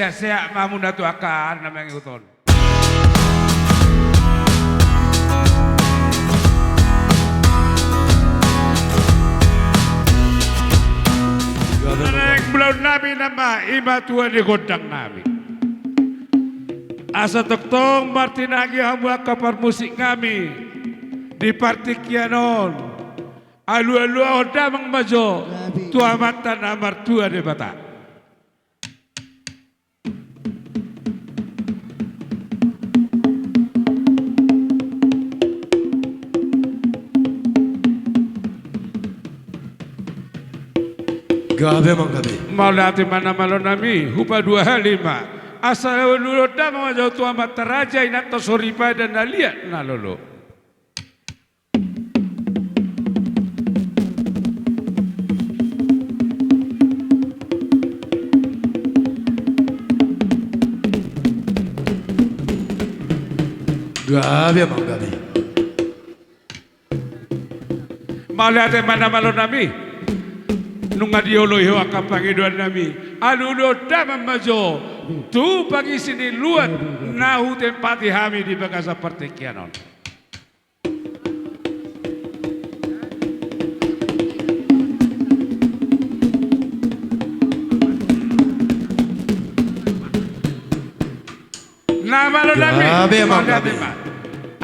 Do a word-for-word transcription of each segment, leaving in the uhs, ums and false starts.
Sehat ma muna tu angka ari na mangihut on. Naeng ulaon nami nama i ma tua ni gondang nami. Asa tongtong martinangi hamu angka parmusik nami di partingkian on. Alualuhon damang ma jo tu Amanta na martua Debata. Gabe ma gabe. Mauliate ma na malo nami, hupaduahali ma. Asa alualuhon damang ma jo tu amanta raja, inanta soripada na liat na lolo. Gabe ma gabe. Mauliate ma na malo nami. Nunga dioloi ho angka pangidoan nami. Alualuhon damang ma jo tu pangisi ni luat na hutempati hami di bagasan partingkian on. Na malo nami. Gabe ma, mauliate gabe ma.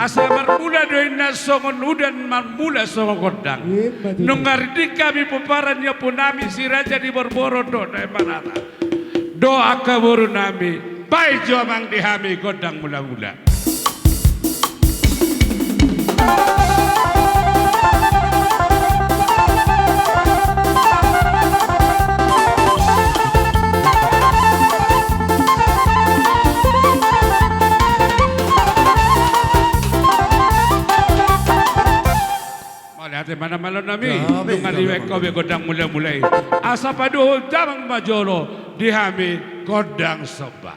Asa marmula do inna songon udan, marmula songon gondang. Ima tutu. Nunga rinding hami pomparan ni ompu nami si raja ni Borboron dohot na i manata. Dohot angka boru nami, baen jo amang di hami gondang mulamula. Mauliate ma na malo nami. Gabe, nunga gabe, dibaen ho be gondang mulamula i. Asa padohot damang ma jolo di hami gondang somba.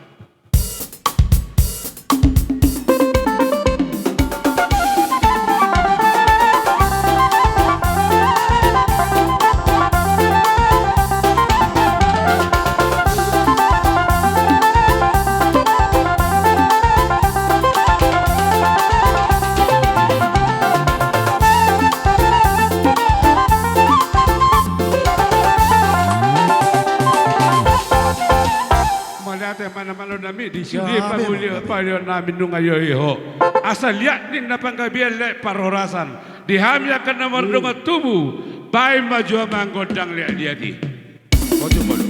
Mauliate ma na malo nami, disi do pangoli, pangoli nami nunga dioloi ho. Asa liat ninna panggabean, liat parhorasan. Di hami angka na mardongan tubu, baen ma jo amang gondang liat-liat i. Ojo molo.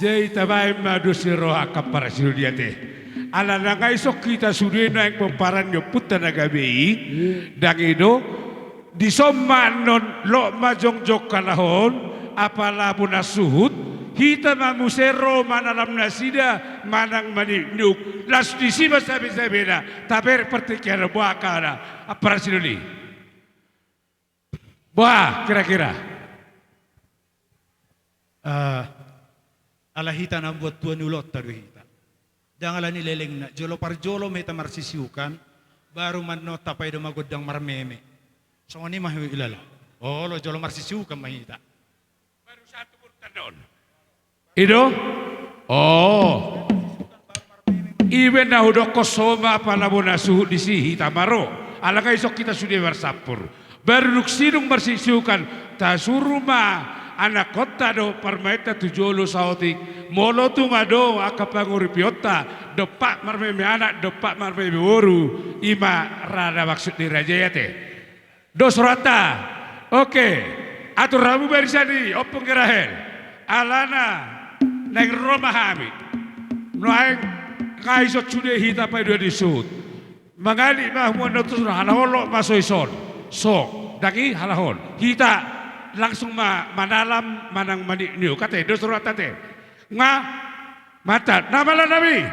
Jadi tabaen ma dos ni roha angka parasido di ate. Ala nunga ison hita sude nuaeng pomparan ni ompunta na gabe i, ndang i do, dison ma annon, lot ma jongjong halak on, apala bona suhut, hita ma muse ro manalam nasida manang maniukniuk, las disi ma sabesabena, taberek partingkian on, boha angka na parasido i. Boha kira-kira? Ah, ala hita na mambuat tua ni ulaonta do hita. Ndang ala ni lelengna, jolo parjolo ma hita marsisiukan, baru ma annon tapaida ma gondang marmeme. Songon i ma huilala. Olo, jolo marsisiukan ma hita. Baru satu urutan on. I do? Oh. Iba na hudokkon soho ma apala bona suhut disi, hita ma ro. Ala nunga ison hita sude marsampur. Baru dung sidung marsisiukan, tasuru ma anakkonta dohot parumaenta tu jolo saotik. Molo tung adong angka panguripionta, dompak marmeme anak, dompak marmeme boru, i ma ra na maksud ni raja i ate. Dos rohanta. Oke. Atur hamu barisan i, Ompung Gerahel. Alana naeng ro ma hami. Nuaeng nunga ison sude hita paidua di suhut. Mangalik ma hamu annon tu son, halak on lot ma so ison. So, ndang i halak on. Hita langsung ma manalam manang maniukniuk. Ate, dos rohanta ate. Nga, mantap, na mala nami.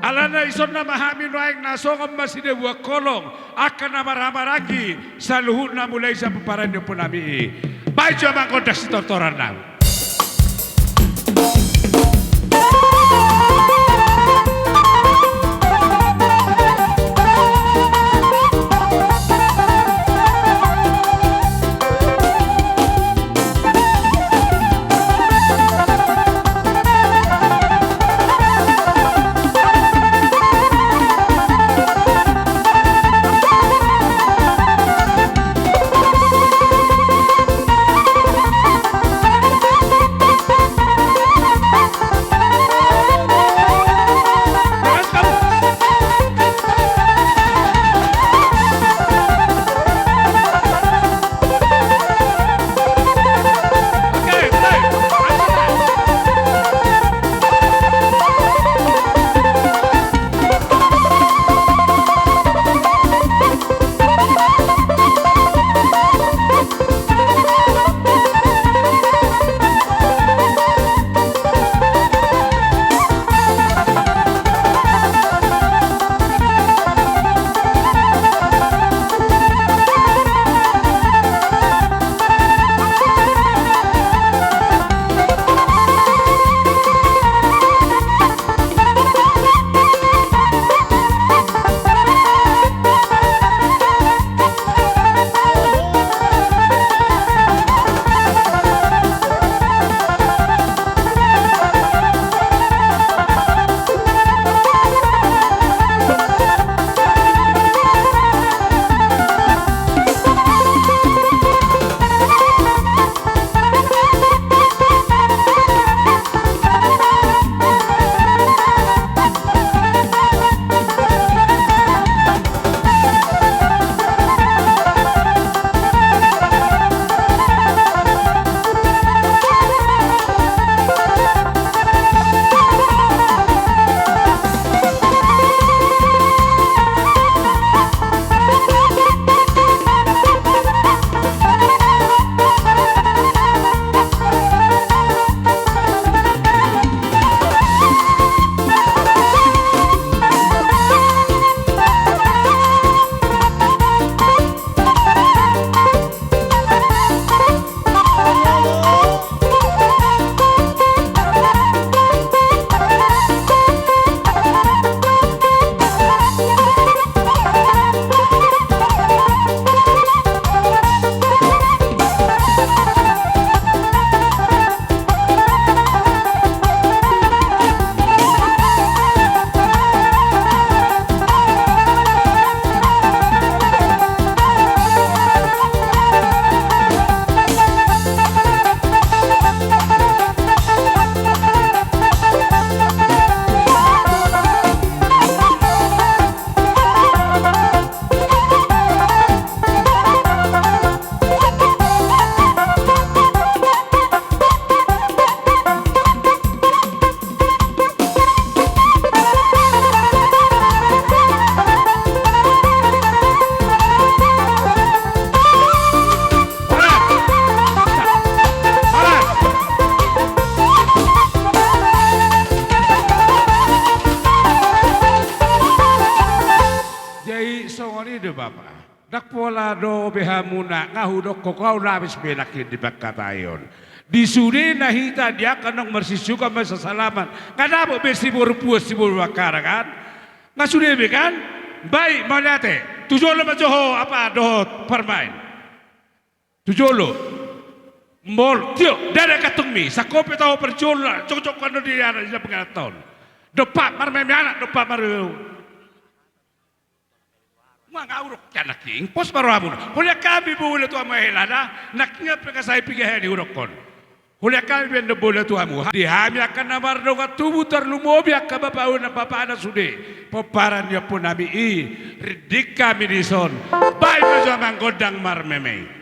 Alana ison nama hami nuaeng na songon masida buat kolong, angka na marhahamaranggi, saluhutna mulai sian pomparan ni ompu nami i. Baen jo amang gondang sitortoran nami. dope hamuna, nga hudokkon, au labes be nangkin di pangkataion. Di sudena hita di angka naung marsiusukan marsasalaman, nga dapot be siboru Puon siboru Bakkara kan? Nga sude be kan? Baik, mauliate. Tu jolo ma jo ho, apa, dohot parmaen. Tu jolo. Molo, tio, ndada gantungmi, sangkope taho parjolo, jokjok ando di anak, di pangkataion. Dompak marmeme anak, dompak marmeme. Mangauruk anak king, pos baru hamu. Holan hami bola tu hamu hela da, nangkin pe kasai piga heli hudokkon. Holan hami pe ndang bola tu hamu. Di hami angka na mardongan tubu tarlumobi angka bapa, bapa na sude. Pomparan ni ompu nami i, ringgit hami dison. Baen ma jo amang gondang marmeme.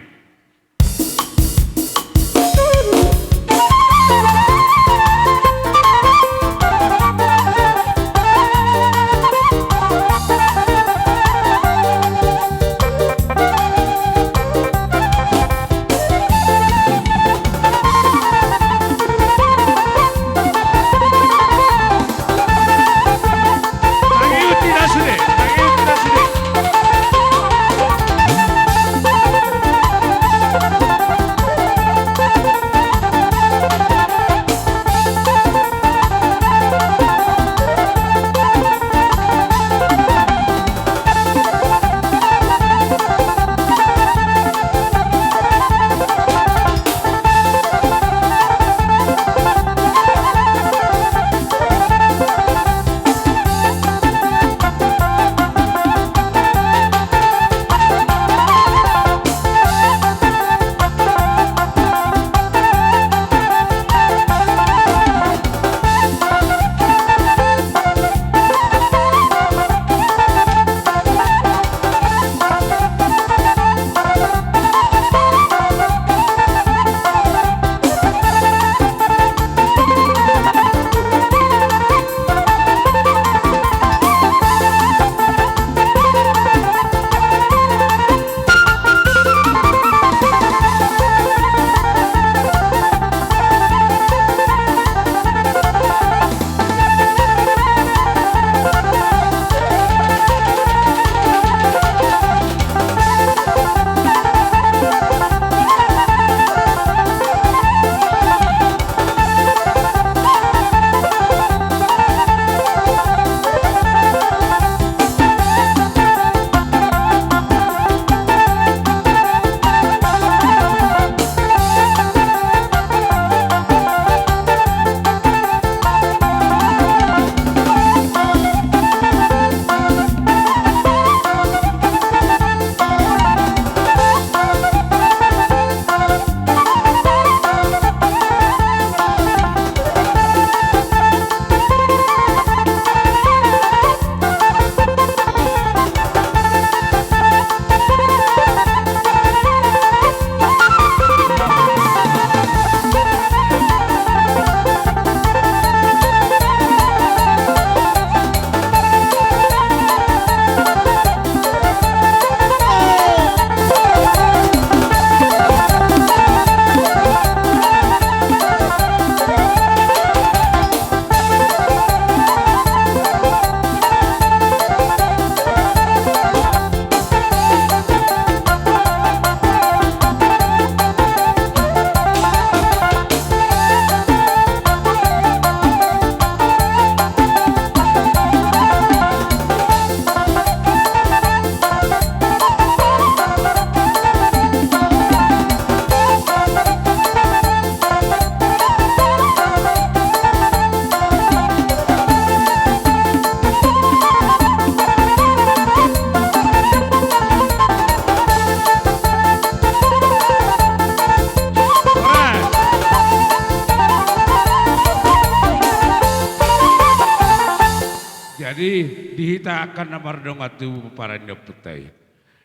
Jadi, di hita angka na mardongan tubu pomparan ni ompunta i.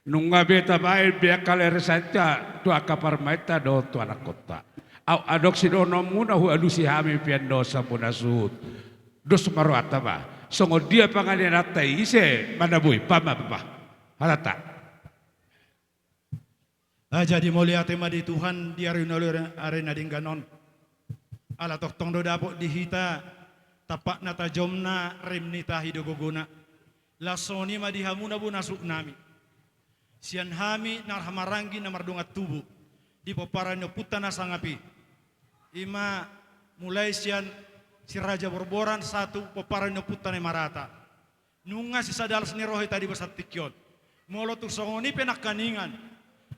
Nunga be tabaen be angka leresanta tu angka parumaenta dohot tu anakkonta. Au adong sidohononmuna hualusi hami pe annon sampe na suhut. Dos ma rohanta ba. Songon dia pangaleanta i ise ma na boi, paham ma bapa. Hatanta. Ah, jadi mauliate ma di Tuhan di ari na uli, ari na denggan on. Ala tongtong do dapot di hita tampakna tajomna, rem ni tahi do gogona. Laos songon i ma di hamu na bona suhut nami. Sian hami na marhahamaranggi na mardongan tubu di pomparan ni ompunta na sangap i, i ma mulai sian Si Raja Borboran sahat tu pomparan ni ompunta na i marata. Nunga sisada las ni roha hita di bagasan tingki on. Molo tung songon i pe nangkaningan,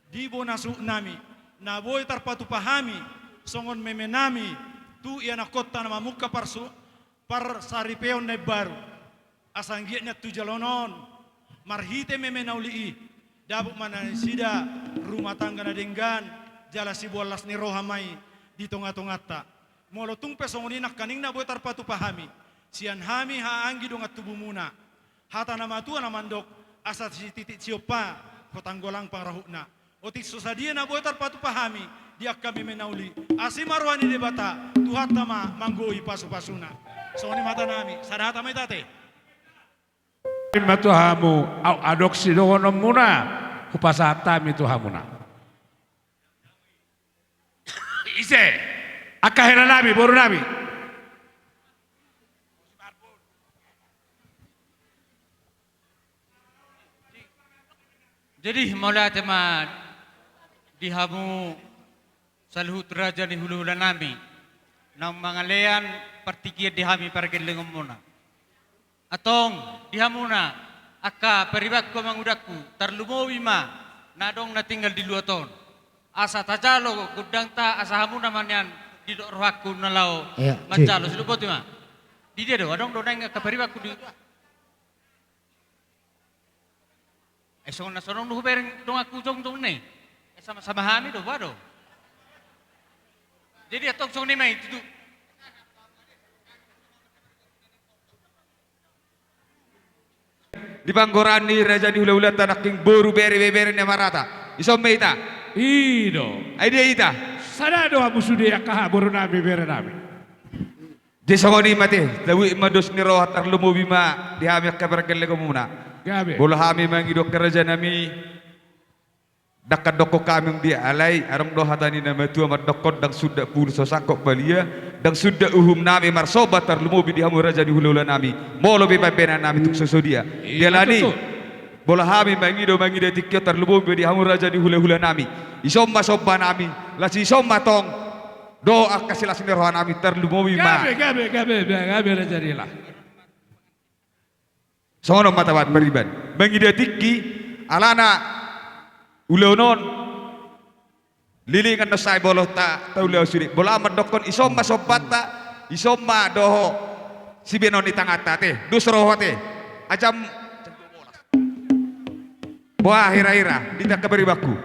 di bona suhut nami na boi tarpatupa hami songon meme nami tu ianakhonta na mamungka parsu-, parsaripeon na imbaru. Asa anggiat nian tu joloan on, marhite meme na uli i, dapot ma nasida rumah tangga na denggan, jala siboan las ni roha ma i di tongatonganta. Molo tung pe songon i nangkaning na boi tarpatupa hami, sian hami haha anggi dongan tubumuna. Hata na matua na mandok, asa sititik siompa, hotanggolang pangarahutna. Otik so sadia na boi tarpatupa hami di angka meme na uli, asi ma roha ni Debata, Tuhanta ma manggohi pasupasuna. Songon i ma hata nami, sada hata ma hita ate. Ima tu hamu, au adong sidohononmuna, hupasahat hami tu hamuna. Ise, angka hela nami, boru nami. Jadi, mauliate ma di hamu saluhut raja ni hulahula nami, naung mangalean partingkian di hami pargellengonmuna. Antong, di hamuna, angka paribanku mangudanku, tarlumobi ma, na adong na tinggal di luat on. Asa tajalo gondangta, asa hamuna ma nian didok rohangku na laho. Iya, manjalo, sidok boti ma. Di dia do, adong do naeng angka paribanku di Eh, songon na songon na hubereng donganku jongjong ne. Eh, sama-sama hami do, ba do. Jadi, antong songon i ma i tutu. Di panggoraan ni raja ni hulahulanta nangkin boru bere, bebere na marata. Ison ma hita. I do. Ai dia hita. Sada do hamu sude angka haha boru nami, bere nami. Jadi songon i ma ate, tabuat ma dos ni roha, tarlumobi ma di hami angka pargellengonmuna. Gabe. Molo hami mangido angka raja nami, ndang handokkon hami on dia, alai adong do hata ni na matua mandokkon, ndang sundat pulu so sangkot balia, ndang sundat uhum nami marsomba, tarlumobi di hamu raja ni hulahula nami. Molo pe pambahenan nami tung so sadia. Iya, dialani. Betul. Molo hami mangido, mangida tingki on, tarlumobi di hamu raja ni hulahula nami. Ison ma somba nami, laos ison ma tong do angka silas ni roha nami, tarlumobi ma. Gabe, gabe, gabe, gabe, gabe, raja ni hula. Songon on ma tabahen pariban. Mangida tingki, alana ulaon on, lilingan do sai molo ta, taula sude. Molo au mandokkon ison ma sombanta, ison ma dohot sibahenon ni tanganta ate. Dos roha ate. Ajam. Boha hira-hira, di angka paribanku.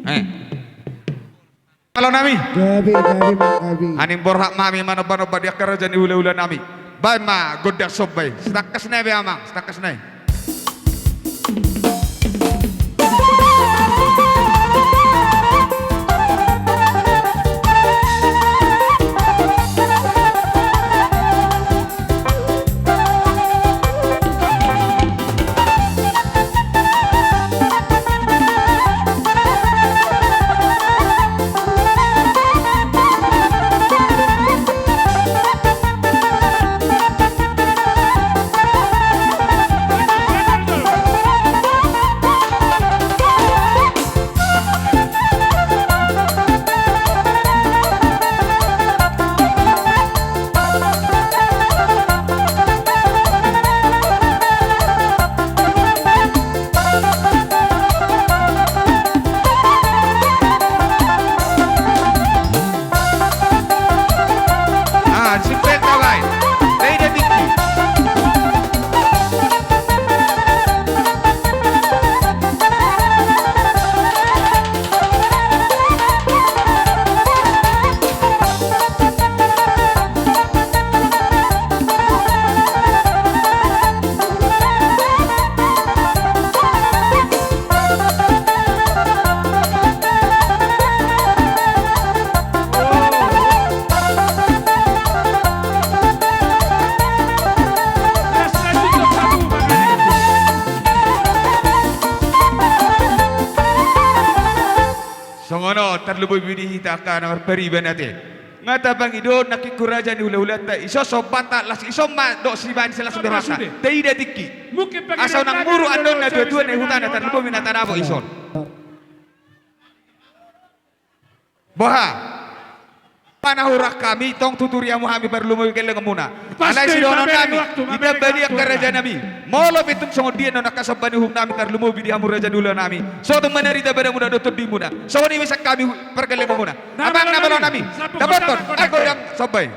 Eh. Halo nami. Gabe, gabe, gabe. Aning borhat ma hami manomba-nomba di angka raja ni hulahula nami. Bahen ma gondang somba i. Sitangkas nai be amang, sitangkas nai. Ah, si Peta, bai. Dai da tingki. Songon on, tarlumobi di hita angka na marpariban ate. Mata pangidoan nangkin tu raja ni hulahulanta, ison sombanta, las ison ma dohot sibaen silas. Taida tingki. Asa unang muruk annon na tuatua na i hutana, tarlumobi na tadapot ison. Boha? Panahuran hami tong tuturi hamu hami parlumobi gellengonmuna. Alai sidohonon nami, itamba di angka raja nami. Molo pe tung songon dia non angka somba ni uhum nami tarlumobi di hamu raja ni ulaon nami, sotung ma na rita badamuna dohot tondimuna. Songon i ma sian hami pargellengonmuna. Amang na malo nami, dapothon angka godang somba i.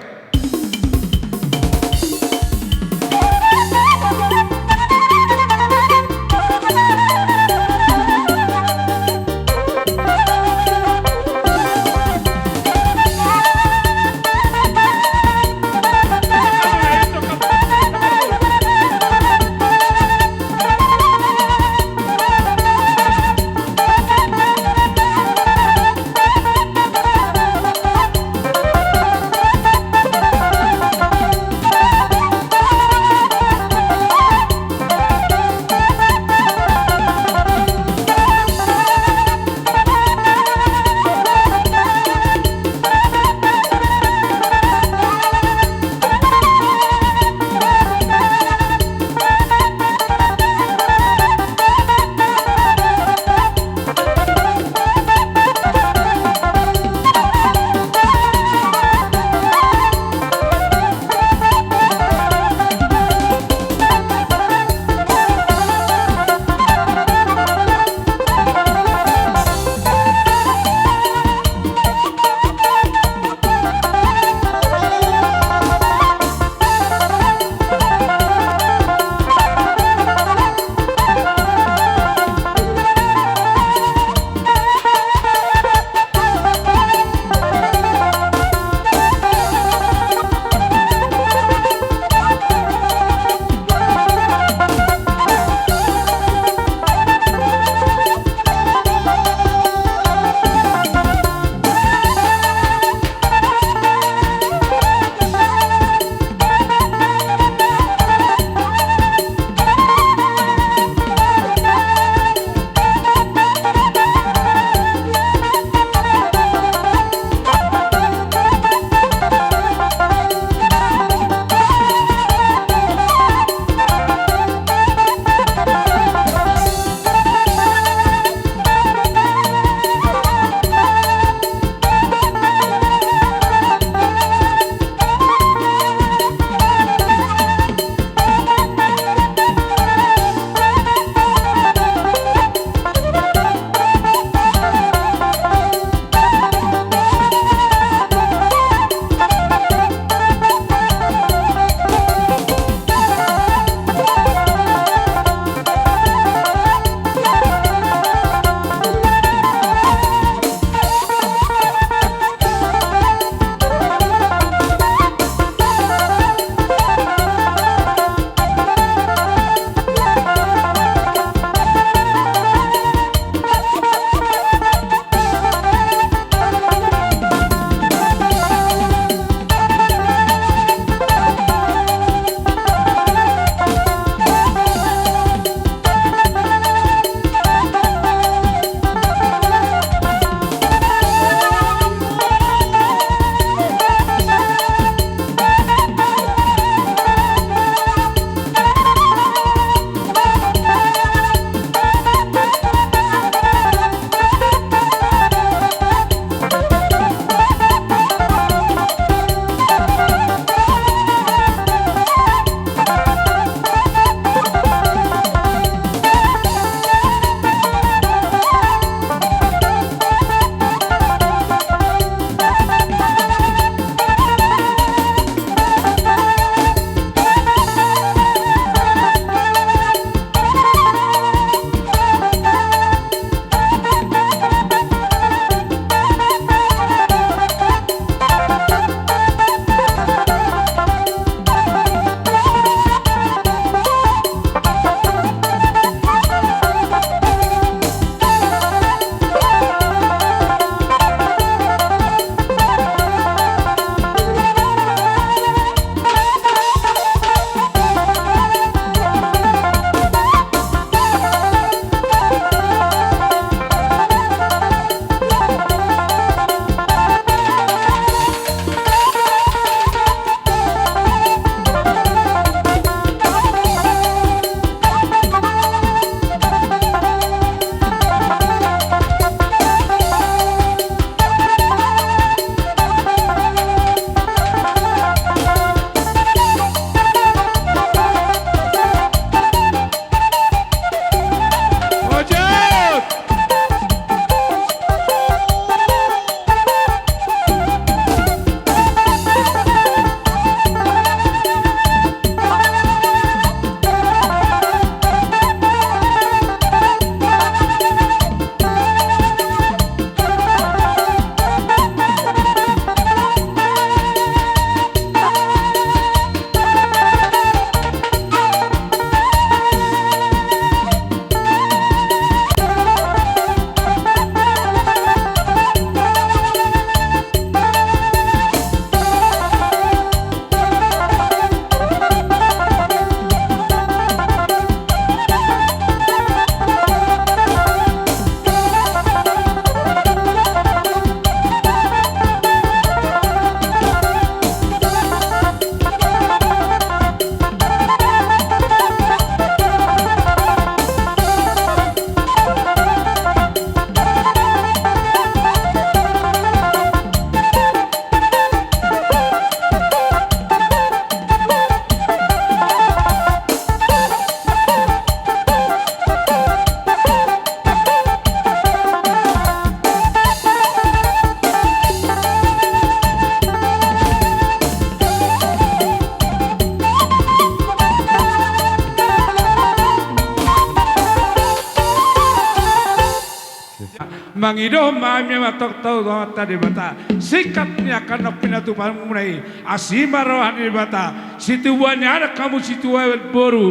Mangido ma hami, amang, tongtong tu Amanta Debata, singkat ni angka na pinatupa muna i, asi ma roha ni Debata, situbuan ni anak hamu, situbuan boru,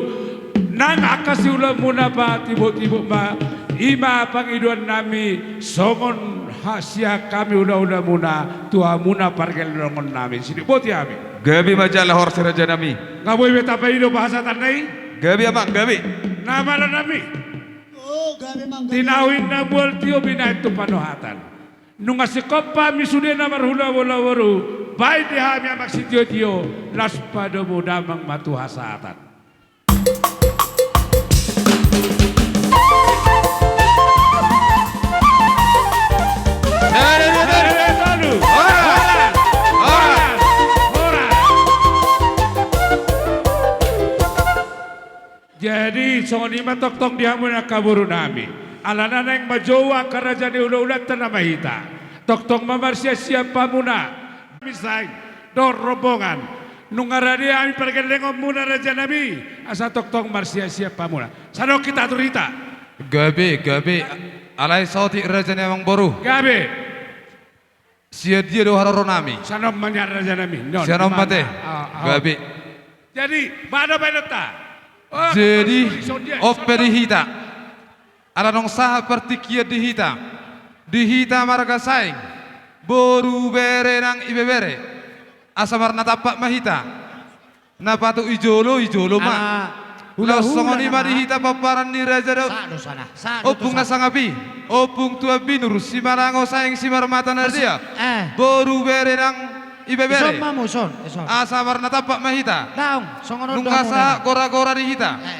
nang angka siulaon muna patibotibot ma. I ma pangidoan nami songon hasian hami, hulahula muna, tu hamuna pargellengon nami. Sidok boti hami. Gabe ma jala horas, raja nami. Nga boi be tapaidop hasahatanna i? Gabe, amang, gabe. Na mala nami. O, gabe, amang, gabe. Tinahu na mual tio, binahen tu panohatan. Nunga singkop hami sude na marhulahula boru, baen di hami, amang, sitiotio, laos padomu damang ma tu hasahatan. Horas, horas, horas. Jadi, songon i ma tongtong di hamu angka boru nami. Alana naeng manjou angka raja ni hulahulanta nama hita. Tongtong ma marsiansian hamuna. Misaing dohot rombongan. Nunga rade hami pargellengon muna, raja nami, asa tongtong marsiansian hamuna. Sai adong hita tu hita. Gabe, gabe. Alai saotik, raja ni amang boru. Gabe. Sian dia do haroro nami? Sai on ma nian, raja nami. Non, sian on ma te. Ah, ah. Gabe. Jadi, baen do baenonta. Oh, jadi, on pe di hita. Ala naung sahat partingkian di hita. Di hita marga Saing. Boru, bere nang ibebere. Asa marnatampak ma hita. Na patuk i jolo, i jolo ma. Ala, laos songon i ma di hita pomparan ni raja dohot ompung na sangap i, Ompung Tuan Binur, Simalango Saing Simarmata Nardea. Eh. Boru, bere nang ibebere. Ison ma hamu, ison, ison. Asa marnatampak ma hita. Daong, songon on do hamuna. Nunga sahat goragora di hita. Eh.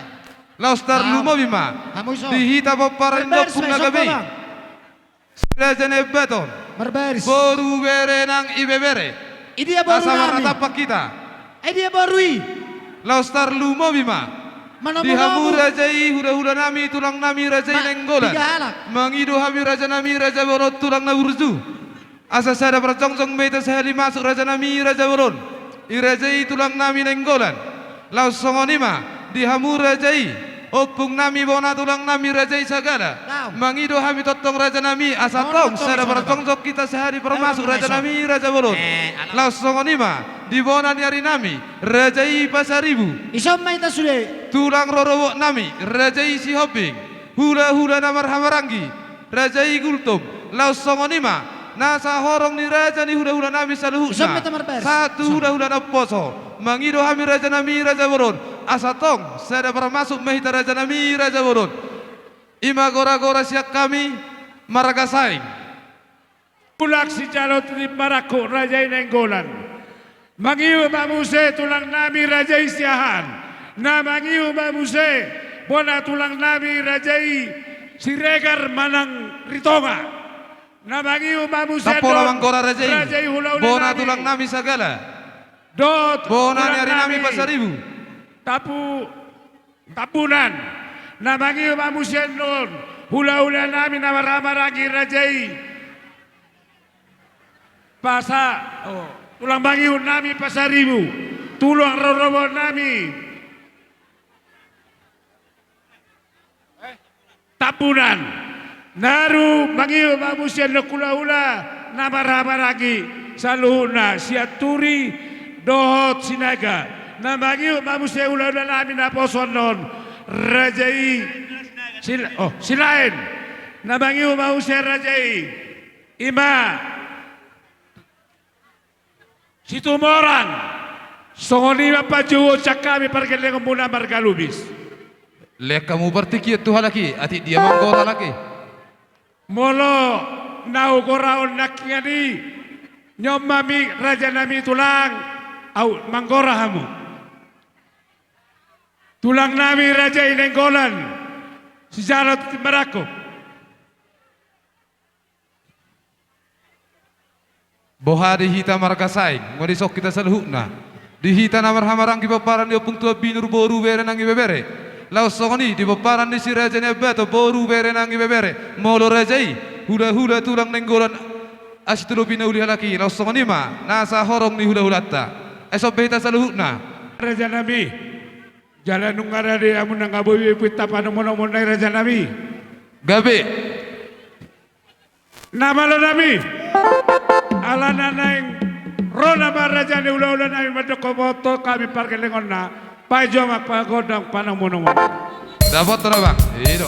Laos tarlumobi ma di hita pomparan ni ompung na gabe i. Si Raja Nabaton. Marbaris. Boru, bere nang ibebere. Idia boru nami? Asa marnatampak hita. Idia boru i? Laos tarlumobi ma di hamu raja i, hulahula nami, tulang nami, raja i Nainggolan. Mangido hami, raja nami, raja bolon, tulang na burju. Asa sada parjongjong ma hita sahali masuk, raja nami, raja bolon. I raja i, tulang nami, Nainggolan. Laos songon i ma di hamu raja i, ompung nami, bona tulang nami, raja i Sagala. Mangido hami tongtong, raja nami, asa tong sada parjongjong hita sahali parmasuk, raja nami, raja bolon. Laos songon i ma di bona ni ari nami, raja i Pasaribu. Ison ma hita sude? Tulang rorobot nami, raja i Sihombing. Hulahula na marhahamaranggi, raja i Gultom. Laos songon i ma nasa horong ni raja ni hulahula nami saluhutna. Sahat tu hulahula na poso. Mangido hami, raja nami, raja bolon, asa tong sada parmasuk ma hita, raja nami, raja bolon. I ma goragora sian hami marga Saing. Tulang sijalo tintin marangkup, raja i Nainggolan. Mangihut ma muse tulang nami, raja i Siahaan. Na mangihut ma muse bona tulang nami, raja i Siregar manang Ritonga. Na mangihut ma muse, tampola manggora, raja i, raja i hulahula nami, bona tulang nami Sagala. Dohot bona ni ari nami Pasaribu. Tapu Tambunan. Na mangihut ma muse on hulahula nami na marhahamaranggi, raja i Pasa-, oh, tulang mangihut nami Pasaribu, tulang rorobot nami Tambunan. Naru mangihut ma muse on hulahula na marhahamaranggi saluhutna, Sianturi dohot Sinaga. Na mangihut ma muse hulahula nami naposo on, raja i Sil-, oh, Silaen. Na mangihut ma muse, raja i, i ma Situmorang. Songon i ma panjouon sian hami pargellengonmuna marga Lubis. Lehon hamu partingkian tu halak i, atik dia manggora halak i. Molo na hugorahon nangkiningan i, nion ma hami, raja nami, tulang, aut manggora hamu. Tulang nami, raja i Nainggolan, sijalo tintin marangkup. Boha di hita marga Saing, nunga dison hita saluhutna. Di hita na marhahamaranggi pomparan ni Ompung Tuan Binur, boru, bere nang ibebere. Laos songon i di pomparan ni Si Raja Nabaton, boru, bere nang ibebere. Molo raja i, hulahula tulang Nainggolan, asi tu lobi na uli halak i. Laos songon i ma nasa horong ni hulahulanta. Ai songon i hita saluhutna. Raja nami. Jala nunga rade hamu, nunga boi be hita panomunomuon nai, raja nami. Gabe. Na malo nami, alana naeng ro nama raja ni hulahula nami mandok boto hami pargelengonna, pajomak pagondang panang monomono. Dapot do na bang, i do.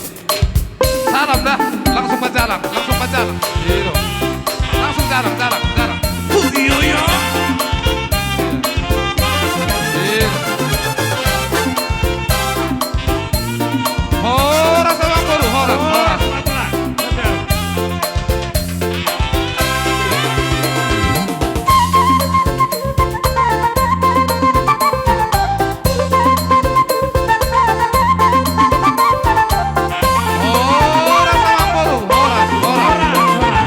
Salam dah, langsung ma jalang, langsung ma jalang. I do. Langsung jalang, jalang, jalang. Iyo, iyo. I do. Horas, Amang Boru, horas, horas. Horas, Amang Boru, horas, horas.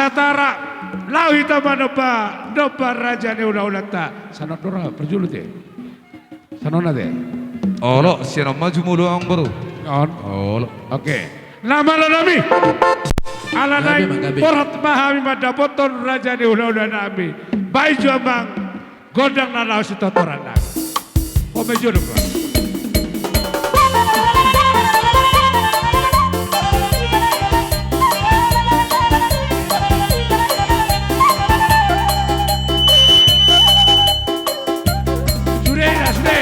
Tara, laho hita manomba, nomba raja ni hulahulanta. Sanon do ra parjolo te. Sanon ate. Olo, sian on ma jumolo amang boru. On. Olo. Oke. Na malo nami. Ala naeng borhat ma hami mandapothon raja ni hulahula nami. Baen jo amang gondang na laho sitortoran nami. Pome jolo. Sude, sude.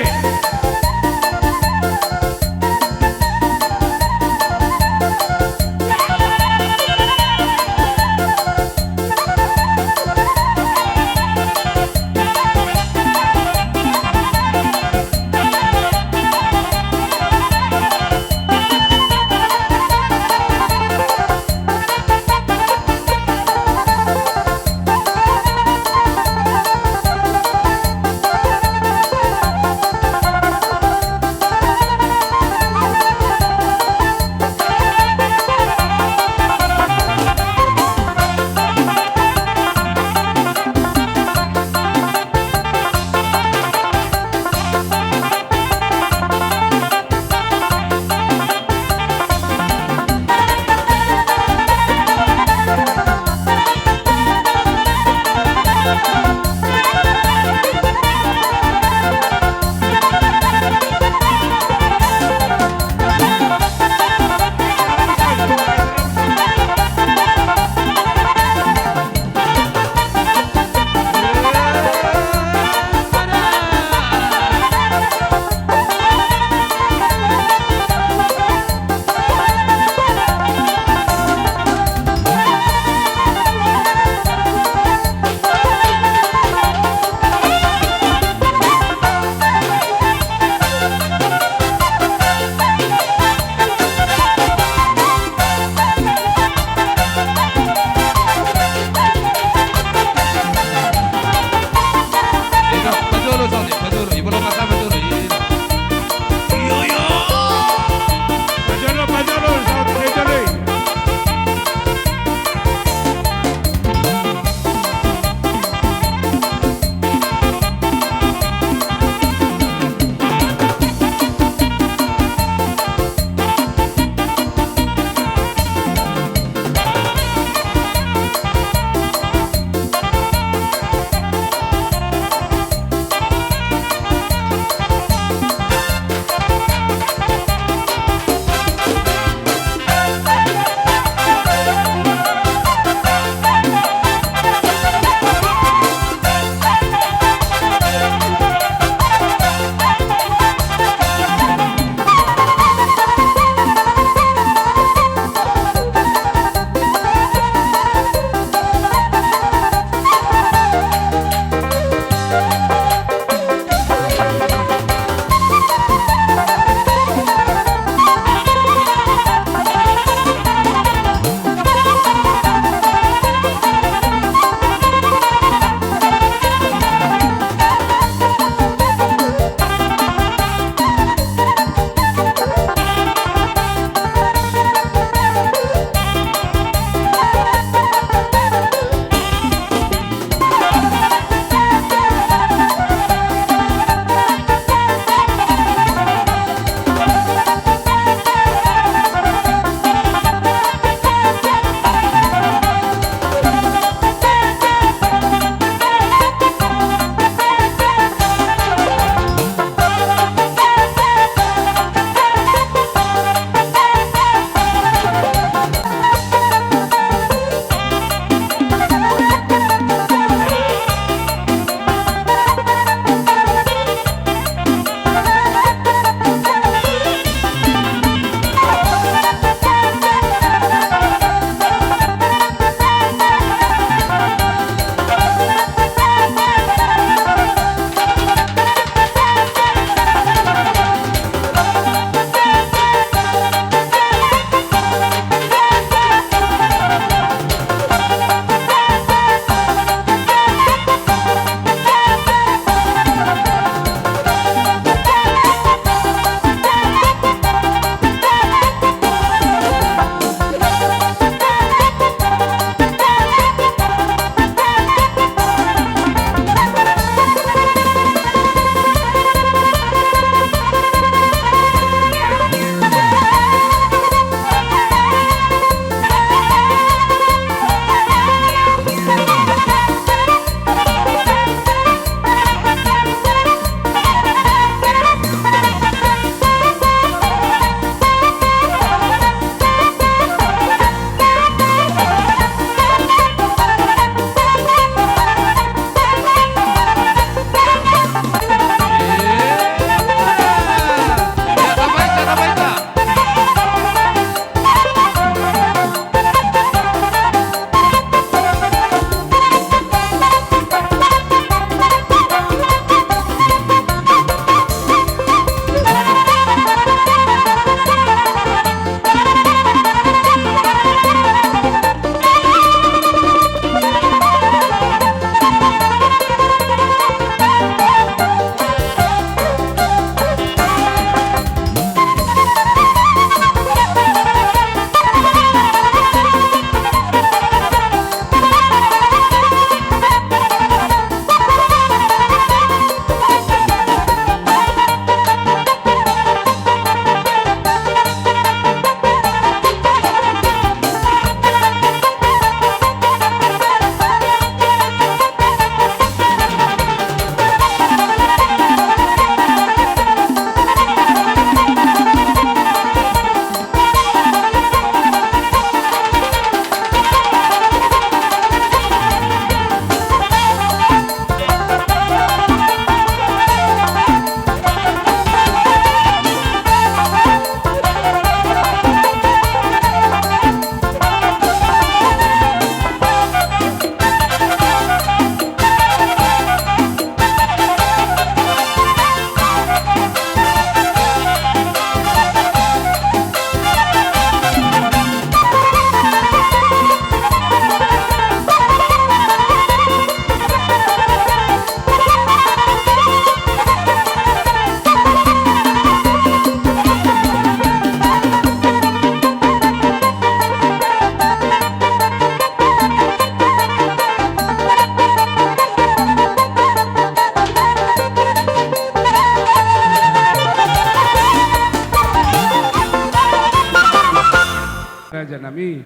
hami,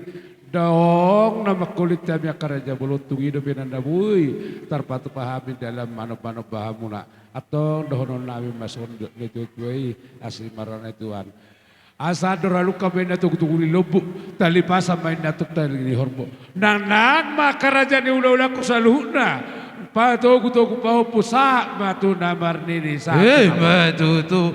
dong na mangkulit hami angka raja bolon, tung i dope na boi tarpatupa hami dalan manomba-nomba hamuna. Antong dohonon nami ma songon didok ni tua-tua i, asi ma roha ni Tuhan. Asa andor aluk ma inna togu-togu ni lombu, tali pasa ma inna tong tali ni horbo. Nang-nang ma angka raja ni hula-hulaku saluhutna, patogu-togu pahompu sahat ma tu na marnini sahat. Eh, ma tutu.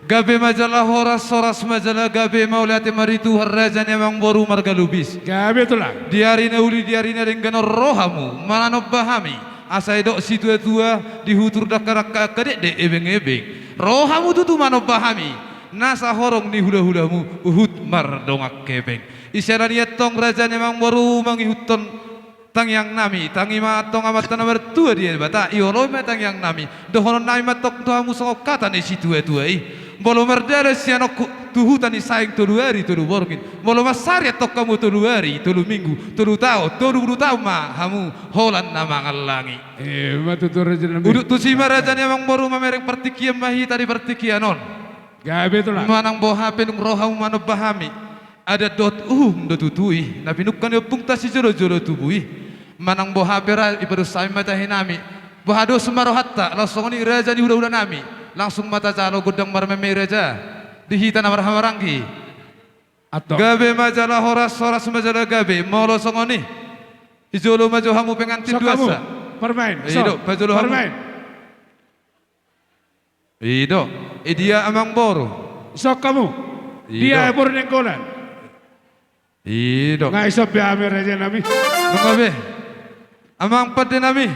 Gabe ma jala horas, horas ma jala gabe, mauliate ma di Tuhan, raja ni amangboru marga Lubis. Gabe, Tulang. Di ari na uli, di ari na denggan on ro hamu manomba hami. Asa didok situa-tua, di hutur dangka-dangka, angka dekdek ebeng-ebeng, ro hamu tutu manomba hami, nasa horong ni hula-hulamu huhut mardongan hepeng. Siala ni i antong raja ni amangboru mangihuthon tangiang nami, tangi ma antong Amanta na martua Debata, ioloi ma tangiang nami. Dohonon nami ma antong tu hamu songon hata ni situa-tua i: Molo mardalan sianonku tu huta ni Saing, tolu ari tolu borngin. Molo mansari antong hamu, tolu ari tolu minggu, tolu taon, tolu pulu taon ma hamu holan na mangallangi. Eh, ma tutu, raja nami. Udut tusi ma, raja ni amangboru, mamereng partingkian ma hita di partingkian on. Gabe, Tulang. Manang boha pe nunga ro hamu manomba hami, adat dohot uhum do tutu i na pinungka ni ompungta sijolo-jolo tubu i. Manang boha pe ra, iparus hami ma tahi nami. Boha dos ma rohanta, laos songon i raja ni hula-hula nami, langsung ma tajalo gondang marmeme, raja, di hita na marhahamaranggi. Antong. Gabe ma jala horas, horas ma jala gabe. Molo songon i, i jolo ma jo hamu pengantin. Sok hamu. Duansa. Parmaen. I do, sok. Pajolo hamu. Parmaen. I do. I dia amangboru? Sok hamu. I do. Dia boru Nainggolan? I do. Nga isop be hami, raja nami. Nunga be. Amang pande nami,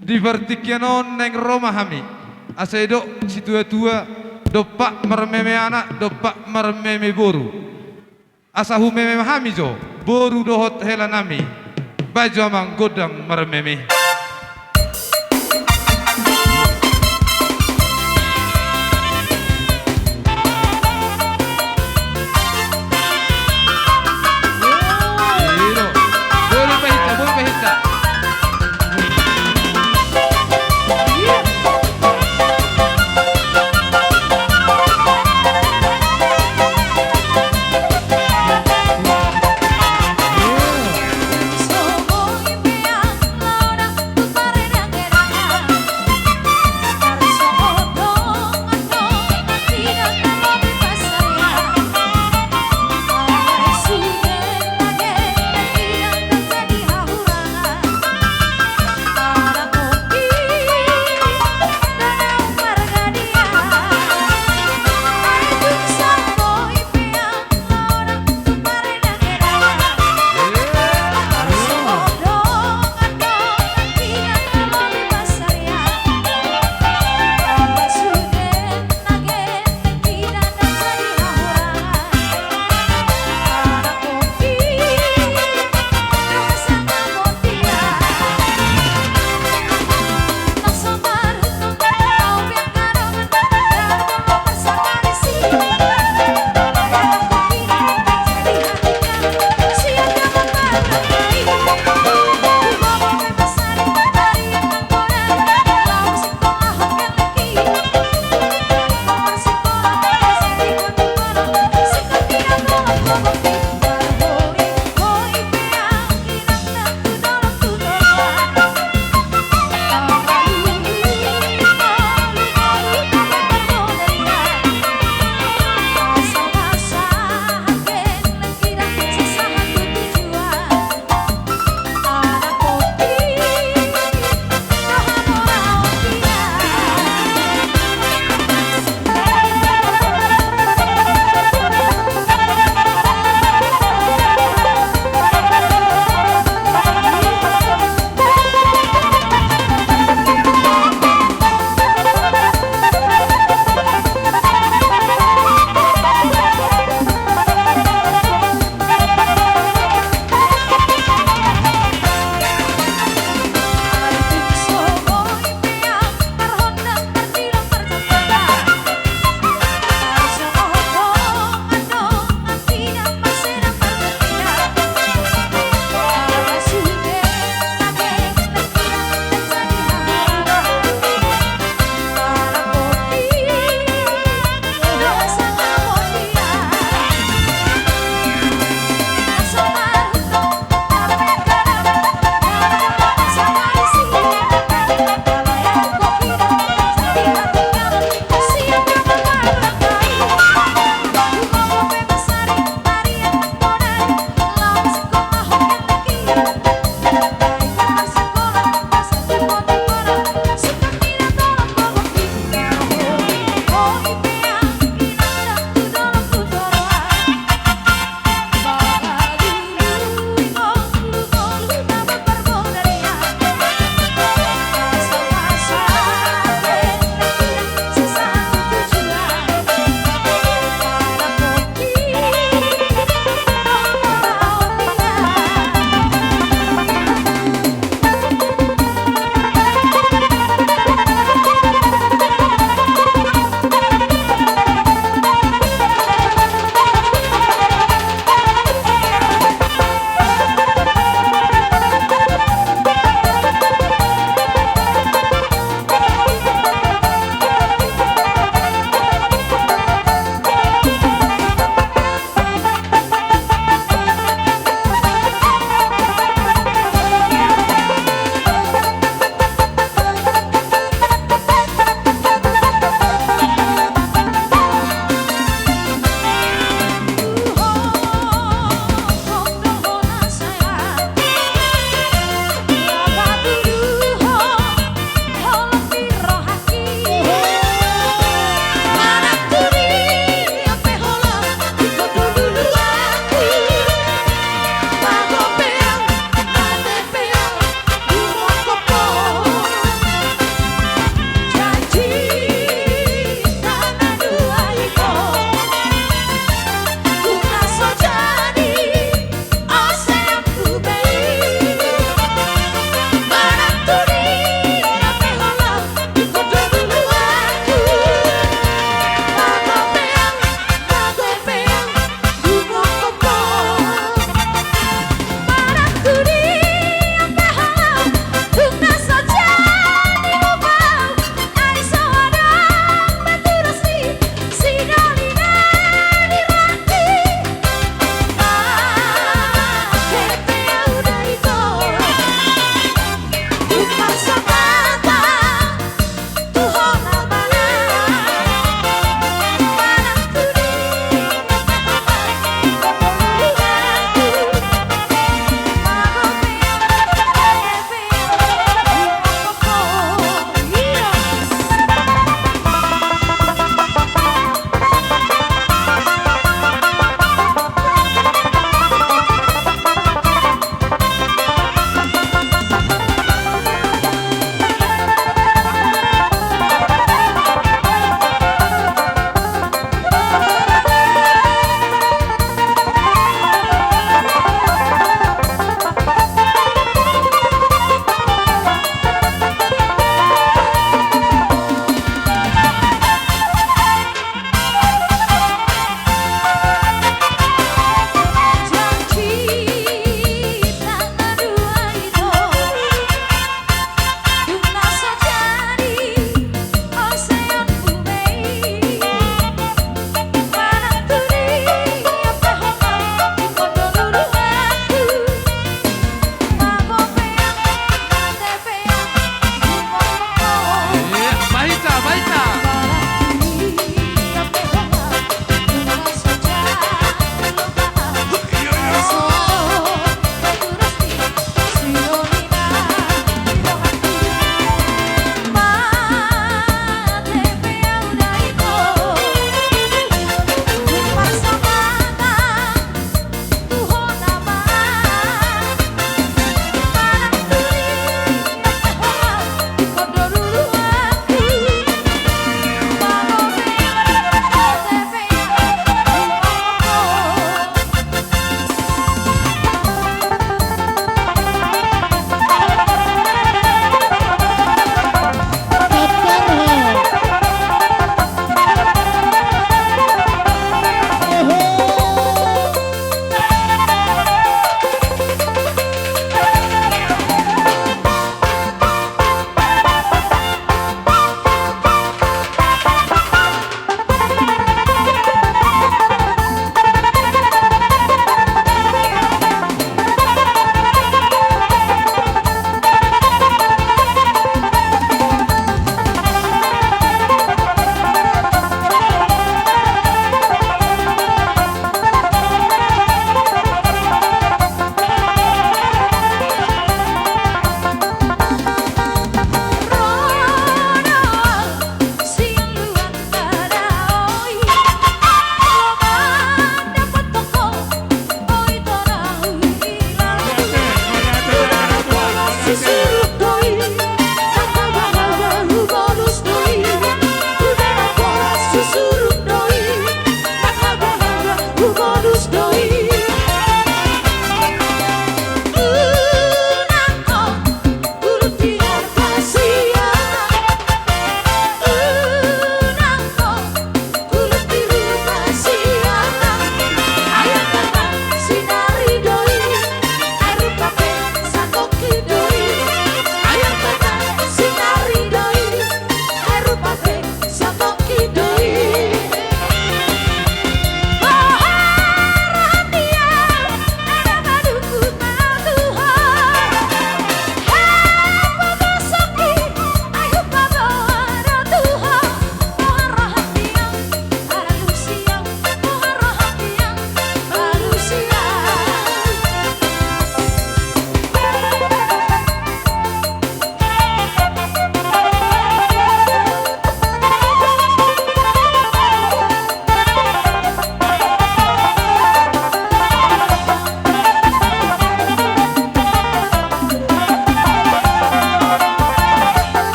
di partingkian on naeng ro ma hami. Asa didok situa-tua: Dompak marmeme anak, dompak marmeme boru. Asa humeme ma hami jo, boru dohot hela nami. Baen jo, amang, gondang marmeme.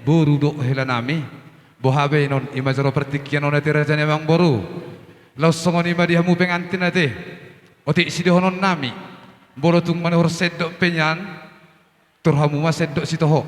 boru dohot hela nami. Boha be annon, i ma jolo partingkian on ate raja ni amangboru. Laos songon i ma di hamu pengantin ate. Otik sidohonon nami. Molo tung manuhor sendok pe nian, tor hamu ma sendok sitoho.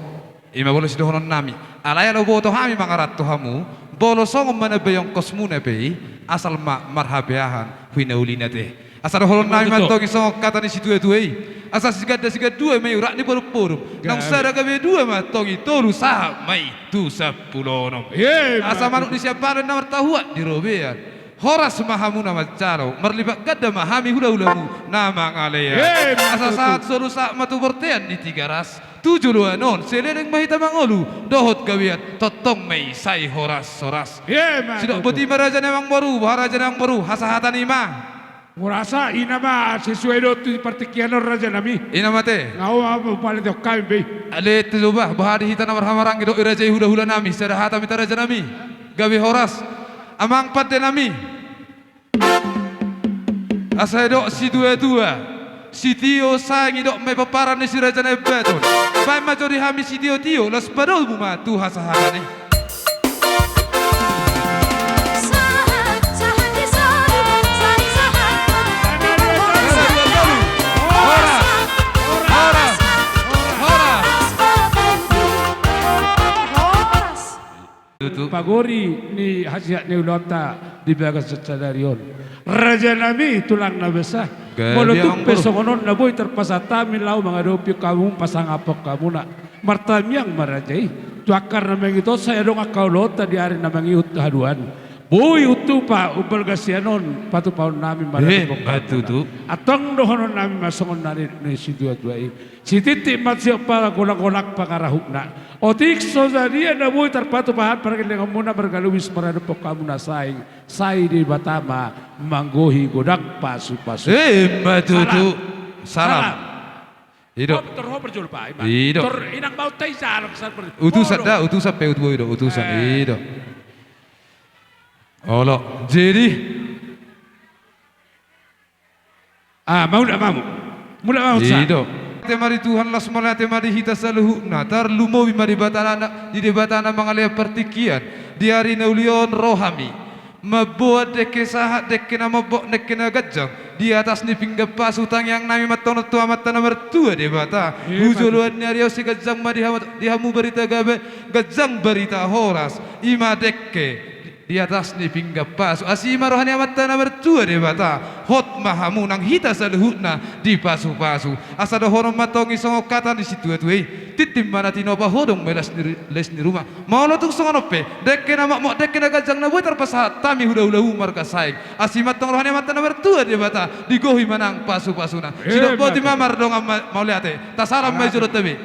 I ma molo sidohonon nami. Alai ala huboto hami mangaranto hamu, molo songon manambai ongkos muna pe i, asal ma marhapeahan hinaulina ate. Asa dohonon nami ma antong i songon hata ni situatua i. Asa siganda sigandua ma i urat ni porumpurung. Nang sada gabe dua ma antong i tolu sahat ma i tu sampulu onom. Asa manuk ni siampadan na martahuak di robean. Horas ma hamu na manjalo, marlipat ganda ma hami hulahulamu na mangalean. Asa sahat solu sahat ma tu bortean ni Tigaras. Tu joloan on, saleleng ma hita mangolu, dohot gabean, tongtong ma i sai horashoras. Sidok boti ma raja ni amangboru, boha raja ni amangboru, hasahatan i ma. Murasa, i nama sesuai dohot tu partingkian on raja nami. I nama ate. Nga au ma paletehon hami be i. Ale ate, coba, boha di hita na marhahamaranggi dohot raja i hulahula nami, sada hata ma hita raja nami. Gabe horas. Amang pande nami. Asa didok situatua, sitio saing didok ma i pomparan ni si Raja Naimbaton. Baen ma jo di hami sitiotio, laos padomu ma tu hasahatan i. Tutu. Pagori ni hasihat ni ulaonta di bagasan sadari on. Raja nami, tulang na basa. Molo tung pe songon on na boi tarpasahat hami laho mangadopi hamu, pasangaphon hamuna. Martamiang ma raja i tu angka na mangihut on, sai adong angka ulaonta di ari na mangihut haduan. Boi hutupa umbalga sian on patupaon nami ma. Antong dohonon nami ma songon na nidok ni situatua i. Sititi ma siop pangarahuhon, golanggolang pangarahutna. Otik so jadi na boi tarpatupa pargellengonmuna margalubis maradophon hamu na saing, sai Debata ma manggohi godang pasupasu. Ima tutu. Salam. Ido. Tor ho parjolo pa ima. Ido. Tor inang baotta i salam. Utusan da, utusan pe utu, ido, utusan. Ido. Olo, jadi. Ah, mauliate ma hamu. Mauliate ma hamu. Ido. Mauliate ma di Tuhan, las mauliate ma di hita saluhutna, tarlumobi ma di Debata na, di Debata na mangalean partingkian, di ari na uli on ro hami mamboan dengke sahat, dengke na mambok, dengke na ganjang di atas ni pinggan pasu. Tangiang nami ma antong tu Amanta na martua Debata, tu joloan ni ari on sai ganjang ma di hamu, di hamu barita gabe, ganjang barita horas, ima dengke di atas ni pinggan pasu. Asi ma roha ni Amanta na martua Debata, hot ma hamu nang hita saluhutna dipasupasu. Asa dohonon ma antong i songon hata ni situatua i: Tintin ma na tinopa, hodong ma i las ni, las ni ruma. Molo tung songon on pe, dengke na mokmok, dengke na ganjang na boi tarpasahat hami hulahulamu marga Saing, asi ma antong roha ni Amanta na martua Debata, digohi ma nang pasupasuna. Sidok boti ma, mardongan ma, mauliate. Tasalam ma i jolo tabe.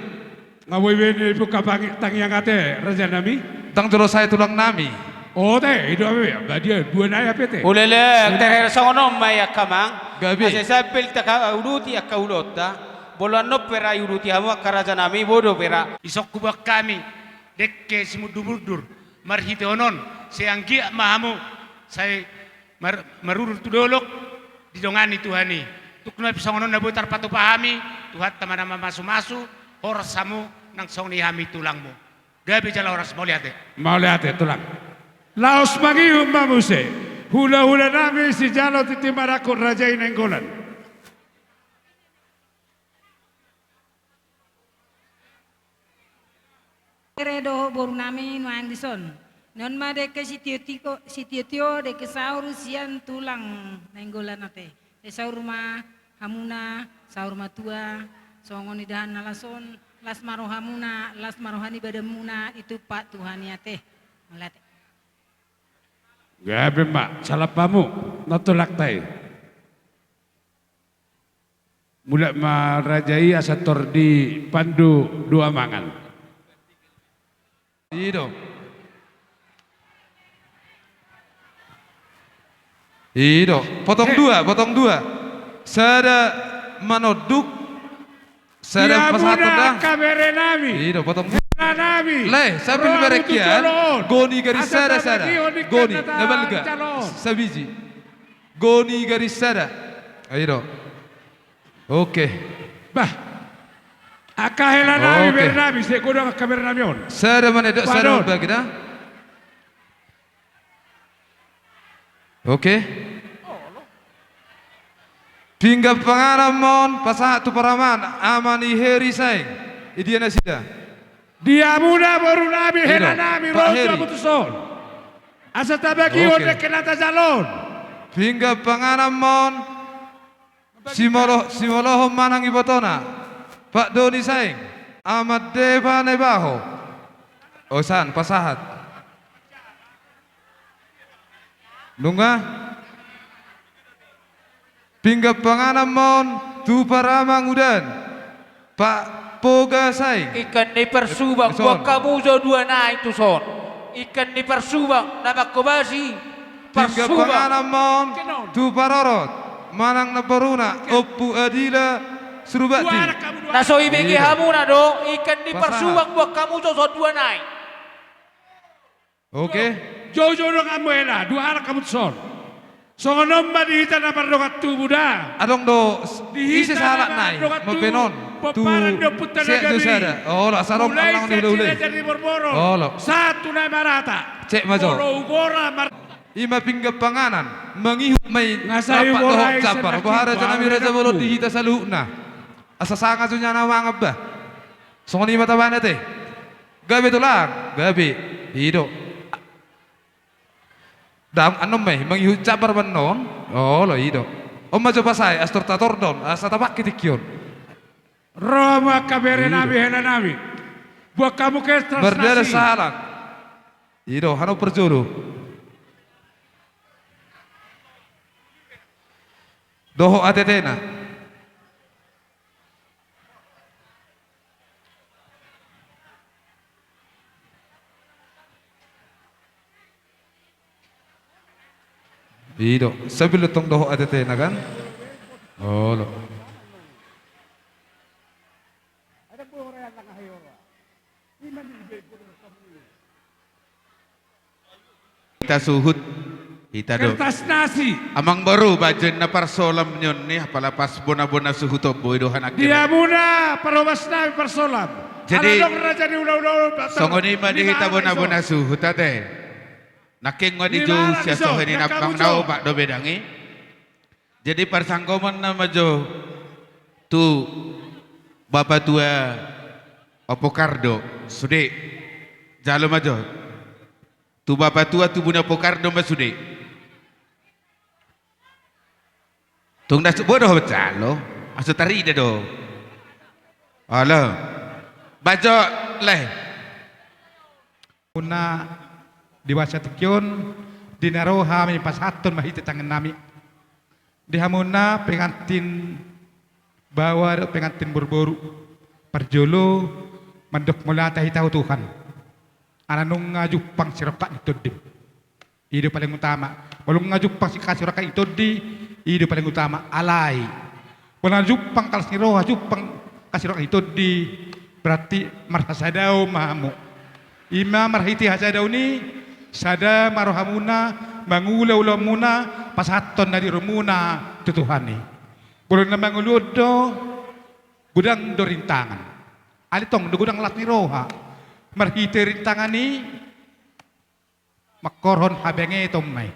Nga boi be nipungka tangiang ate, raja nami. Ndang jolo sae, tulang nami. Ote, ido be, badia dua nai ape te. Ulele, terher songon on ma i angka amang. Gabe. Asa sambil takauluti angka ulaonta. Molo annon pe ra iuluti hamu angka raja nami, bodo pe ra. Isongku buat hami dengke simundur-mundur. Marhitehon on, sai anggiat ma hamu sai Mar-, marurur tu dolok, didongani Tuhan i. Tung na pe songon on na boi tarpatupa hami, Tuhanta ma na mamasumasu, horas hamu nang songon i hami tulangmu. Gabe jala horas, mauliate. Mauliate, tulang. Laos mangihut ma muse hulahula nami sijalo tintin marangkup, raja i Nainggolan. Tere dohot boru nami nuaeng dison. On ma dengke sitiotio, sitiotio, dengke saur sian tulang Nainggolan ate. Sai saur ma hamuna, saur matua, songon i dahan na las on, las ma rohamuna, las ma roha ni badanmuna, ditumpak Tuhan i ate. Mauliate. Gabe ma, salam hamu, na tulangta i. Mulak ma raja i asa tor dipandu dua mangan. Ido. Ido. Potong dua, potong dua. Sada manonduk, sada pasahat tendang. Ido, potong dua. Lae, sambil berek ia. Goni garis sada, sada. Goni, na balga. Sabiji. Goni garis sada. Ido. Oke. Bah. Angka hela nami, oke, bere nami, sai godang angka bere nami on. Sada ma na didok, sada ma on. Bagi da. Oke. Pinggan panganan ma on pasahat tu parumaen, ama ni Heri Saeng. Idia nasida? Di hamuna boru nami, hela nami, ro jo hamu tuson. Asa tabagihon dengke na tajalo on. Pinggan panganan ma on. Simolo-, simolohon manang ibotona, Pak Doni Saeng, Ama Depa Naibaho. Osan, pasahat. Nunga? Pinggan panganan ma on tu parumaen, Pak Poga Saeng. Ikan ni parsubang, buat hamu jo dua nai tuson. Ikan ni parsubang, na mangkobasi. Pinggan panganan ma on tu parorot manang namboruna, Ompu Adila Surubakti. Na so ibege hamuna do, ikan ni parsubang, buat hamu jo tuson dua nai. Oke. Jou, jou do hamu hela, dua halak hamu tuson. Songon on ma di hita na mardongan tubu da. Adong do, di hita ise sahalak nai, mapenon tu pomparan ni ompunta na gabe i. Olo, asa ro, mulai sian na jadi borboro, olo, sahat tu na marata. Cek ma jo. Molo ugora mar- Ima pinggan panganan, mangihut ma i. Nga sai ugora i, jambar, boha raja nami, raja bolon di hita saluhutna. Asa sanga jo nian mangan bah. Songon i ma tabahen ate. Gabe tulang, gabe. I do. Dang, annon ma i, mangihut jambar annon. Olo, i do. On ma jo pasae, astor tator do on, asa tapangke tingki on. Ro ma angka bere nami, hela nami. Buat hamu ke, mardalan sahalak. I do, hanon parjolo. Dohot atetena. I do, sambil do tong dohot atetena kan? Olo. Hita suhut, hita do. Kertas nasi. Amang boru, bahen na parsolam nion ni, apala pas bona-bona suhut on boi do hanak. Di hamuna parobas nami parsolam. Jadi, ala dong raja ni ulaon on, songon i ma di hita bona-bona suhut ate. Nangkin nga dijou sian sohe ni nampang na opat do bedang i. Jadi parsanggoman na ma jo tu Bapatua Ompu Kardo, sude. Jalo ma jo. Tu Bapatua tubu ni Ompu Kardo ma sude. Tung das bodo jalo. Aso tarida do. Olo. Bajo leh. Hamuna di bagasan tingki on, di na ro hami pasahathon marhite tangan nami. Di hamuna pengantin baoa dohot pengantin boruboru, parjolo mandok mauliate hita tu Tuhan. Ala nunga jumpang sirongkap ni tondim. I do paling utama. Molo nunga jumpang si-, sirongkap ni tondi, i do paling utama. Alai molo jumpang las ni roha, jumpang sirongkap ni tondi, berarti marhasadaon ma hamu. Ima marhite hasadaon i, sada ma rohamuna mangula ulaonmuna, pasahathon na nidokmuna tu Tuhan i. Molo na mangolu on do, godang do rintangan. Alai tong do godang las ni roha. Marhite rintangan i, mangkorhon habengeton ma i.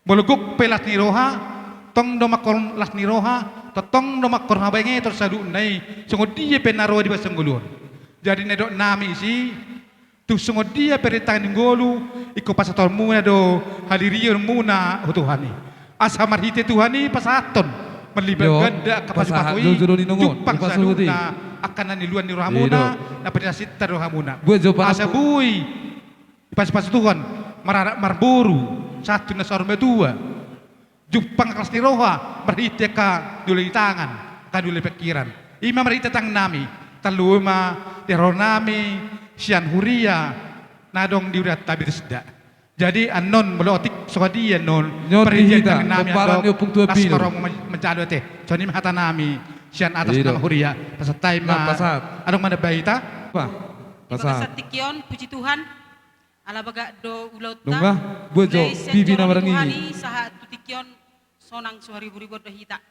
Molo gok pe las ni roha, tong do mangkorhon las ni roha, tong do mangkorhon habengeton saluhutna i, songon dia pe na ro di bagasan ngolu on. Jadi na nidok nami disi, tung songon dia pe rintangan ni ngolu, ingkon pasahatonmuna do halirionmuna tu Tuhan i. Asa marhite Tuhan i pasahathon, marlipat ganda angka pasupasu i, jumpang saluhutna angka na niluluan ni rohamuna, na pinasinta rohamuna. Asa boi dipasupasu Tuhan, maranak marboru, sahat tu na saur matua. Jumpang las ni roha, marhite angka na niluluan ni tangan, angka na niluluan ni pingkiran. Ima marhite tangan nami, tarlumobi ma di haroro nami sian huria na adong di hurianta Bethesda. Jadi annon molo otik songon dia annon, parhitean tangan nami, pomparan ni Ompung Tua Pinur. Manjalo ate. Songon i ma hata nami sian atas nama huria. Pasahat hami ma. Adong ma na bahen hita? Pasahat. Di bagasan tingki on, puji Tuhan. Ala bagak do ulaonta. Nunga, buat jo, mulai sian joro ni Tuhan i sahat tu tingki on, sonang so hariburiburon do hita.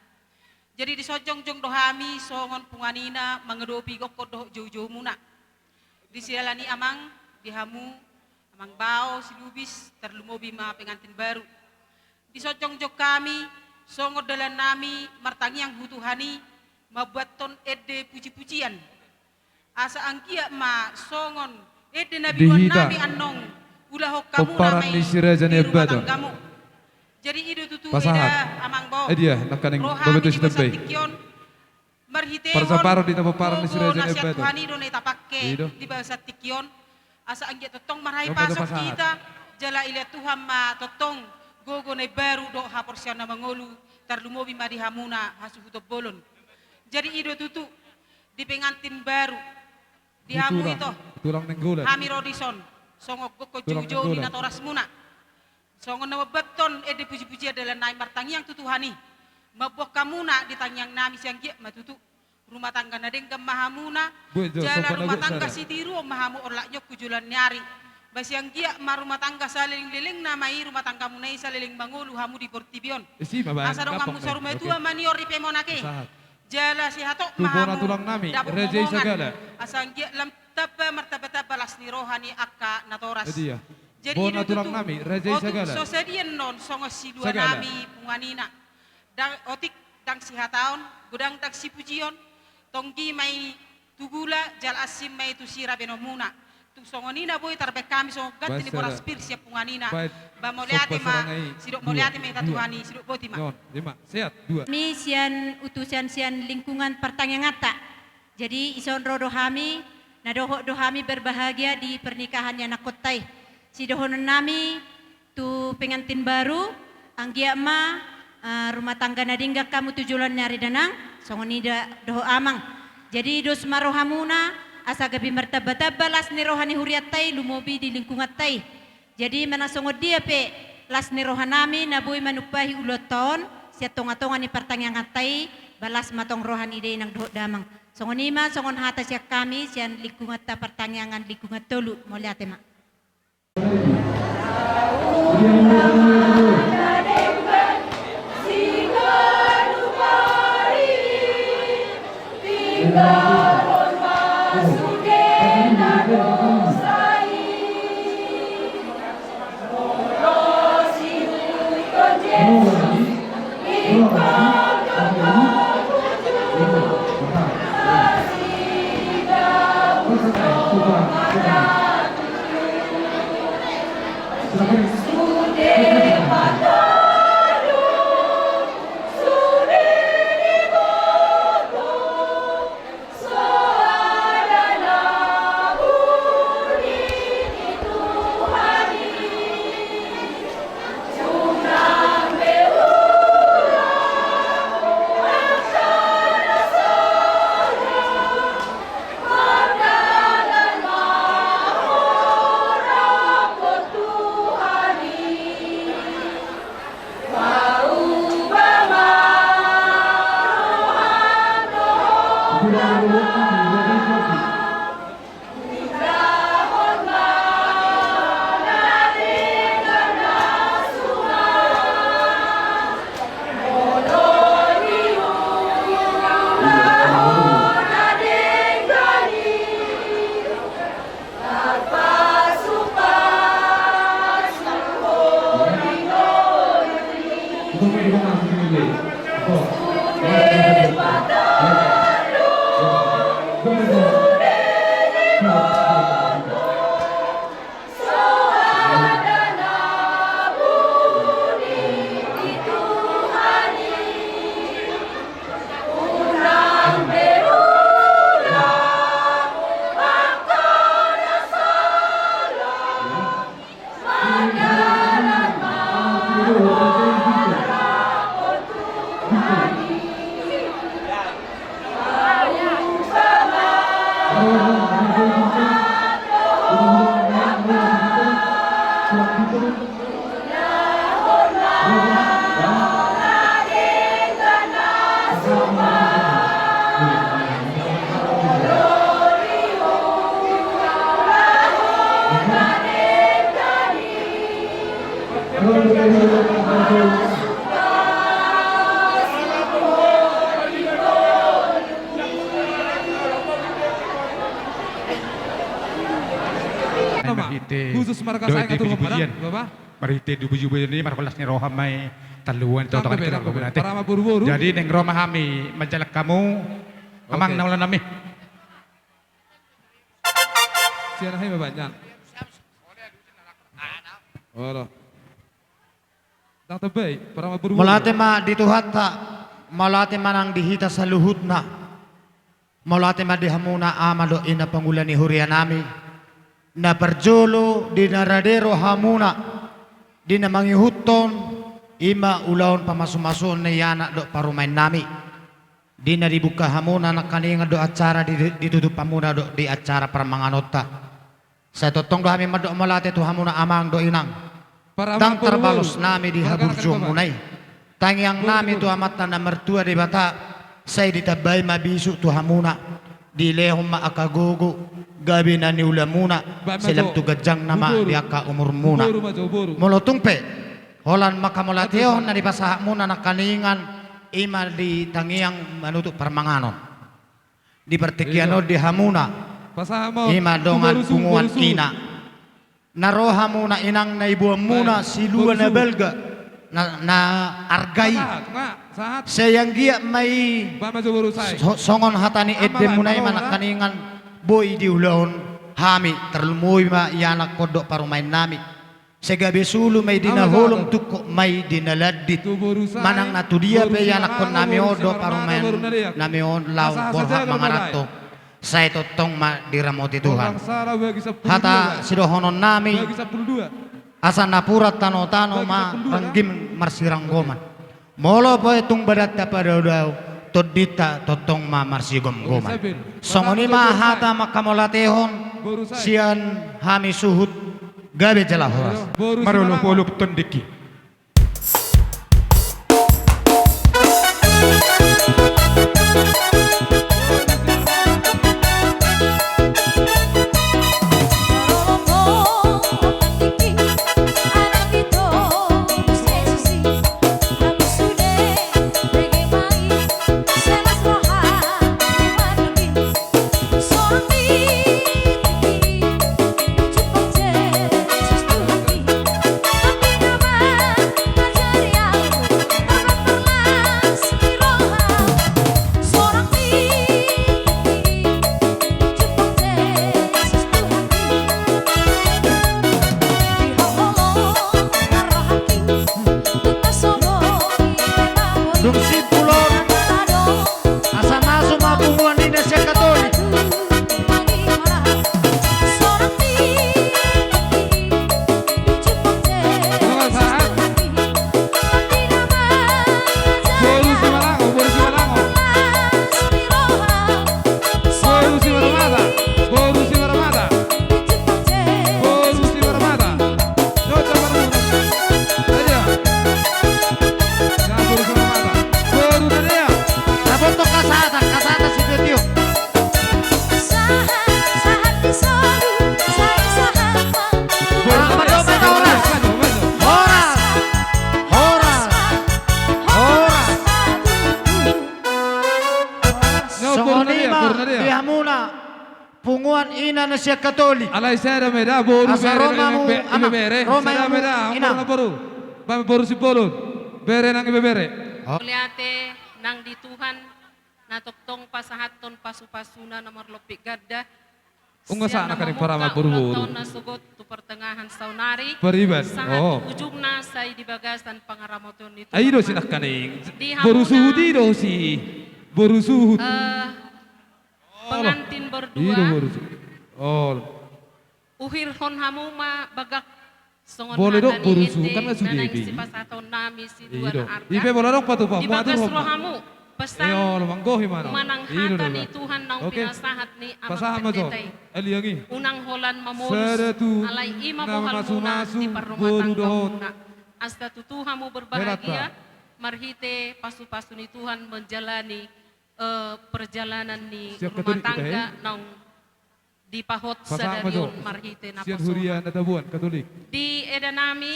Jadi, dison jongjong do hami songon punguan ina mangadopi gokhon dohot joujoumuna. Di siala ni i, amang, di hamu, amang bao, silubis, tarlumobi ma pengantin baru. Dison jongjong hami songon dalannami martangiang tu Tuhan i, mambuathon ende pujipujian. Asa anggiat ma songon ende na binuannami annon, ulahon hamuna ma i di rumah tanggamu. Jadi i do tutu, pasahat, eda, amang bao. Eh, dia, nangkaning rohami di bagasan tingki on, marhitehon gogo na sian Tuhan i do na tapangke di bagasan tingki on. Asa anggiat tongtong marhahipason hita, jala dilehon Tuhan ma tongtong gogo na imbaru dohot haporseaon na mangolu, tarlumobi ma di hamuna hasuhuton bolon. Jadi i do tutu, di pengantin baru, di hamu ito, hami ro dison songon gokhon joujou ni natorasmuna. Songon na mambuathon ende pujipujian dalannami martangiang tu Tuhan i, mamboan hamuna di tangiangnami, sai anggiat ma tutu rumah tangga na denggan ma hamuna, jala rumah tangga sitiruon ma hamu olat ni on tu joloan ni ari. Ba sai anggiat ma rumah tangga salelenglelengna ma i rumah tanggamuna i saleleng mangolu hamu di portibi on. Asa donganmu saur matua ma nion ripe monang i. Jala sihatop ma hamu dapot momongan. Asa anggiat lam tamba martambatamba las ni roha ni angka natoras. Jadi i do tutu, otik so sadia annon songon siluanami punguan ina. Ndang otik, ndang sihataon, godang ndang sipujion, tonggi ma i tu gula, jala asing ma i tu sira baenonmuna. Tung songon i na boi tarbaen hami songon ganti ni boras pir sian punguan ina. Ba mauliate ma, sidok mauliate ma hita tu Tuhan i, sidok boti ma. Hami sian utusan sian lingkungan partangianganta. Jadi dison ro do hami, na dohot do hami berbahagia di pernikahan ni anakkonta i. Sidohononnami tu pengantin baru, anggiat ma, eh, rumah tangga na denggan hamu tu joloan ni ari da nang, songon i da dohot amang. Jadi dos ma rohamuna, asa gabe martambatamba las ni roha ni hurianta i, lumobi di lingkunganta i. Jadi manang songon dia pe las ni rohanami na boi manumpahi ulaonta on, sian tongatonga ni partangianganta i, ba las ma tong roha ni da inang dohot damang. Songon i ma songon hata sian hami, sian lingkunganta partangiangan lingkungan tolu, mauliate ma. Dohot di pujipujian. Marhite di pujipujian i marholas ni roha ma i taluan. Jadi naeng ro ma hami manjalang hamu, amang na ulaon nami. Sian aha i ma banyak. Olo. Mauliate ma di Tuhanta, mauliate ma nang di hita saluhutna. Mauliate ma di hamuna ama dohot ina pangula ni huria nami. Na parjolo di na rade rohamuna di na mangihuthon, i ma ulaon pamasumasuon ni anak dohot parumaen nami. Di na dibuka hamuna nangkaningan dohot acara di, ditutup hamuna dohot di acara parmanganonta. Sai tongtong do hami mandok mauliate tu hamuna amang dohot inang. Ndang tarbalos nami di haburjuonmuna i. Tangiang nami tu Amanta na martua Debata, sai ditambai ma bisuk tu hamuna. Dilehon ma angka gogo, gabe na niulamuna, sai lam tu ganjangna ma di angka umurmuna. Molo tung pe holan manghamauliatehon na dipasahatmuna nangkaningan, i ma di tangiang manutup parmanganon. Di partingkian on di hamuna, i ma dongan punguan ina. Na ro hamuna inang na iboanmuna silua na balga, na, na arga i. Sai anggiat ma i so-, songon hata ni endemuna i ma nangkaningan boi diulahon hami, tarlumobi ma ianakkon dohot parumaen nami. Sai gabe sulu ma i di na holom, tungkot ma i di na landit. Manang na tudia pe ianakkon nami on dohot parumaen nami on laho borhat mangaranto, sai tongtong ma diramoti Tuhan. Hata sidohonon nami, asa napuran tanotano ma ranggim marsiranggoman. Molo pe tung badanta padaodao, tondinta tongtong ma marsigomgoman. Songon i ma hata manghamauliatehon sian hami suhut, gabe jala horas. Marolopolop tondingki. Dung simpul on, asa masuk ma punguan ina sian Katolik. Boru Simarmata. Boru Simarmata. Boru Simarmata. Jota Marmuna. Ayo. Ya, Boru Simarmata. Boru Nadea. Dapoton kasahatan, kasahatan si Betio. Sahat, sahat di solu, sahat, sahat. Boru Nadea. Horas. Horas. Horas. Horas. Songon i ma di hamuna punguan ina na sian Katolik. Alai sada ma da boru, asa bere, ro ma hamu, ibebere. Sada ma da, inang. Boru, boru, boru Simbolon. Bere nang ibebere. Mauliate nang di Tuhan na tongtong pasahathon pasupasuna na marlompit ganda. Nunga sahat nangkaning paramat boruboru. Sian na mamungka ulang tahun na sogot tu pertengahan saonari. Pariban. Sahat tu ujungna sai di bagasan pangaramotion ni Tuhan. Ai do si nangkaning. Boru Suhut i do si. Boru Suhut. Eh, pengantin berdua. I do boru Suhut. Ol. Uhirhon hamu ma bagak songon hata ni ende na naeng sipasahaton nami si dua na arga. Di bagas rohamu, pesan manang hata ni Tuhan naung pinasahat ni amang pendeta i. Unang holan mamolus, alai i ma bohalmuna di parrumatanggaonmuna. Asa tutu hamu berbahagia, marhite pasupasu ni Tuhan menjalani, eh, perjalanan ni rumah tangga naung dipahot sadari on marhite naposo. Di eda nami,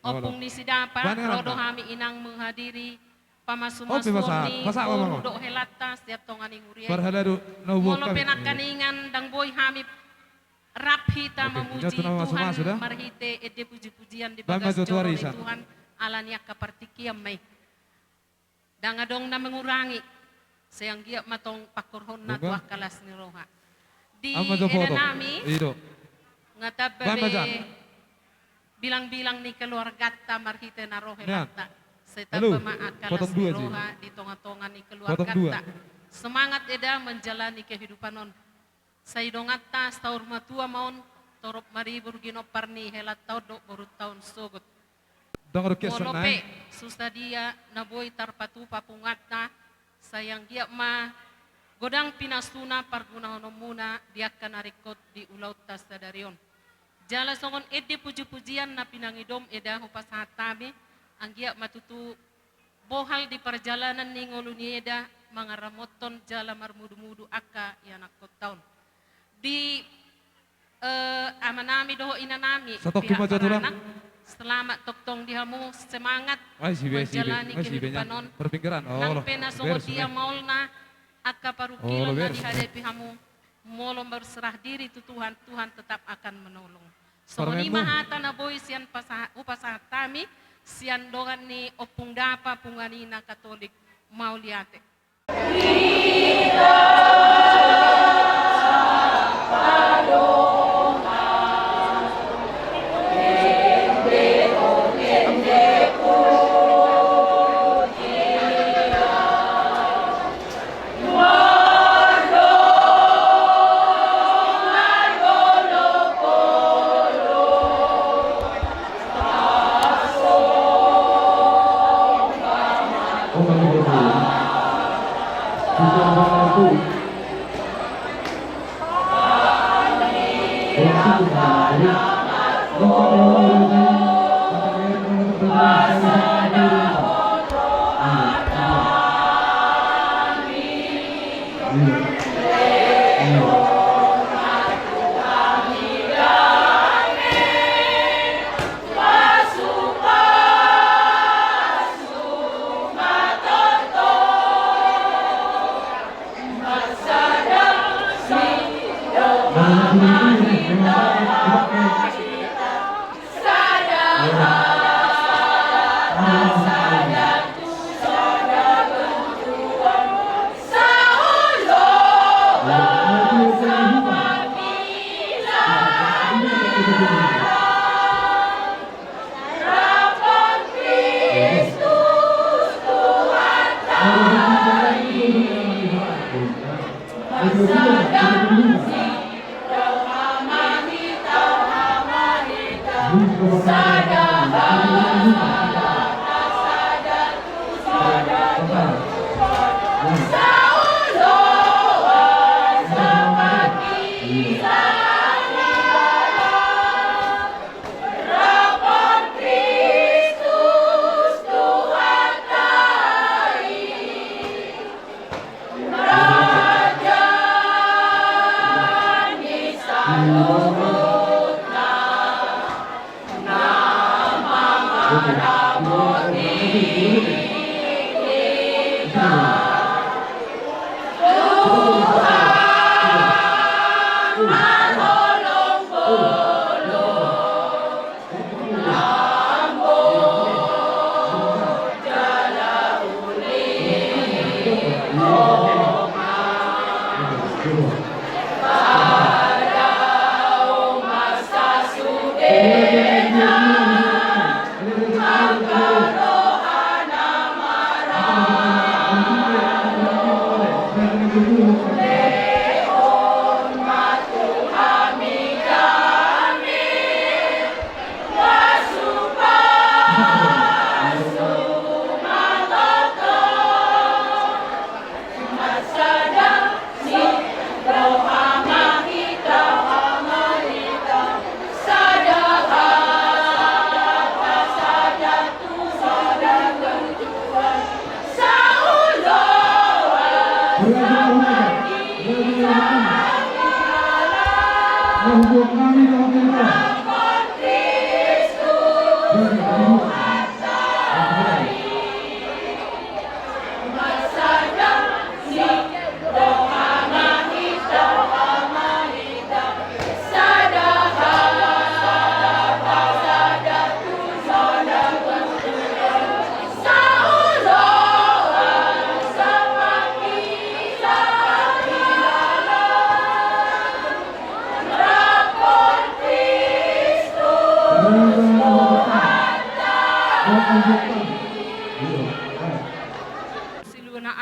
Ompung ni si Dapa, ro do hami inang menghadiri pamasumasuon ni boru dohot helanta sian tonga ni huria i. Molo pe nangkaningan ndang boi hami Rap hita mamuji Tuhan marhite ende puji-pujian di bagas joro ni Tuhan, ala ni angka partingkian ma i. Ndang adong na mengurangi, sai anggiat ma tong pangkorhonna tu angka las ni roha. Di eda nami, nga tamba be bilang-bilang ni keluarganta marhite na ro helanta. Sai tamba ma angka las ni roha di tonga-tonga ni keluarganta. Semangat eda menjalani kehidupan on. Sai donganta saur matua ma on, torop maribur ginompar ni helanta on dohot borunta on sogot. Molo pe so sadia na boi tarpatupa punguanta, sai anggiat ma godang pinasuna pargunahononmuna di angka na ringkot di ulaonta sadari on. Jala songon ende puji-pujian na pinangidom eda hupasahat hami, anggiat ma tutu bohal di parjalanan ni ngolu ni eda mangaramothon jala marmudu-mudu angka ianakkonta on. Di eh, amanami dohot inanami, pihak paranak, selamat tongtong di hamu, semangat menjalani kehidupan on. Nang pe na songon dia maolna angka parungkilon na dihadapi hamu, molo berserah diri tu Tuhan, Tuhan tetap akan menolong. Songon i ma hata na boi sian pasa-, hupasahat hami sian dongan ni Ompung Dapa, punguan ina Katolik. Mauliate.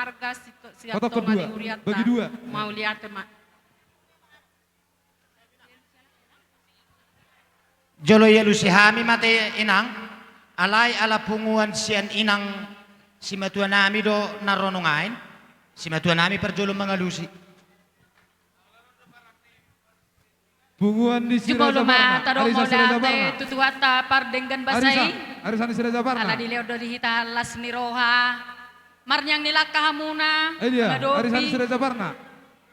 marga, si, sian tonga ni hurianta. Bagi dua. Mauliate ma. Jolo i alusi hami ma ate inang, alai ala punguan sian inang simatua nami do na ro nuaeng, simatua nami parjolo mangalusi. Punguan ni Siraja Parna. Jumolo ma tadok mauliate tu Tuhanta pardenggan basa i. Arisan ni Siraja Parna. Ala dilehon do di hita las ni roha, marniang ni langka hamuna. Arisan ni Siraja Parna.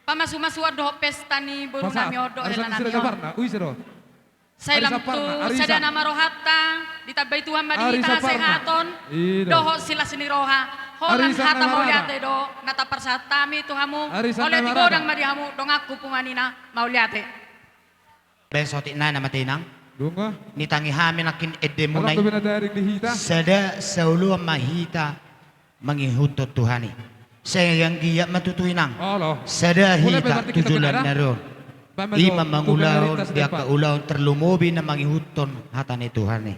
Pamasumasuon dohot pesta ni boru nami on do hela nami on. Sai lam tu sada nama rohanta, ditambai Tuhan ma di hita hasehaton dohot silas ni roha. Holan hata mauliate do na taparsahat hami tu hamu. Mauliate godang ma di hamu donganku punguan ina, mauliate. Baen sotik nai nama tenang. Nitangi hami nangkin endemuna i. Sada saoloan ma hita mangihuthon Tuhan i. Sai anggiat ma tutu inang, sada hita tu joloan ni ari on, i ma mangulahon di angka ulaon tarlumobi na mangihuthon hata ni Tuhan i.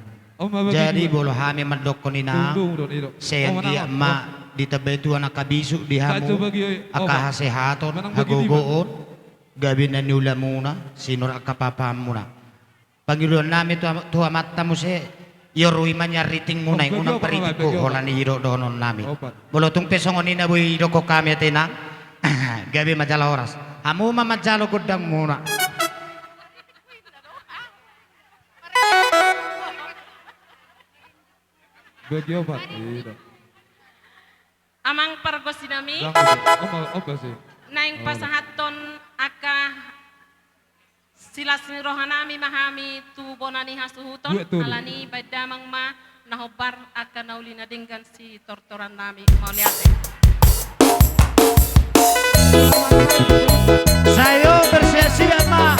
Jadi molo hami mandokkon inang, sai anggiat ma ditambai Tuhan angka bisuk di hamu, angka hasehaton, hagogoon, gabe na niulamuna, sinur angka papahanmuna. Pangidoan nami tu, tu amanta muse, iorui ma nian ritingmuna i, unang paritik ho, holan i do dohonon nami. Molo tung pe songon i na boi didokkon hami ate inang, gabe ma jala horas. Hamu ma manjalo gondangmuna. Bagi opat, i do. Amang pargonsi nami. Naeng pasahathon angka silas ni roha nami ma hami tu bona ni hasuhuton, alani baen damang ma na hombar angka na uli na denggan sitortoran nami. Mauliate. Sai on bersiap-siap ma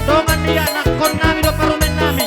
dongan ni anakkon nami dohot parumaen nami.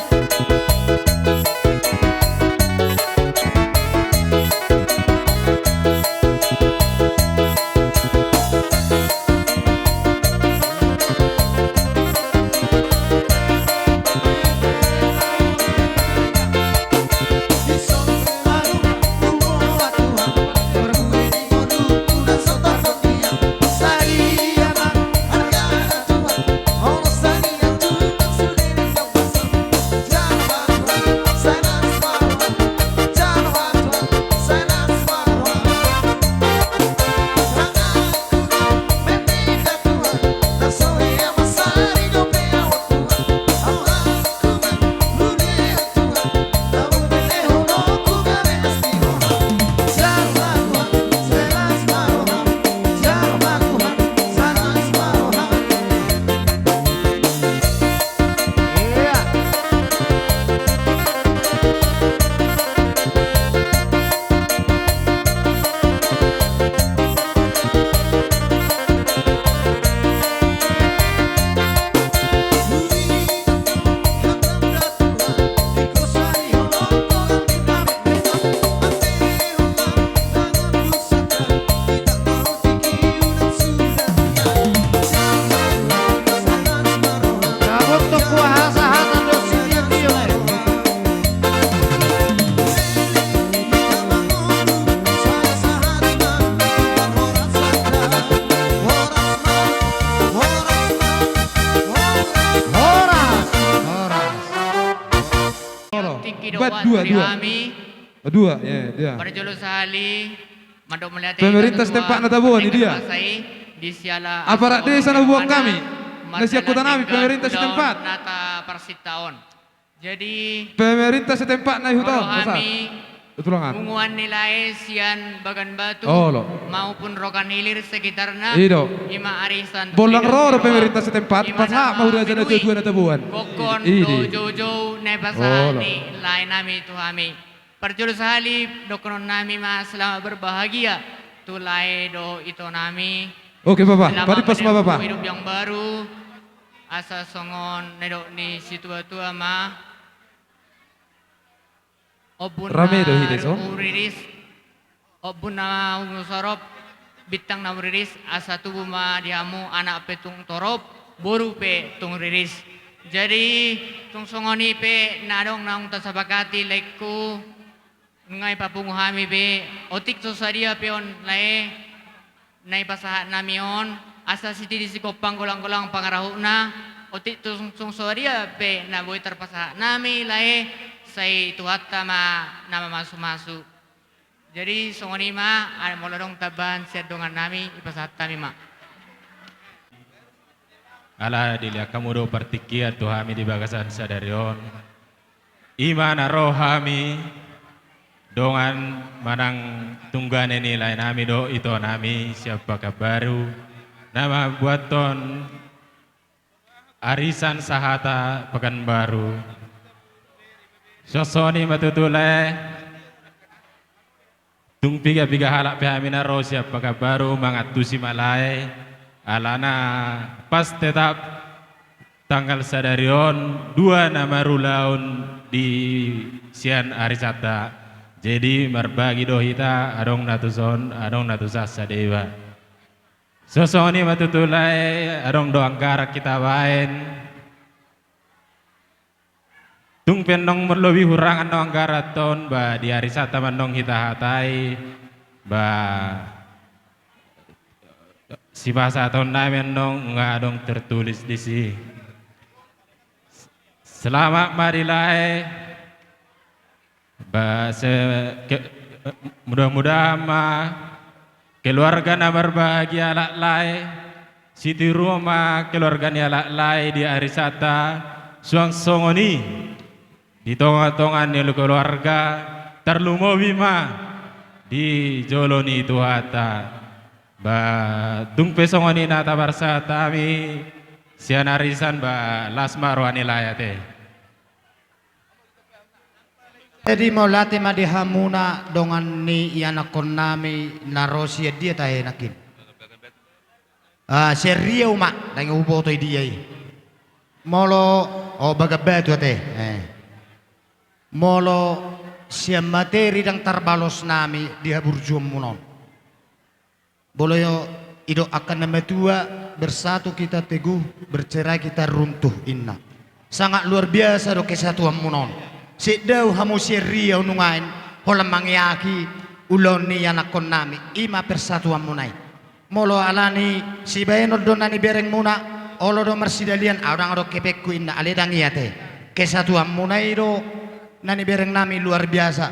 Horas, horas. Tingki do waktu di hami. Dua, ya, ya. Parjolo sahali mandok mauliate. Pemerintah setempat na taboan i dia. Aparat desa na huboan hami, na sian kota nami, pemerintah setempat. Nata parsinta on. Jadi pemerintah setempat na i huta on, masa? Punguan ni lae sian Bagan Batu maupun Rokan Hilir sekitarna. I do. Ima arisan. Bollang ro do pemerintah setempat, pasahat ma huria jana dua na taboan. Gokkon do joujou na pasahat ni lae nami tu hami. Parjolo sahali dohonon nami ma selamat berbahagia tu lae dohot ito nami. Oke, Bapa. Selamat menempuh hidup yang baru. Asa songon na nidok ni situatua ma. Ombun na umriris, ombun na umriris, bintang na umriris, asa tubu ma di hamu anak pe tung torop, boru pe tung riris. Jadi tung songon i pe na adong naung tasapakati laengku, Nunga ipapungu hami be, otik so sadia pe on lae, na ipasahat nami on, asa sititi sigompang golang-golang pangarahutna, otik tu sung, sung sadia pe na boi tarpasahat nami lae, sai Tuhanta ma na mamasu-masu. Jadi songon i ma, a, molo adong tambahan sian dongan nami, ipasahat hami ma. Ala dilehon hamu do partingkian tu hami di bagasan sadari on. I ma na ro hami dongan manang tunggane ni lae nami dohot ito nami sian Pekanbaru, na mambuathon arisan sahata Pekanbaru. Songon i ma tutu lae. Tung piga-piga halak pe hami na ro sian Pekanbaru mangantusi ma lae, alana pas tetap tanggal sadari on dua na marulaon di sian arisanta. Jadi marbagi do hita, adong na tuson, adong na tusan sadeba. Songon i ma tutu lae, adong do anggaran hita baen. Tung pe nunga marlobi hurang annon anggaran on, ba di arisanta ma nunga hita hatai, ba sipasahaton nami annon nunga adong tertulis disi. Selamat ma di lae. Ba se, ke, mudah-mudahan ma keluarga na marbahagia halak lae, sitiruon ma keluarga ni halak lae di arisanta, suang songon i di tonga-tonga ni keluarga, tarlumobi ma di jolo ni Tuhanta. Ba tung pe songon i na taparsahat hami sian arisan, ba las ma roha ni lae ate. Jadi mauliate ma di hamuna dongan ni ianakhon nami na ro sian dia tahe nangkin. Ah, sian Riau ma, ndang huboto i dia i. Molo, o, Bagan Batu ate. Eh. Molo sian materi ndang tarbalos nami di haburjuonmuna on. Molo didok angka na matua, bersatu kita teguh, bercerai kita runtuh, inna. Sangat luar biasa do kesatuanmuna on. Sai dao hamu sian Riau nuaeng holan mangeaki ulaon ni ianakhon nami, i ma persatuanmuna i. Molo alani sibaenon do na niberengmuna, olo do marsidalian, au ndang adong hepengku, inna, alai ndang i ate. Kesatuanmuna i do na nibereng nami luar biasa.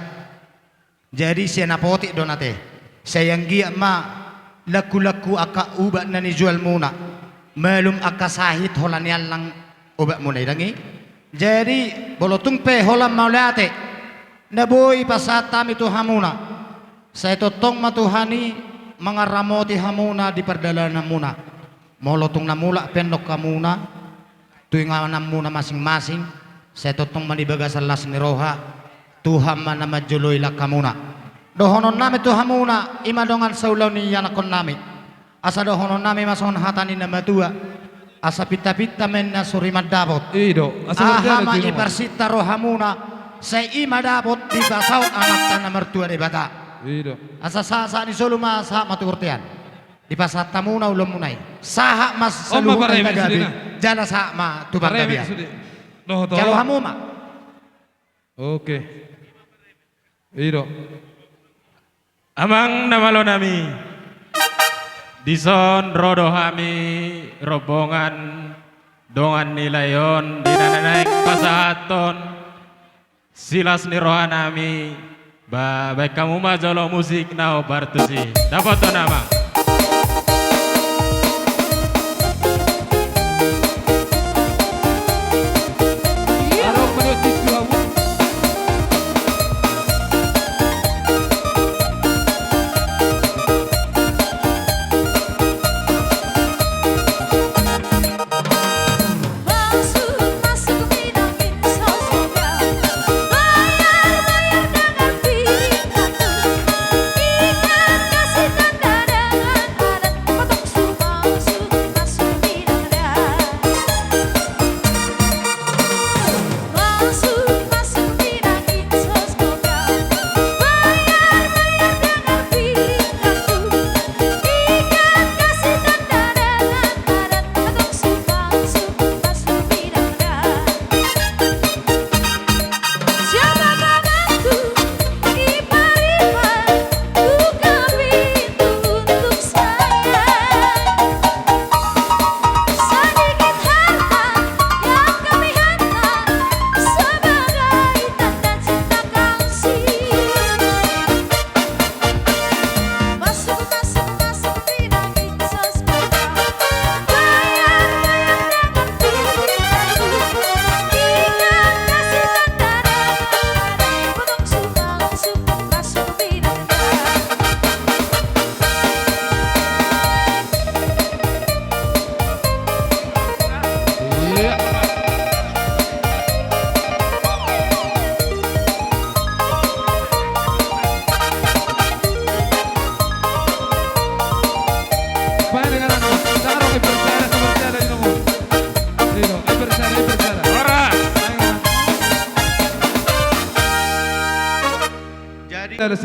Jadi sian apotik do na ate. Sai anggiat ma langku-langku angka ubat na nijualmuna, malum angka sahit holan ni allang obatmuna i, ndang i. Jadi molo tung pe holan mauliate na boi pasahat hami tu hamuna, sai tongtong ma Tuhan i mangaramoti hamuna di pardalananmuna. Molo tung na mulak pe annon hamuna tu ingananmuna masing-masing, sai tongtong ma di bagasan las ni roha, Tuhan ma na manjoloi langkamuna. Dohonon nami tu hamuna, i ma dongan saulaon ni ianakhon nami, asa dohonon nami ma songon hata ni na matua: Asa pinta-pinta ma inna soriman dapot. I do, asa aha ma i parsinta rohamuna, sai i ma dapot dipasaut Amanta na martua Debata. I do. Asa sahat-sahat ni solu ma sahat ma tu bontean. Dipasahat hamuna ulaonmuna i. Sahat ma saluhutna i na gabe, jala sahat ma tu panggabean. Jalo hamu ma. Oke. I do. Amang na malo nami. Dison ro do hami rombongan dongan ni lae on di na naeng pasahathon silas ni roha nami, ba baen hamu ma jolo musik na hombar tusi. Dapothon amang.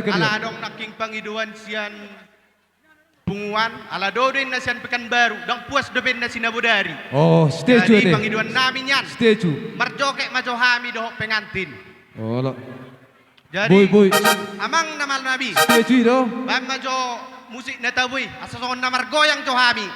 Ala adong nangkin pangidoan sian punguan, ala do do inna sian Pekanbaru, ndang puas dope inna si na bodari. Oh, setuju. Jadi, ade. Pangidoan nami nian. Setuju. Marjoget ma jo hami dohot pengantin. Olo. Jadi, boi, boi. Amang na marnabi. Setuju do. Baen ma jo musik na tabo i, asa songon na margoyang jo hami.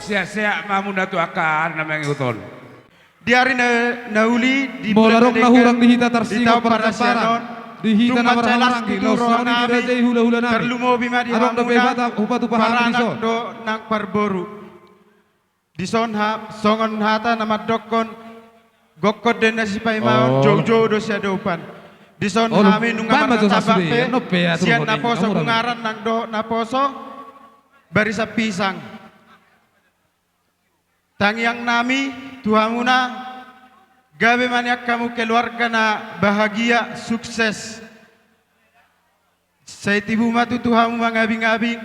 Sehat-sehat ma muna tu angka na mangihut on. Di ari na, na uli, di bulan na denggan, di taon parasian on, tung mansai las tutu roha nami, tarlumobi ma di hamuna, paranak dohot nang parboru. Dison ha, songon hata na mandokkon, gokkon do inna sipaimaon, joujou do siadopan. Dison hami nunga martamba pe sian naposo bungaran nang dohot naposo barisan pisang. Tangiang nami tu hamuna, gabe ma nian hamu keluarga na bahagia, sukses. Sai tibu ma tutu hamu mangabing-abing,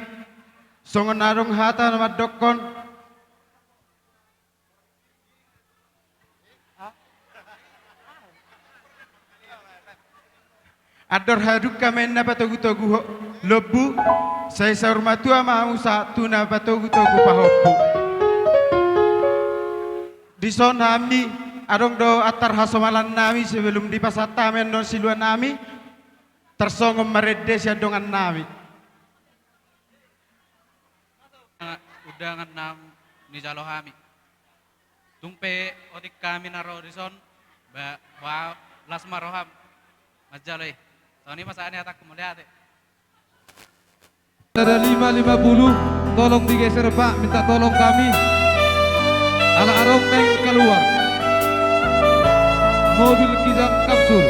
songon na adong hata na mandokkon. Andor hadungka ma inna patogu-togu ho-, lombu, sai saur matua ma hamu sahat tu na patogu-togu pahompu. Dison hami, adong do antar hasomalan nami sebelum dipasahat hami annon silua nami, tarsongon marende sian dongan nami. Undangan na nijalo hami. Tung pe otik hami na ro dison, ba, ba, las ma roham manjalo i. Songon i ma sahat ni hatangku, mauliate. Ada lima lima puluh, tolong digeser, Pak, minta tolong kami. Ala adong naeng kaluar. Mobil Kijang Kapsul.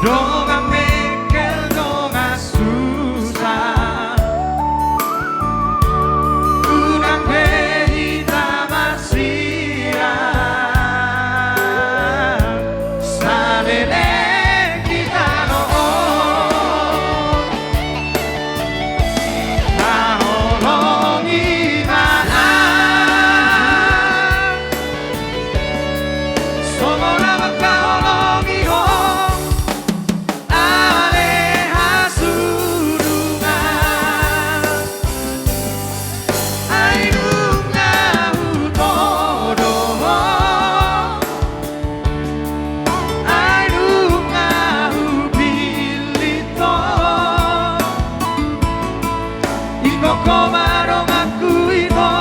Dongan mengkel, dongan susa, unang be hita marsial, saleleng di tano on. Haholongi ma ahu, songon na mangkaholongi ho ale hasurungan. Ai nunga hutodo ho, ai nunga hupillit ho, ingkon ho ma donganku ito,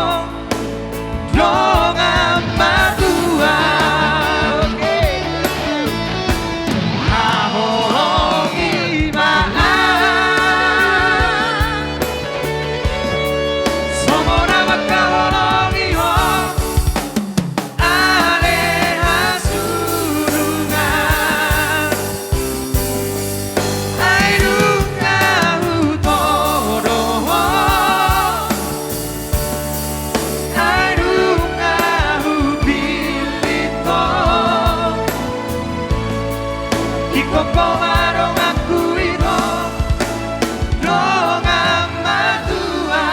dongan matua. Haholongi ma ahu, songon na mangkaholongi ho ale hasurungan. Ai nunga hutodo ho, ai nunga hupillit ho, ingkon ho ma donganku ito, dongan matua.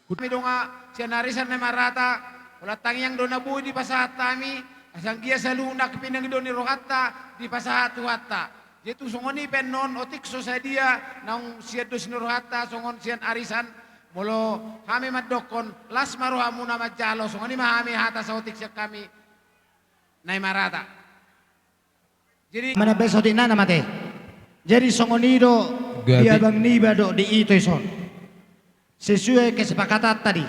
Hutami dongan sian arisan na marata, holan tangiang do na boi dipasahat hami, asa anggiat saluhutna pinangido ni rohanta dipasahat Tuhanta. Jadi tung songon i pe annon, otik so sadia naung sian dos ni rohanta songon sian arisan, molo hami mandokkon las ma rohamuna manjalo, songon i ma hami hata saotik sian hami na marata. Jadi mana be saotik na mate. Jadi songon i do di abang niba dohot di ito ison. Sesuai kesepakatan tadi,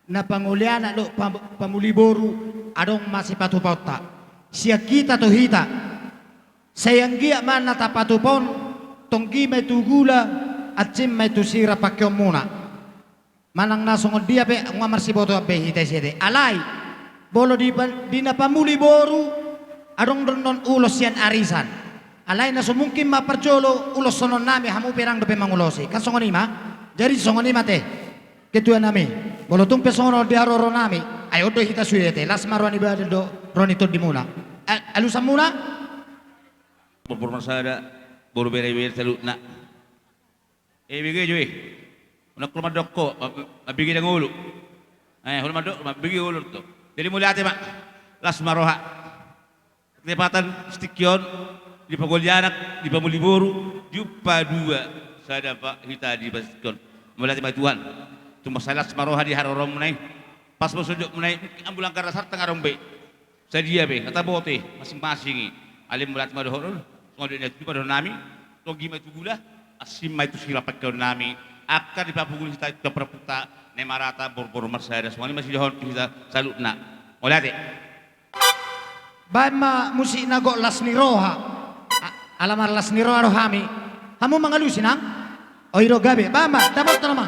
na pangoli anak dohot pam-, pamuli boru, adong ma sipatupaonta. Sian hita tu hita. Sai anggiat ma na tapatupa on, tonggi ma i tu gula, ansim ma i tu sira pangkeonmuna. Manang na songon dia pe, nunga marsibotoan be hita isi ate. Alai, molo di pa-, di na pamuli boru, adong do annon ulos sian arisan. Alai na so mungkin ma parjolo, uloshonon nami, hamu pe ndang dope mangulosi. Kan songon i ma? Jadi songon i ma ate. Ketua nami. Molo tung pe songon on di haroro nami, ai on do hita sude ate. Las ma roha ni badan dohot roha ni tondimuna. A-, alusanmuna? Borbor marsada, boru bere-bere saluhutna. Eh, bege jo, eh. Unang ho mandok ho, ma-, mambege ndang olo. Eh, ho mandok, mambege olo do. Jadi mauliate ma. Las ma roha. Ketepatan sitingki on, di pangoli anak, di pamuli boru, diupa dua, sada pa hita di sitingki on. Mauliate ma Tuhan. Tung mansai las ma roha di haroromuna i. Pas ma sojokmuna i, ambulan karasar tangga rong be. Sadia be, na taboto masing-masing i. Alai mauliate ma dohonon, songon dia na tutu ma dohonon nami, tonggi ma i tu gula, ansim ma i tu sira pangkeon nami, angka dipapungu hita tu parpunguanta, na marata borbor marsada, songon i ma sidohonon tu hita saluhutna. Mauliate. Baen ma musik na gok las ni roha. A-, ala marlas ni roha do hami. Hamu mangalusi nang? O i do gabe, baen ma, dapot tano ma.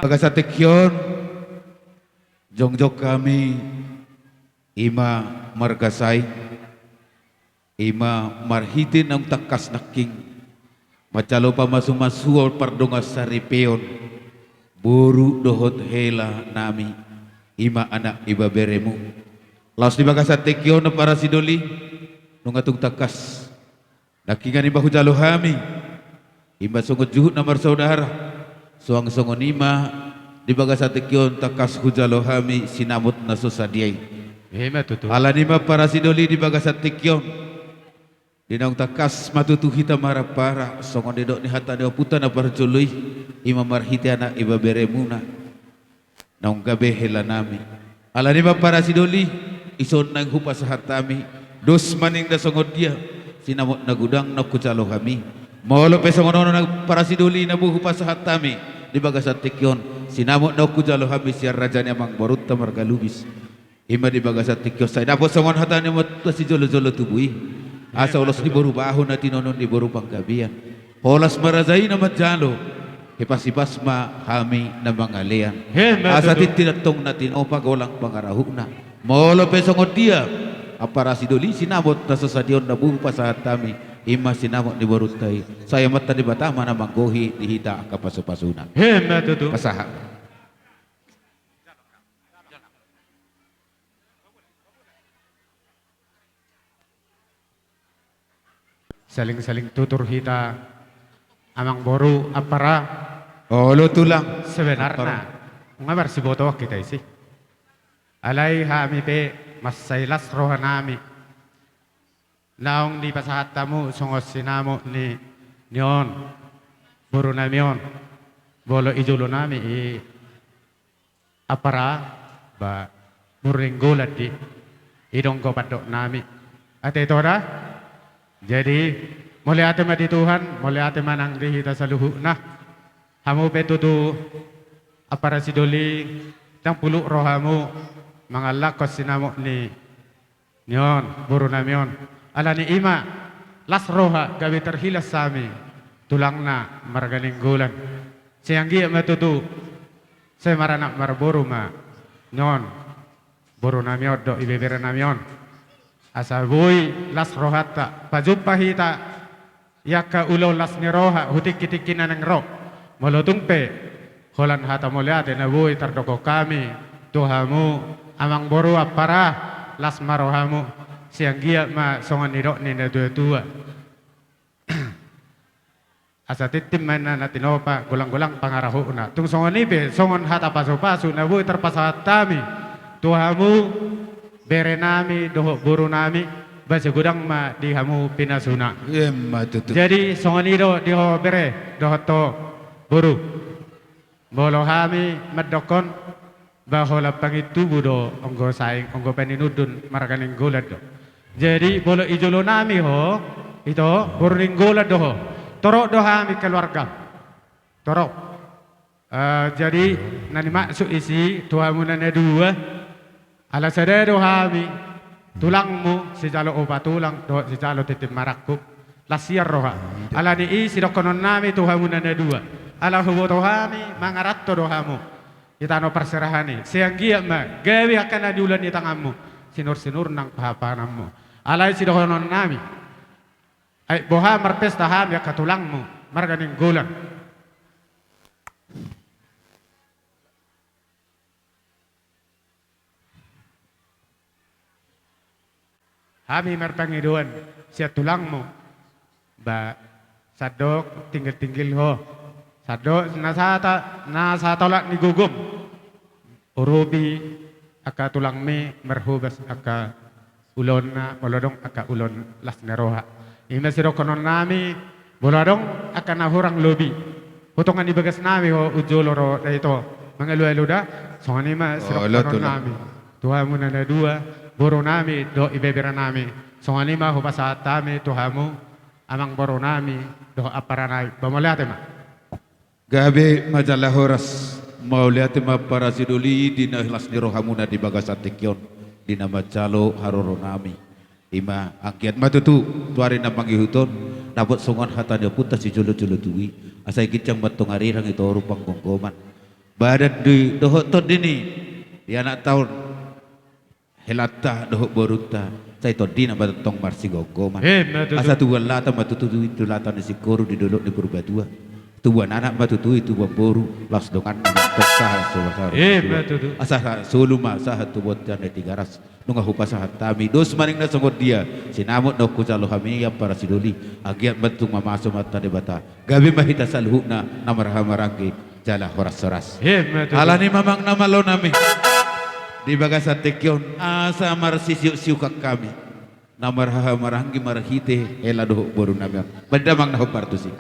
Bagasan tingki on, jongjong hami i ma marga Sai. I ma marhite naung tangkas nangkin manjalo pamasumasuon pardongansaripeon boru dohot hela nami, i ma anak ibeberemu. Laos di bagasan tingki on na parasidoli, nunga tung tangkas nangkin i ma hujalo hami. I ma songon juhut na marsaudara, suang songon i ma di bagasan tingki on tangkas hujalo hami sinamot na so sadia i. I ma tutu. Alani i ma parasidoli di bagasan tingki on, di naung tangkas ma tutu hita marampara, songon didok ni hata ni ompunta na parjolo i, i ma marhite anak ibeberemuna. Naung gabe hela nami. Alani i ma parasidoli, ison naeng hupasahat hami, dos ma ninna songon dia, sinamot na godang naung hujalo hami. Molo pe songon on na parasidoli na boi hupasahat hami, di bagasan tingki on, sinamot naung hujalo hami sian raja ni amangborunta marga Lubis. I ma di bagasan tingki on, sai dapot songon hata ni ompunta sijolojolo tubu i. Asa ulos ni boru bahu na tinonon ni boru panggabean. Holas ma raja i na manjalo, hipas-hipas ma hami na mangalean. Asa tintin antong na tinopa, golang pangarahutna. Molo pe songon dia, parasidoli, sinamot na so sadia on na boi hupasahat hami, I ma sinamot ni borunta i. Sai Amanta Debata ma na manggohi di hita angka pasupasuna. Emma tutu. Pasahat. Salingsaling tutur hita, amangboru, ampara. Olo, tulang. Sebenarna, ampara, nunga marsibotoan hita disi. Alai hami pe mansai las rohanami naung dipasahat hamu songon sinamot ni, ni on, borunami on, molo di jolonami i, ampara, ba, Boru Nainggolan di, i do anggo pandoknami. Ate, ito da? Jadi, mauliate ma di Tuhan, mauliate ma nang di hita saluhutna. Hamu pe tutu, ampara Sidoli, ndang puluk rohamu mangalangkon sinamot ni, ni on, borunami on. Alani i ma, las roha gabe tarhilas hami tulangna marga Nainggolan. Sai anggiat ma tutu, sai maranak marboru ma ni on, borunami on dohot ibeberenami on. Asa boi las rohanta, pajumpa hita i angka ulaon las ni roha hu tingkitingki na naeng ro. Molo tung pe holan hata mauliate na boi tardok hami tu hamu, amangboru, ampara, las ma rohamu. Sai anggiat ma songon nidok ni natuatua. Asa tintin ma inna na tinopa, golanggolang pangarahutna. Tung songon i pe, songon hata pasupasu na boi tarpasahat hami tu hamu, berenami dohot borunami, ba sai godang ma di hamu pinasuna. Emma tutu. Jadi, songon i do di ho bere dohot ho boru. Molo hami mandokkon, ba holan pangintubu do anggo saing, anggo paninundun marga Nainggolan do. Jadi, molo di jolonami ho, ito, boru Nainggolan do ho. Torop do hami keluarga. Torop. Eh, jadi, na nimaksud disi, tu hamuna na dua, ala sada do hami, tulangmu, sijalo upa tulang, dohot sijalo tintin marangkup, las sian roha. Alani i sidohononnami tu hamuna na dua. Ala huboto hami, mangaranto do hamu di tano parserahan i. Sai anggiat ma, gabe angka na niula ni tanganmu, sinursinur nang pahanpahananmu. Alai sidohononnami, ai boha marpesta hami angka tulangmu, marga Nainggolan. Hami marpangidoan sian tulangmu, ba, sandok tinggiltinggil ho, sandok na sata-, na satolap ni gogom, urupi angka tulangmi marhobas angka ulaonna, molo adong angka ulaon las ni roha. I ma sidohononnami, molo adong angka na hurang lobi, hutongan di bagasnami ho, tu jolo ro da ito, mangalualu da. Songon i ma sidohononnami tu hamuna na dua, borunami dohot ibeberenami. Songon i ma hupasahat hami tu hamu, amangborunami dohot amparanami. Ba mauliate ma. Gabe ma jala horas, mauliate ma ampara Sidoli di na las ni rohamuna di bagasan tingki on, di na manjalo haroronami. I ma, anggiat ma tutu, tu ari na mangihut on, dapot songon hata ni ompunta sijolojolo tubu i, asa ginjang ma antong arirang i toru panggomgoman. Badan di dohot tondi ni, di anakta on, helanta dohot borunta, sai tondina ma antong marsigomgoman. Emma tutu. Asa tubuan lata ma tutu i tu lata ni singkoru di dolok ni Purbatua. Tubuan anak ma tutu i, tubuan boru, laos dongan ma antong sahat tu sahat. Emma tutu. Asa solu ma sahat tu bontean na Tigaras. Nunga hupasahat hami, dos ma ninna songon dia sinamot naung hujalo hami, ampara Sidoli. Anggiat ma antong mamasu ma Amanta Debata. Gabe ma hita saluhutna na marhahamaranggi jala horashoras. Emma tutu. Alani i ma, amang na malonami, di bagasan tingki on, asa marsisiuksiukan hami na marhahamaranggi marhite hela dohot borunami on. Baen damang na hombar tusi.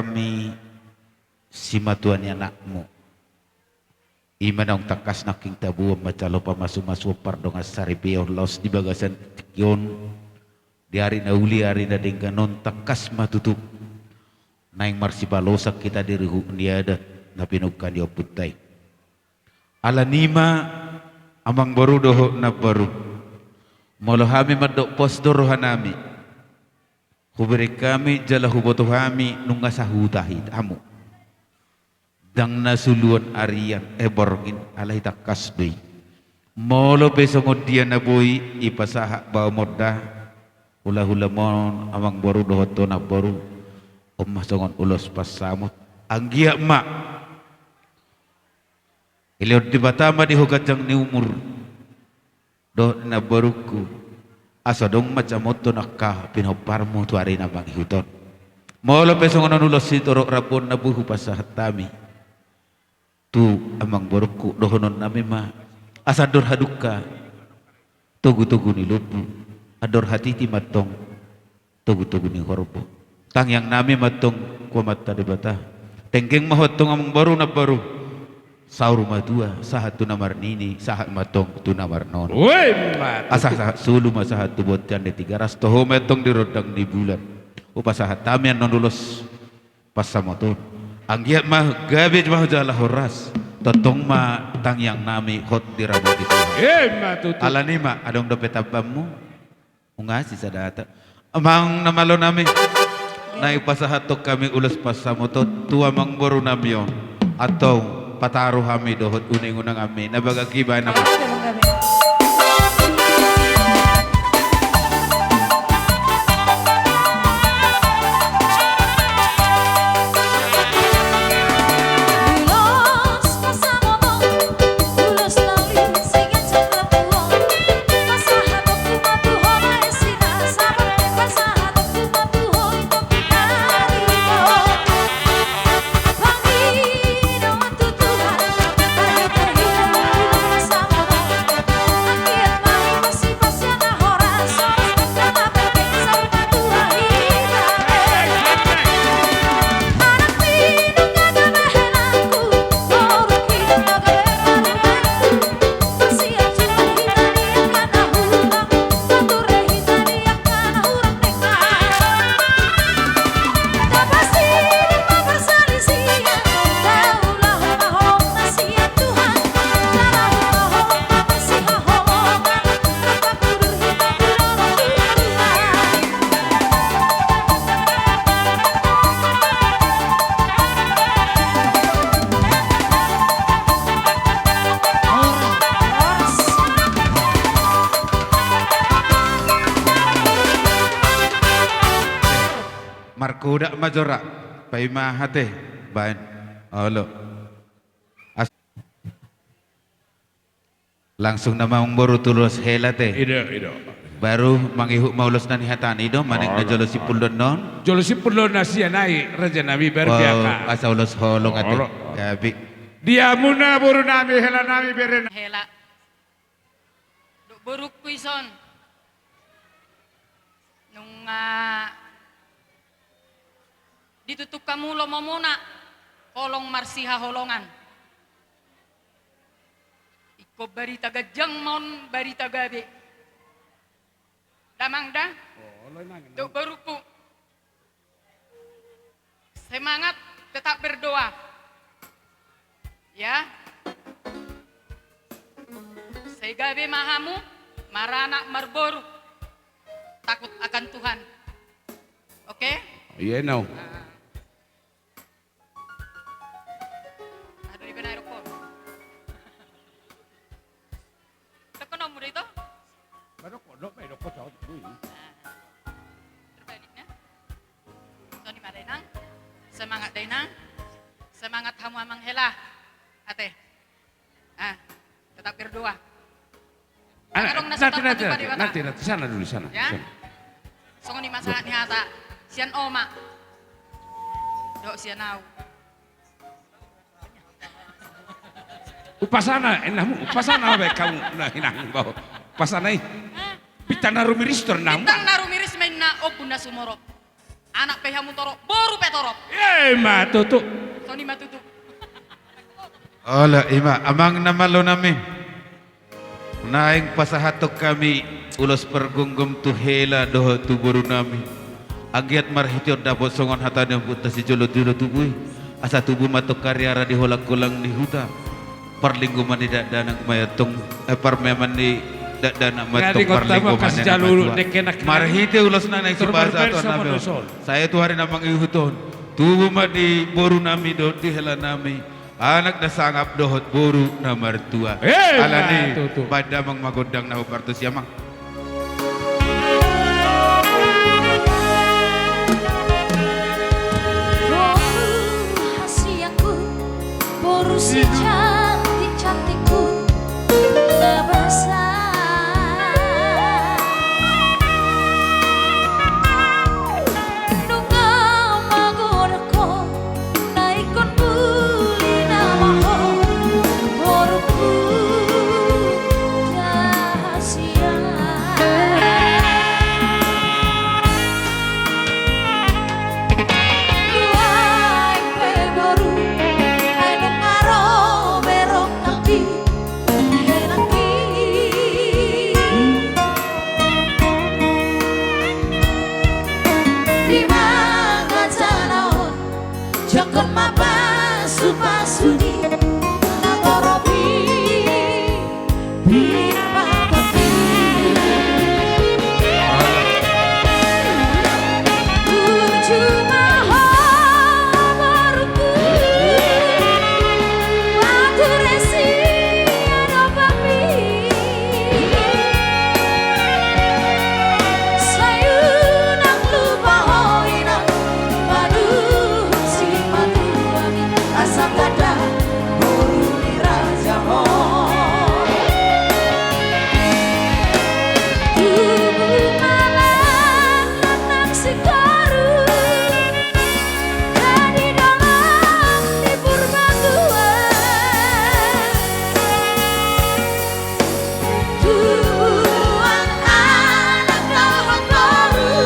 hami simatua ni anakmu. I ma naung tangkas nangkin taboan manjalo pamasumasuon pardongansaripeon laos di bagasan tingki on, di ari na uli, ari na denggan on, tangkas ma tutu naeng marsipalosak hita di rihut ni adat na pinungka ni ompunta i. Alani i ma, amangboru dohot namboru, molo hami mandok pos do rohanami, hubereng hami jala huboto hami nunga sahuta hita hamu. Ndang na suluan arian, eh, borngin, alai tangkas do i. Molo pe songon dia na boi dipasahat baomu on da, hulahulam on, amangboru dohot ho namboru, on ma songon ulos pansamot. Anggiat ma dilehon Debata ma di ho ganjang ni umur dohot namborungku, asa adong ma jamot tu angka pinomparmu tu ari na mangihut on. Molo pe songon on ulos sitorop rambu on na boi hupasahat hami tu amangborungku, dohononnami ma: asa andor hadungka togutogu ni lombu, andor hatiti ma antong togutogu ni horbo. Tangiangnami ma antong tu Amanta Debata, tenggeng ma ho antong amangboru namboru, saur matua sahat tu na marnini, sahat ma antong tu na marnono. Oi, ma tutu. Asa sahat solu ma sahat tu bontean ni Tigaras, toho ma antong di rondang ni bulan. Hupasahat hami annon ulos pansamot on. Anggiat ma gabe ma jala horas. Tongtong ma tangiangnami hot diramoti Tuhan. Oi, ma tutu. Alani i ma, adong dope tambanmu? Nunga, sisada hata. Amang na malonami, naeng pasahathon hami ulos pansamot on tu amangborunami on. Antong pataru hami dohot uningunami na bagak i, baen amang. Markuda ma jora, paima ate, baen. Olo. As-, langsung nama amangboru tu ulos hela ate. I do, i do. Baru mangihut ma ulos na nihatana i do, manang na jolo simpul do annon. Jolo simpul do na sian i, rajanami, baru diangkat. Asa ulos holong ate. Olo. Gabe. Di hamuna borunami, helanami, berenami. Hela. Dok borungku ison. Nunga ditutuk hamu lomomuna, holong marsihaholongan. Ingkon barita ganjang ma on, barita gabe. Damang da? Dok borungku. Semangat, tetap berdoa. Ya. Sai gabe ma hamu, maranak marboru. Takut akan Tuhan. Oke? Iya, no. Ah. Aduh, di benar kok. Teko nomor itu? Baru kodok, baru kodok. Nah. Terbalik, nah. Songon i ma dainang. Semangat dainang. Semangat hamu amang hela. Ate. Ah, tetap berdoa. Ah, nanti, nanti, nanti, nanti, sana dulu, sana, ya? Sana. Songon i ma sahat ni hata. Sian oma. Dok sian au. Umpasana, eh, namu, umpasana, baik kamu, nah, inang, bau. Umpasana i. Bintang na rumiris tu, namu. Bintang na rumiris ma inna, ombun na sumorop. Anak pe hamu torop, boru pe torop. Ima tutu. Songon i ma tutu. Olo, ima, amang na malo nami. Naeng pasahathon hami ulos pargomgom tu hela dohot tu boru nami. Anggiat marhite on dapot songon hata ni ompunta sijolojolo tubu i. Asa tubu ma tongka riara di holangkolang ni huta. Parlinggoman ni dakdanak ma i antong, eh, parmaeman ni dakdanak ma i antong, parlinggoman ni anak matua. Marhite ulos na naeng sipasahaton nami on, sae tu ari na mangihut on, tubu ma di boru nami dohot di hela nami anak na sangap dohot boru na martua. Alani i, baen damang ma gondang na hombar tusi, amang. Boru hasianku, boru si cantik-cantikku, na basa. Nunga magodang ho, na ingkon muli nama ho, borungku Dahasian. Nuaeng pe boru, ai nunga ro be rongkapmi, helangki. Di mangajana on, jangkon ma pasupasu ni na torop i, pir patorop i. Burju ma ho borungku, atur esi adopanmi. Sai unang lupa ho inang, paduhut simatuami, asa tanda boru ni raja ho. Tubu ma laklak nang singkoru, jadi dalan ni Purbatua. Tubuan anak dohot boru,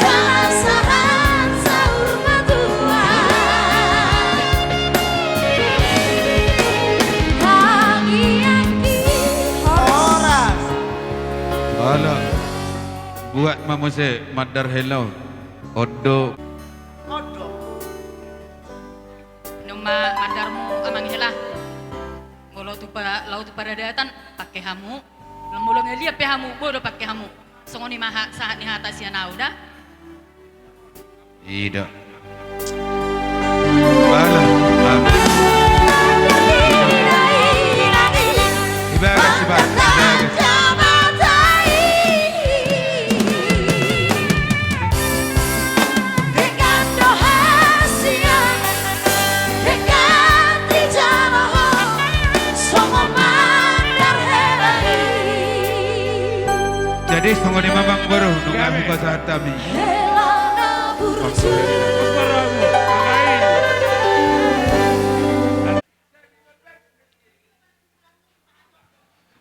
jala sahat saur matua. Tangiangki horas. Horas. Olo. Buat ma muse mandar hela on. Ondo. Ondo. Nunga mandarmu amang hela. Molo tu pa-, laho tu paradatan, pangke hamu. Molo ngaliat pe hamu, boi do pangke hamu. Songon i ma ha-, sahat ni hata sian ahu da. I do. Pala. Ibagas, ibagas, ibagas. Denggan do hasian, denggan dijalo ho, songon mandar hela i. Jadi songon i ma amang boru, nunga hupasahat hami. Hela na burju.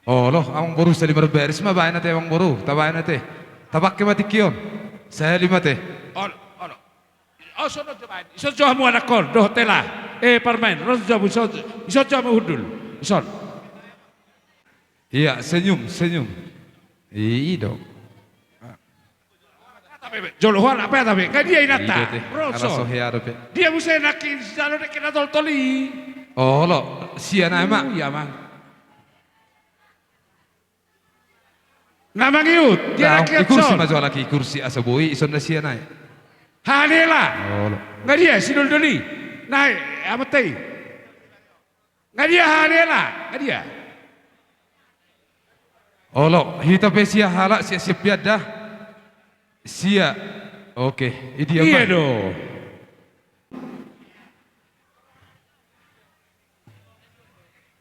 Olo, amang boru, sahali marbaris ma baen ate, amang boru, tabaen ate. Tapangke ma tingki on. Sahali ma ate. Olo, olo. Ison jo baen. Ison jo hamu anakkon dohot hela. Eh, parumaen, ro jo hamu, ison, ison jo hamu hundul. Ison. Iya, senyum, senyum. I do. Jolo hualap pe ate be. Nga dia inanta? Ro ison. Dia muse nangkin sijalo dengke na toltol i. Olo, sian ahu ma. Iya ma. Na mangihut, dia nangkin i kursi on. Ma jo halak i kursi asa boi ison na sian ahu. Haha ni hela. Olo. Nga dia sidoldol i? Nai, amanta i. Nga dia haha ni hela? Nga dia? Olo, hita pe sia halak, sia siap pian da. Sia. Oke, i dia ma. Iya do.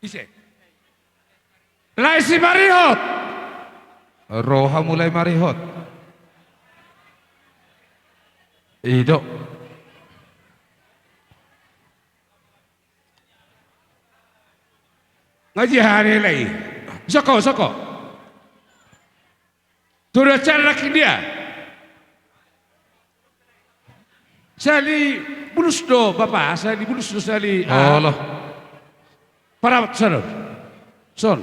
Ise? Lae Simarihot. Ro hamu lae Marihot. I do. Nga dia haha ni hela i? Soko, soko. Tuda cara nangkin dia. Sali bulus do, Bapa, sali bulus do, sali, ah. Olo. Parabat, son. Son.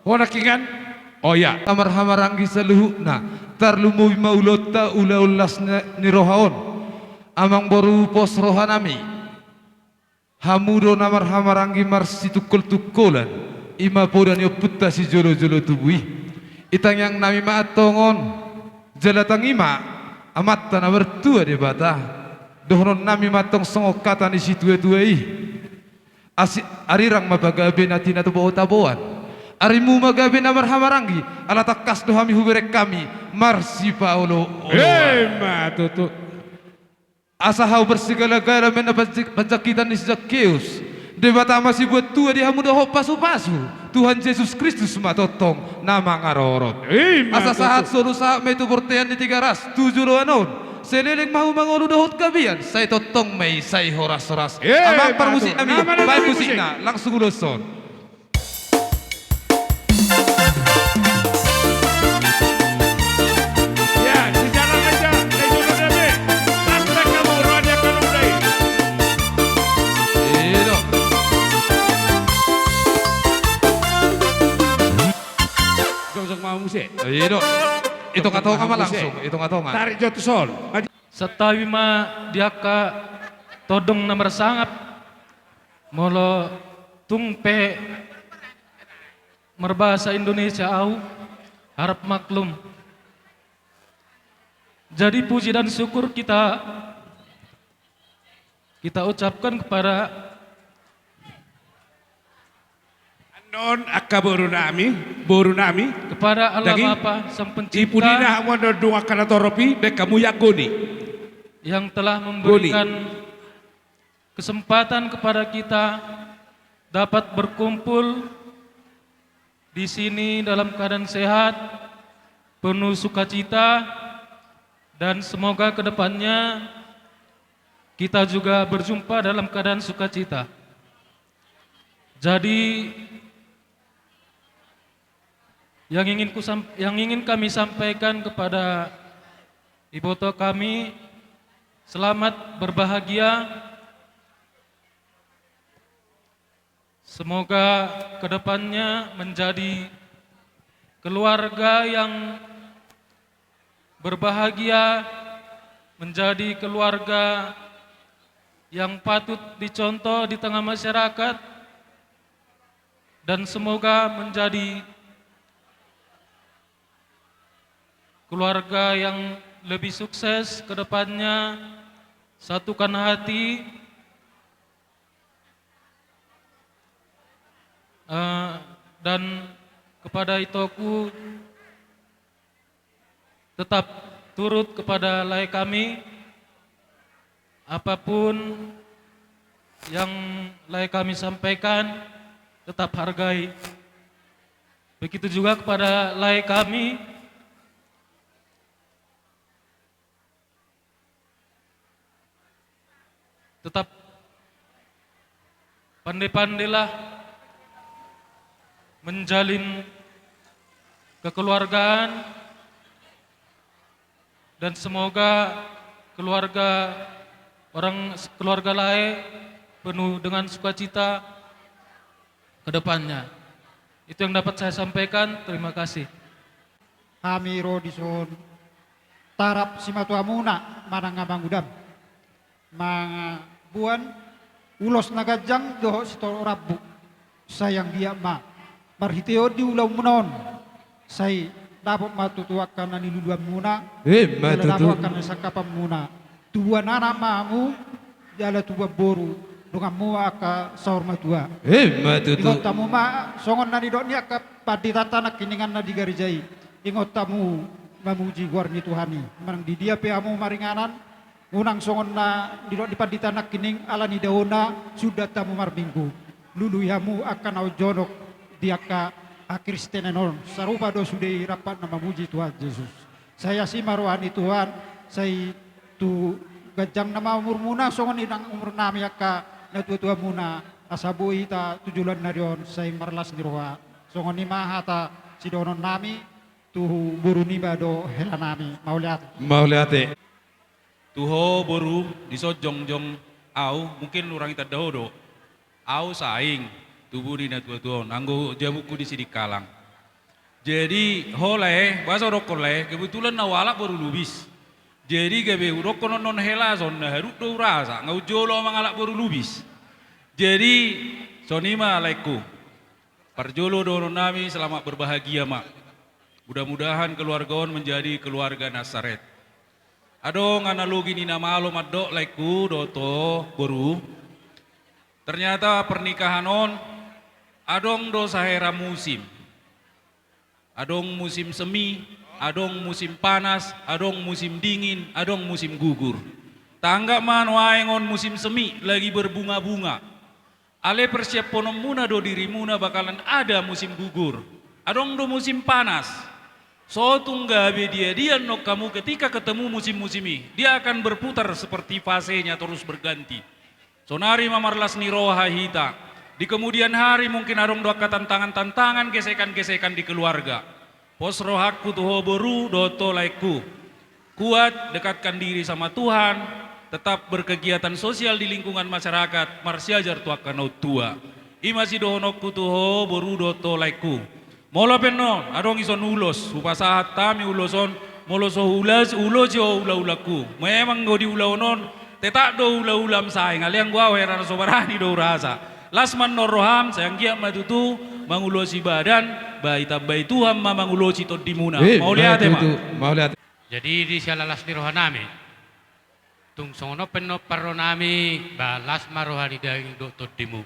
Ho nangkiningan? O ya. Na marhahamaranggi saluhutna, tarlumobi ma ulaonta ulaon las ni, ni roha on. Amangboru, pos rohanami. Hamu do na marhahamaranggi marsitungkoltungkolan, i ma poda ni ompunta sijolojolo tubu i. I tangiangnami ma antong on, jala tangi ma Amanta na martua Debata, dohononnami ma antong songon hata ni situatua i. Asi, arirang ma pagabe na tinatabotaboan. Arimu ma gabe na marhahamaranggi, ala tangkas do hami hubereng hami marsipaolooloan. Emma tutu. Asa hau marsigalagala ma na panjak-, panjangkitan ni si Zakkeus. Debata ma sibuat tua di hamu dohot pasupasu. Tuhan Jesus Kristus ma tongtong na mangarorot. Emma tutu. Asa sahat solu sahat ma i tu bortean ni Tigaras tu joloan on. Saleleng ma hamu mangolu dohot gabean, sai tongtong ma i sai horashoras. Emma tutu. Amang parmusiknami, baen musikna, langsung ulos on. Ya, sijalan aja, eh, jolo dame. Langsung aja mau rohani akan udah. Iya dong. Jong, jong, mau musik. Iya dong. Itu katonga ma langsung, itu katonga. Tarik jo tu son. Santabi ma di angka tondong na marsangap. Molo tung pe marbahasa Indonesia au, harap maklum. Jadi puji dan syukur kita, kita ucapkan kepada annon angka borunami, borunami. Kepada Allah Bapa, Sang Pencipta. Daging. I pudina hamu annon dung angka na torop i, baen hamu i anggoni. Yang telah memberikan kesempatan kepada kita dapat berkumpul di sini dalam keadaan sehat, penuh sukacita, dan semoga ke depannya kita juga berjumpa dalam keadaan sukacita. Jadi, Yang ingin ku sam-, yang ingin kami sampaikan kepada iboto kami, selamat berbahagia. Semoga ke depannya menjadi keluarga yang berbahagia, menjadi keluarga yang patut dicontoh di tengah masyarakat, dan semoga menjadi keluarga yang lebih sukses ke depannya, satukan hati, eh, dan kepada itoku, tetap turut kepada lae kami. Apapun yang lae kami sampaikan, tetap hargai. Begitu juga kepada lae kami. Tetap pandai-pandailah menjalin kekeluargaan, dan semoga keluarga orang, keluarga lae penuh dengan sukacita ke depannya. Itu yang dapat saya sampaikan. Terima kasih. Hami ro dison, tarap simatuamuna manang amangudam, mamboan ulos na ganjang dohot sitorop rambu. Sai anggiat ma marhitehon di ulaonmuna on, sai dapot ma tutu angka na niluluanmuna, emma tutu, dapot angka na sangkapanmuna. Tubuan anak ma hamu, jala tubuan boru, donganmu angka saur matua. Emma tutu. Ingot hamu ma songon na nidok ni angka panditanta nangkiningan na di gareja i. Ingot hamu mamuji goar ni Tuhan i. Manang di dia pe hamu maringanan, unang songon na nidok ni pandita nangkining ala ni daona sundat hamu marminggu. Lului hamu angka na jonok di angka hakristenan on. Sarupa do sude i rap na mamuji Tuhan Jesus. Sai asi ma roha ni Tuhan, sai tu ganjang nama umurmuna, songon i nang umurnami angka natuatuamuna, asa boi hita tu joloan ni ari on sai marlas ni roha. Songon i ma hata sidohononnami tu boru niba dohot helanami. Mauliate. Mauliate. Tu ho boru, dison jongjong au, mungkin hurang ditanda ho do. Au saing, tubu ni natuatua on, anggo jabungku di Sidikalang. Jadi ho lae, boasa hudokkon lae, kebetulan na hualap boru Lubis. Jadi gabe hudokkon on, on hela, songon na haduk do hurasa, nga unjolo mangalap boru Lubis. Jadi songon i ma laengku. Parjolo dohonon nami, selamat berbahagia ma. Mudah-mudahan keluarga on menjadi keluarga Nasaret. Adong analogi ni na malo mandok laengku dohot ho boru. Ternyata pernikahan on adong do sahera musim. Adong musim semi, adong musim panas, adong musim dingin, adong musim gugur. Tanggap ma nuaeng on musim semi, lagi berbunga-bunga. Alai persiaponmuna do dirimuna bakalan ada musim gugur. Adong do musim panas. So tung gabe diadian nang hamu ketika ketemu musim-musim i. Dia akan berputar seperti fasenya, terus berganti. Sonari ma marlas ni roha hita. Di kemudian hari mungkin adong do angka tantangan-tantangan, gesekan-gesekan di keluarga. Pos rohangku tu ho boru dohot ho laengku. Kuat, dekatkan diri sama Tuhan, tetap berkegiatan sosial di lingkungan masyarakat, marsiajar tu angka na tua. I ma sidohononku tu ho boru dohot ho laengku. Molo pe annon adong dison ulos, hupasahat hami ulos on, molo so huulos, ulosi ho ulaulangku. Memang anggo di ulaon on, tetap do ulaulaam saing, alai anggo au hera na so barani do hurasa. Las ma annon roham, sai anggiat ma tutu mangulosi badan, ba ditambai Tuhan ma mangulosi tondimuna. Eh, mauliate ma. Mauliate. Jadi di siala las ni roha nami. Tung songon on pe annon parro nami, ba las ma roha ni daging dohot tondimu.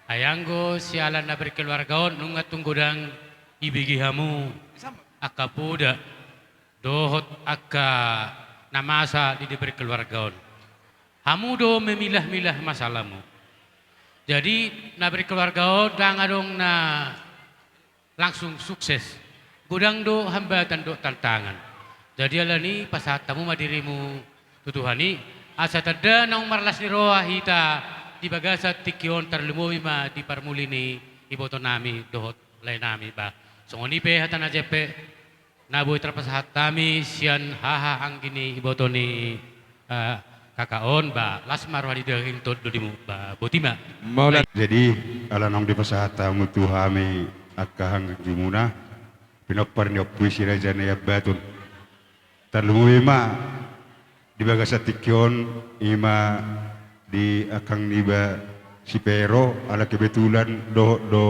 Ai anggo siala na berkeluarga on, nunga tung godang dibege hamu angka poda dohot angka na masa di, di berkeluarga on. Hamu do memilah-milah masalahmu. Jadi na berkeluarga on ndang adong na langsung sukses. Godang do hambatan dohot tantangan. Jadi alani i pasahat hamu ma dirimu tu Tuhan i, asa tanda naung marlas ni roha hita di bagasan tingki on, tarlumobi ma di parmuli ni iboto nami dohot lae nami, ba. Songon i pe hata na jempek na boi tarpasahat hami sian haha anggi ni iboto ni, eh, kakak on, ba, las ma roha ni daging dohot tondimu, ba, boti ma. Mauliate. Jadi ala naung dipasahat hamu tu hami angka hangjumuna, pinompar ni Ompu i Si Raja Naiambaton. Tarlumobi ma di bagasan tingki on, i ma di angkang niba Si Pero, ala kebetulan dohot do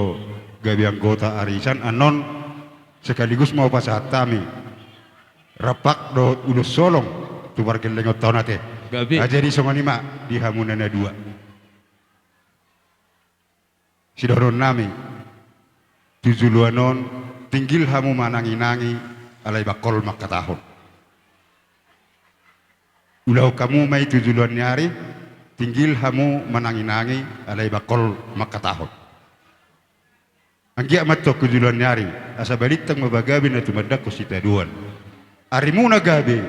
gabe anggota arisan, annon sekaligus ma hupasahat hami rampak dohot ulos holong tu pargellengonta on, ate. Gabe. Ah, jadi songon i ma di hamuna na dua. Sidohonon nami, tu joloan on, tinggil hamu manangi-nangi, alai bangkol mangkatahon. Ulahon hamu ma i tu joloan ni ari, tinggil hamu manangi-nangi, alai bangkol mangkatahon. Anggiat ma antong tu joloan ni ari, asa balintang ma pagabe na tumandangkon sitadoan. Arimuna gabe,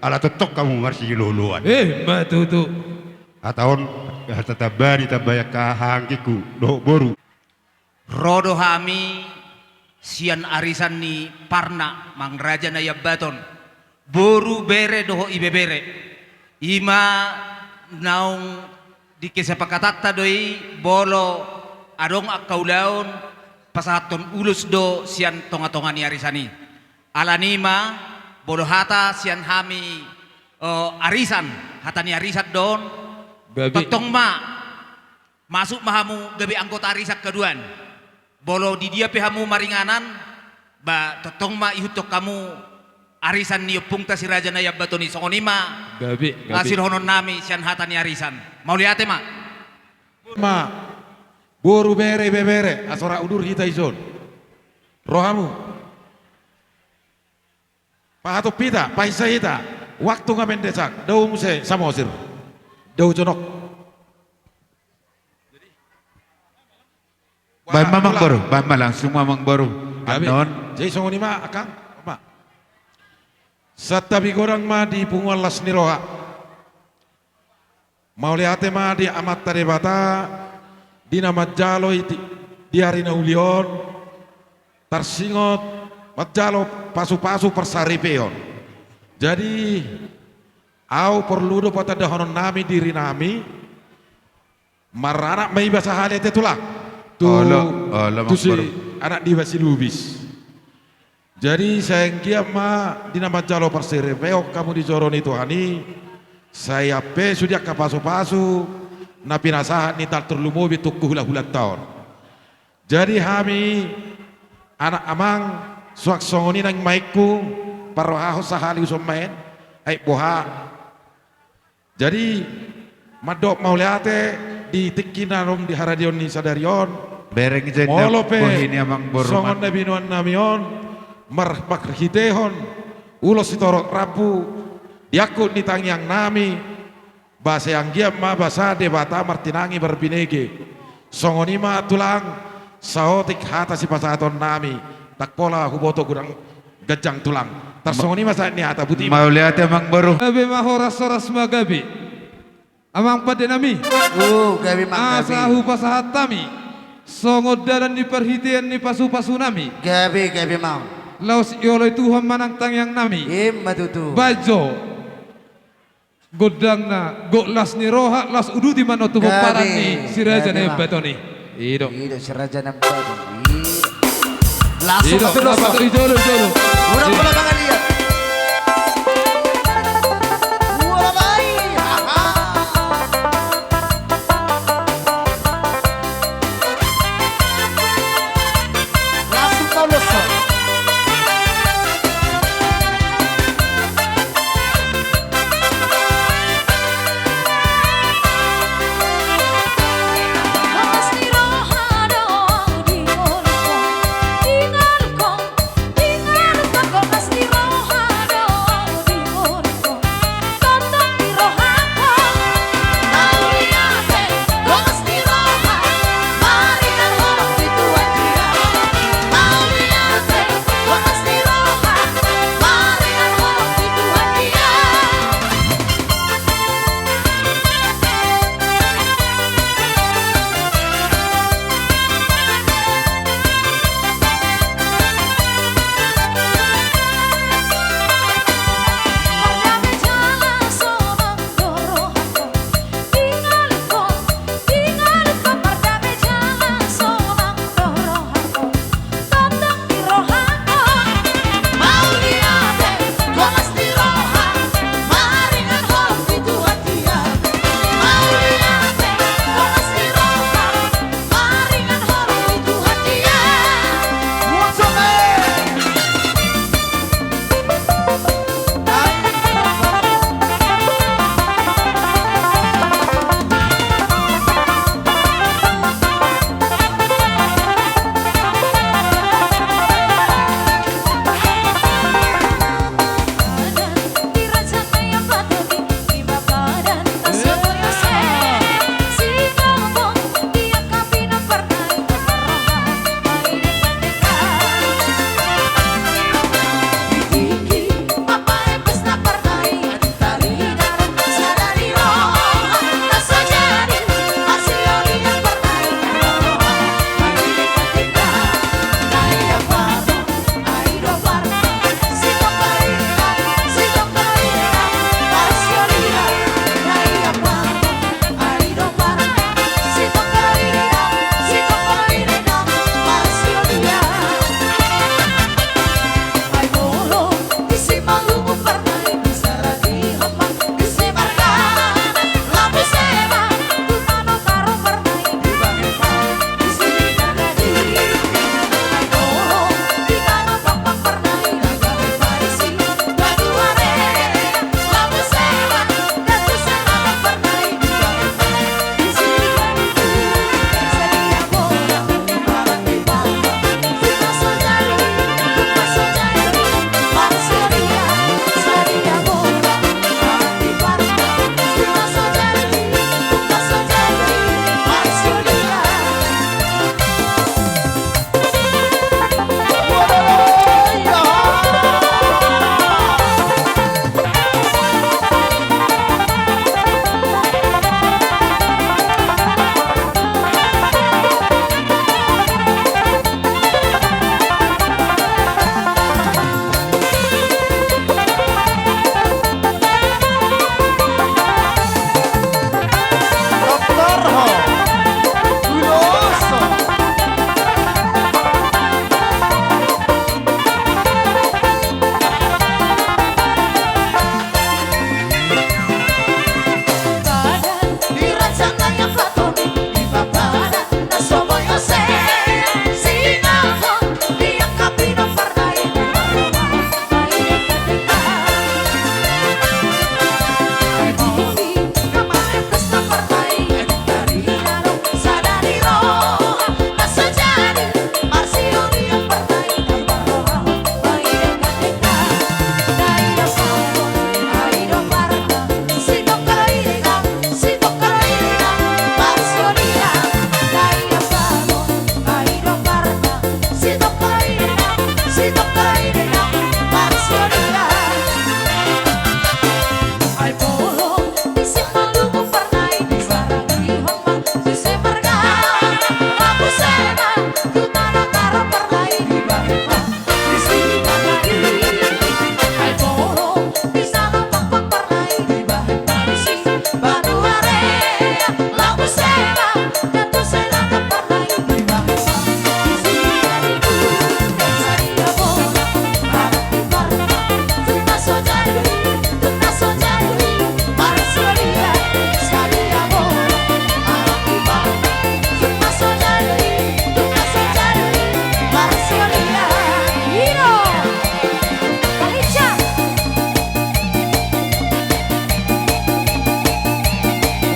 ala tongtong hamu marsiloa-loan. Eh, ma tutu. Hata on, hata tamba ni tamba i angka haha anggingku dohot boru. Ro do hami sian arisan ni parna, amang Raja Naiambaton, boru, bere dohot ibebere. I ma naung di kesepakatanta do i, molo adong angka ulaon, pasahathon ulos do sian tonga-tonga ni arisan i. Alani i ma, molo hata sian hami, eh, arisan, hata ni arisan do on. Gabe. Tongtong ma, masuk ma hamu gabe anggota arisan haduan. Molo di dia pe hamu maringanan, ba, tongtong ma ihuthon hamu arisan ni ompungta Si Raja Naiambaton i. Songon i ma. Gabe, gabe. Sidohonon nami sian hata ni arisan. Mauliate ma. Ma, boru, bere, ibebere, asa rap udur hita dison. Ro hamu. Pahatop hita, pahinsa hita, waktu nga mendesak, dao muse Samosir. Dao jonok. Baen ma, amang boru, baen ma, langsung ma, amang boru. Gabe. Annon. Jadi songon i ma, angkang, ma. Santabi godang ma di punguan las ni roha. Mauliate ma di Amanta Debata, di na manjalo i di, di ari na uli on, tarsingot manjalo pasu-pasu parsaripeon. Jadi, Ahu porlu do patandahonon nami diri nami, maranak ma iba sahali ate tulang. Tu, olo, olo, tu si Amangboru. Anak ni iba si Lubis. Jadi sai anggiat ma di na manjalo parsirimpeon hamu di joro ni Tuhan i, sai ampe sude angka pasupasu na pinasahat ni taltor lumobi tungku hulahulanta on. Jadi hami anak amang, suang songon i nang maengku, parrohahon sahali uson maen, ai boha. Jadi mandok mauliate di tingki na ro di haradeon ni sadari on. Bereng jendok. Molo pe bohi ni Amangboru songon na binoan nami on, mar-, marhitehon ulos sitorop rambu, diangkut ni tangiang nami, ba sai anggiat ma basa Debata martinangi marbinege. Songon i ma tulang, saotik hata sipasahaton nami, ndang pola huboto godang ganjang tulang. Tarsongon i ma sahat ni hata, boti ma. Mauliate Amangboru. Gabe ma horas, horas ma gabe. Amang pande nami. Uh, gabe ma gabe. Asa hupasahat hami songon dalan ni parhitean ni pasupasu nami. Gabe, gabe ma. Laos ioloi Tuhan ma nang tangiang nami. Ima tutu. Baen jo gondangna, gok las ni roha, laos uduti ma on tu pomparan ni si Raja Naembaton i. I do. I do si Raja Naembaton i. Langsung i do, tu dosa. Langsung i jolo, jolo. Mula-mula mangaliat. Mula baik. Haha. Langsung kau dosa.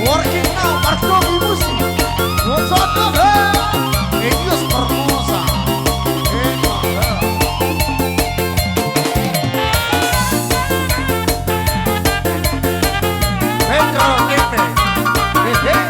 Working now, Marco Gimusi. What's up, eh? Elias Barbosa. Eh, eh. Pedro Pepe. Eh, eh.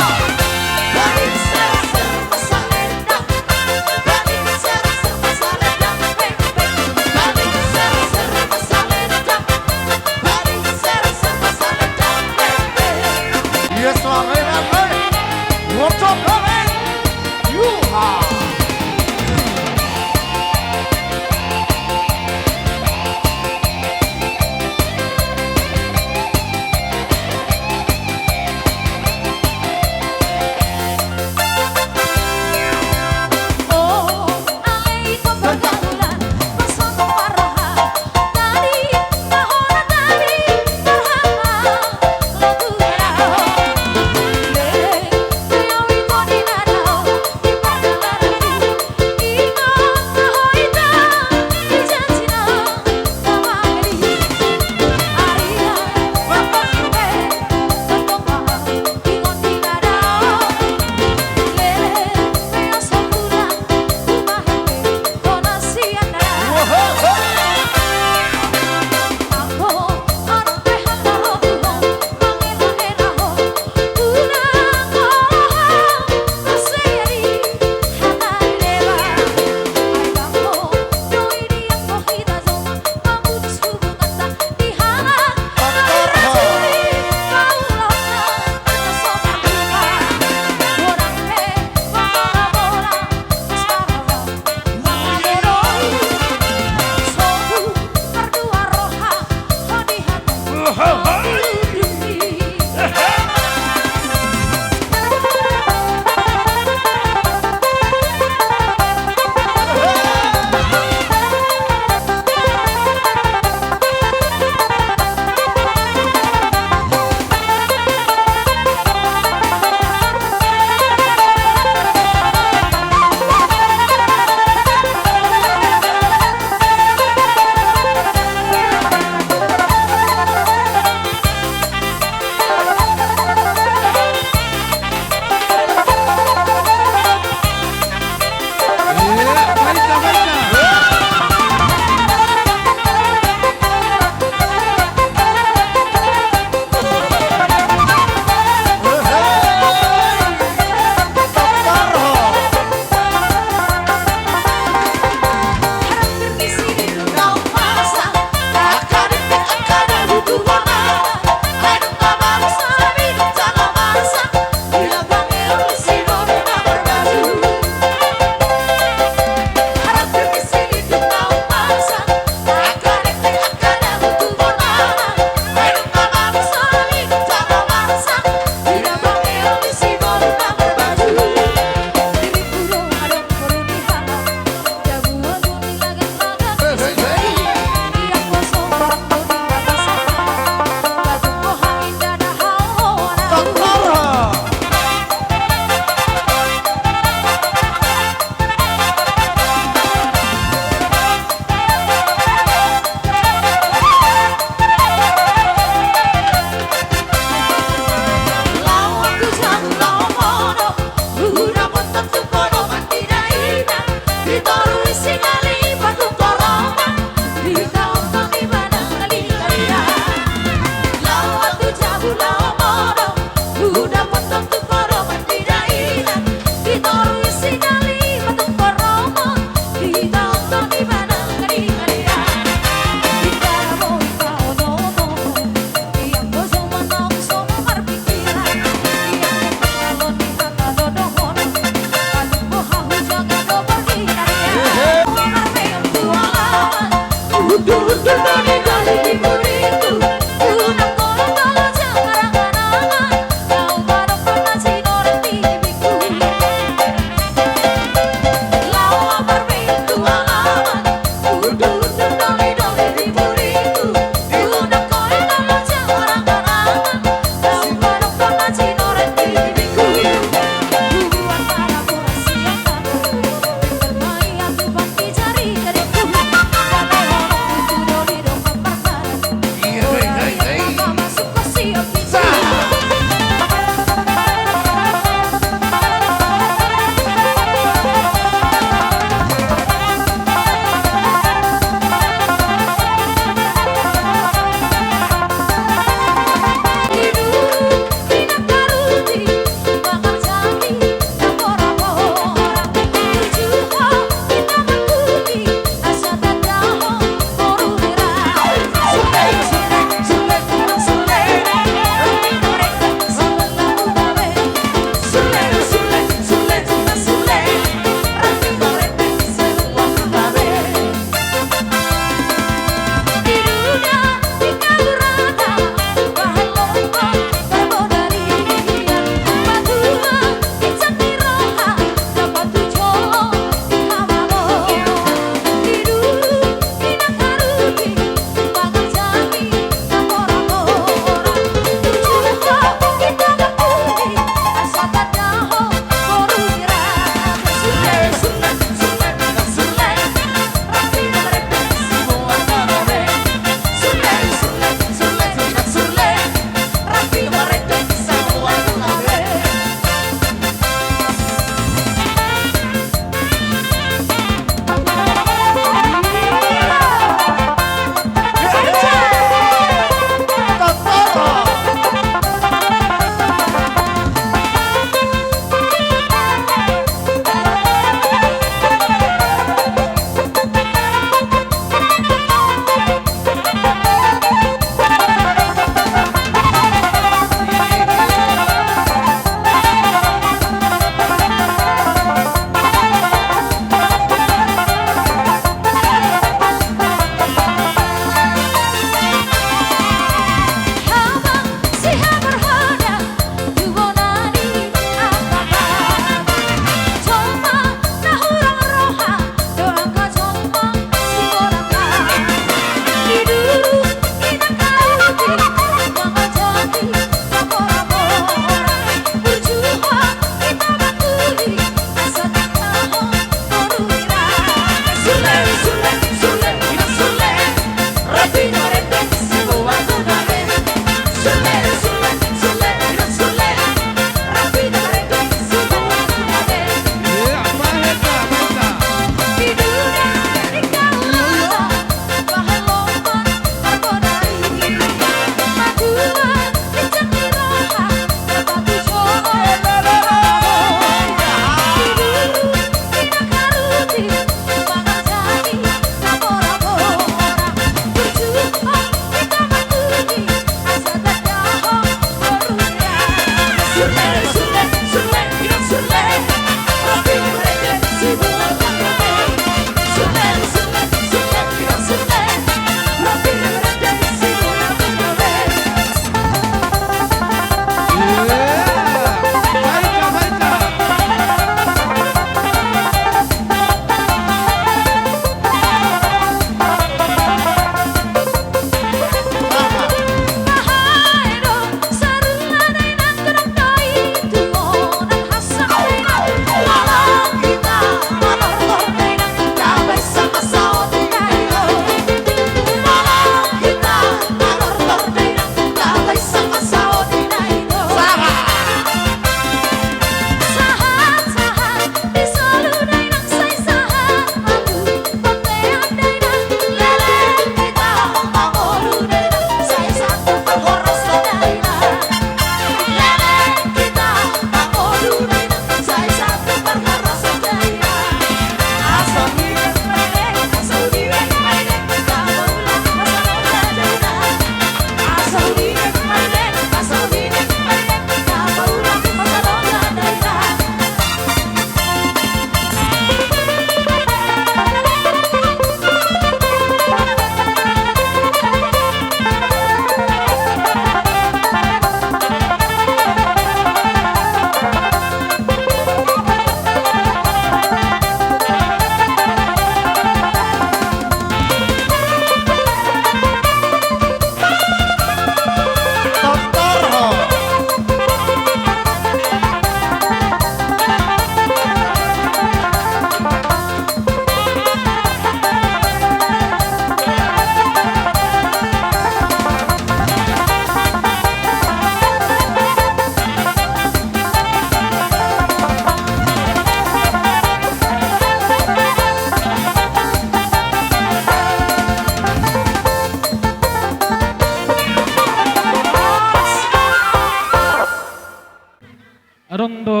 Adong do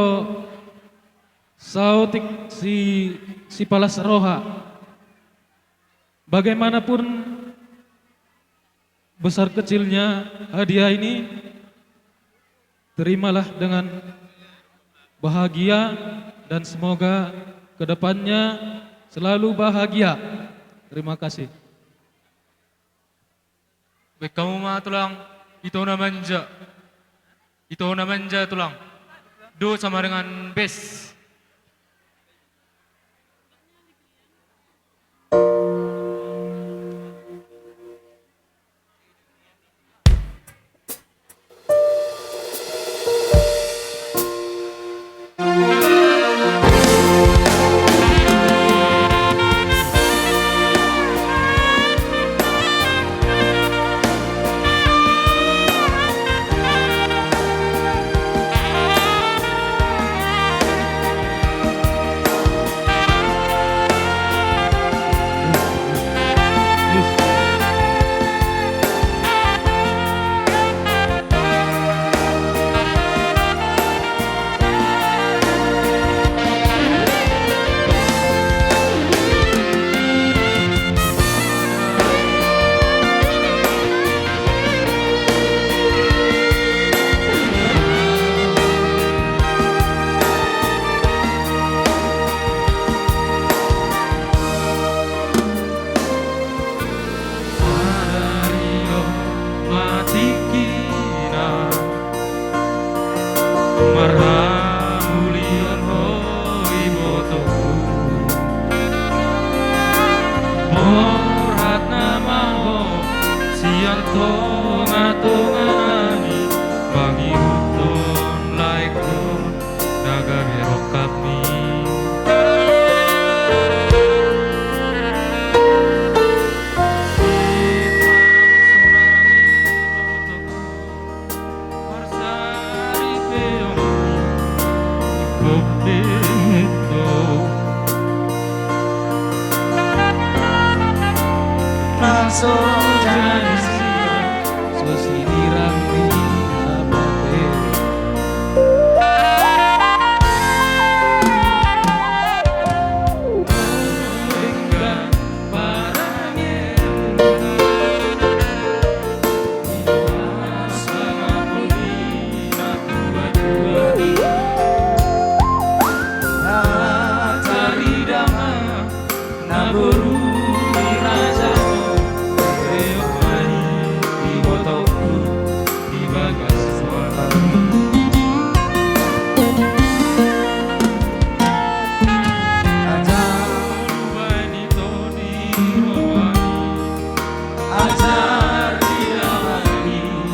saotik si, sipalas roha. Bagaimanapun besar kecilnya hadiah ini, terimalah dengan bahagia dan semoga ke depannya selalu bahagia. Terima kasih. Baen hamu ma tulang, ito na manja. Ito na manja tulang. Dos sama dengan bes. Sadari on ma tingkina marhamulian ho ibotongku. Borhat nama ho sian tongatonga nami mangihuthon laengkon na gabe rongkapmi. Na boru ni raja ho, reok ma i ibotongku di bagas rohangku. Ajar baen ito di rohami, ajar di rohami,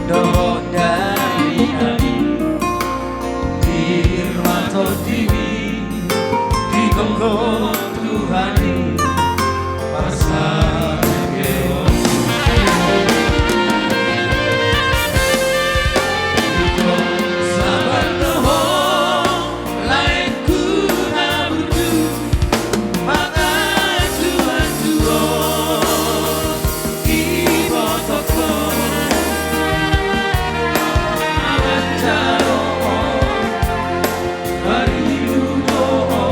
dohot dari hami, di ma tondimi, di gomgom Tuhan i, parsaripeon. Ingkon sabar do ho, laengku na burju, mangajuan tu ho ibotongkon. Manjalo ho, parilu do ho,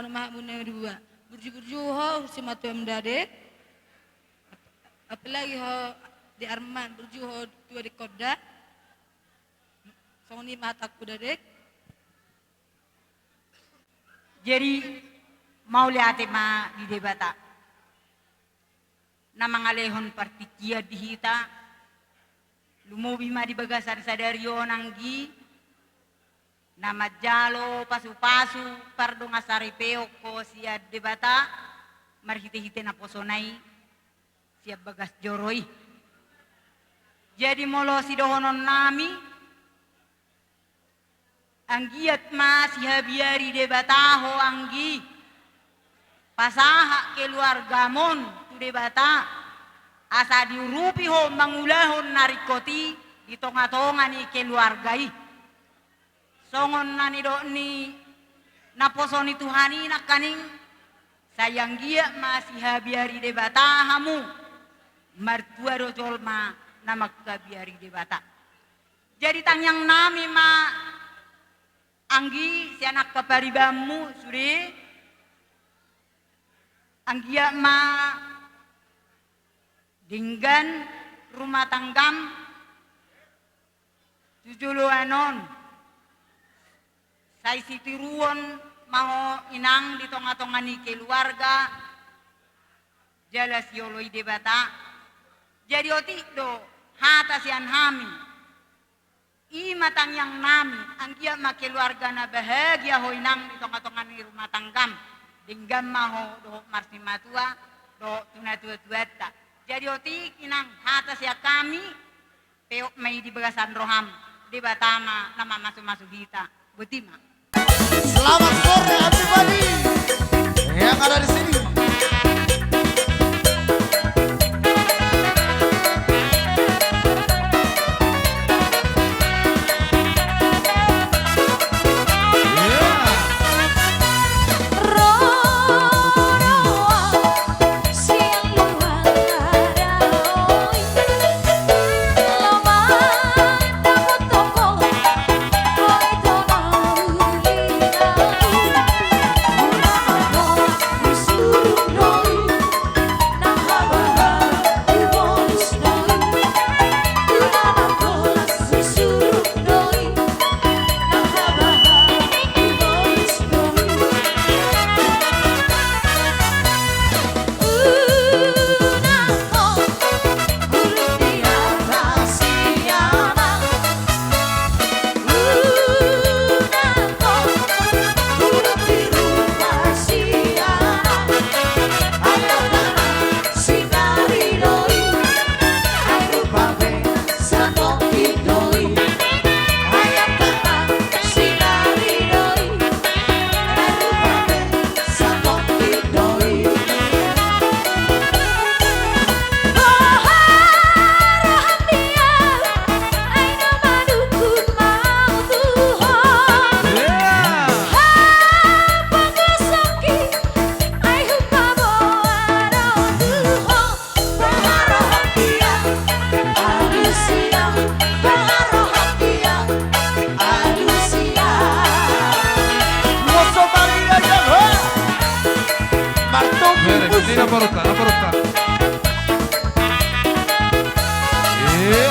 Anu ma hamuna dua. Burju-burju ho, si matuam dade. Apalagi ho di Arman, burju ho tua di koda. Songon i ma hatangku dade. Jadi, mauliate ma di Debata. Na mangalehon partingkian di hita, lumobi ma di bagasan sadari on anggi, na manjalo pasu-pasu pardongan saripeon ho sian Debata, marhite-hite naposona i, sian bagas joro i. Jadi molo sidohonon nami, anggiat ma sihabiari Debata ho anggi, pasahat keluargamon tu Debata, asa diurupi ho mangulahon na ringkot i di tonga-tonga ni keluarga i. Songon na nidok ni naposo ni Tuhan i nangkaning, sai anggiat ma sihabiari Debata hamu, martua do jolma na manghabiari Debata. Jadi tangiang nami ma anggi sian angka paribanmu sude, anggiat ma denggan rumah tanggam tu joloan on, sai sitiruon ma ho inang di tonga-tonga ni keluarga, jala sioloi Debata. Jadi otik do hata sian hami. I ma tangiang nami, anggiat ma keluarga na bahagia ho inang di tonga-tonga ni rumah tanggam, denggan ma ho dohot marsimatua, dohot tu natua-tuanta. Jadi otik inang hata sian hami, peop ma i di bagasan roham, Debata ma na mamasu-masu hita. Boti ma. Selamat sore, everybody yang ada di sini. Martopi. Bere, musu. Ini na parota, na parota. Iya.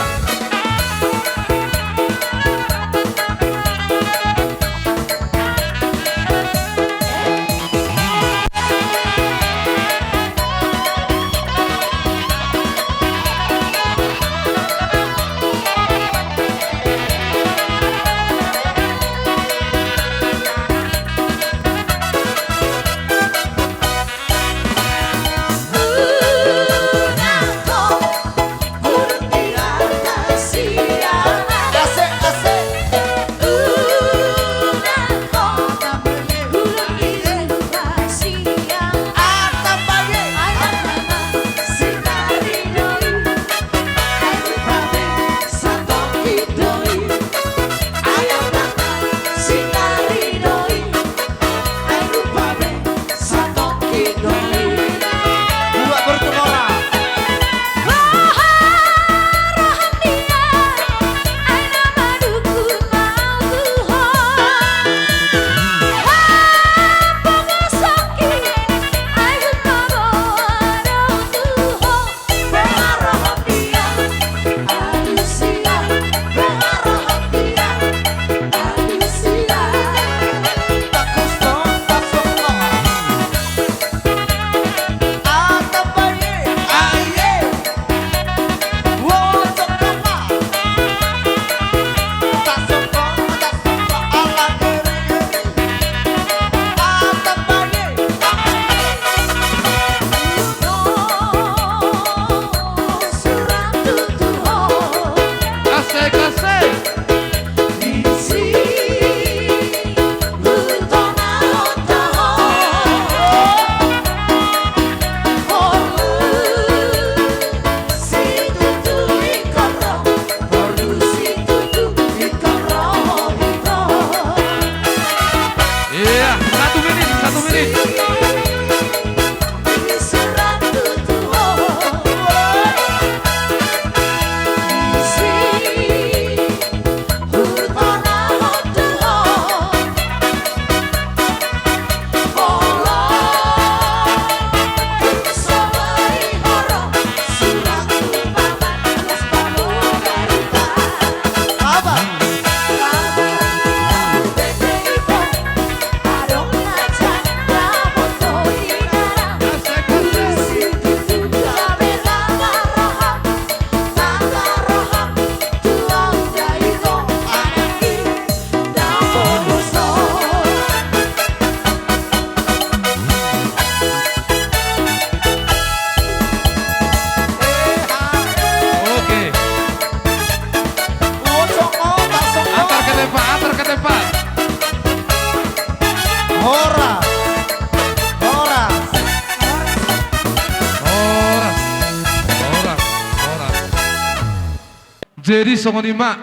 Jadi songon i ma,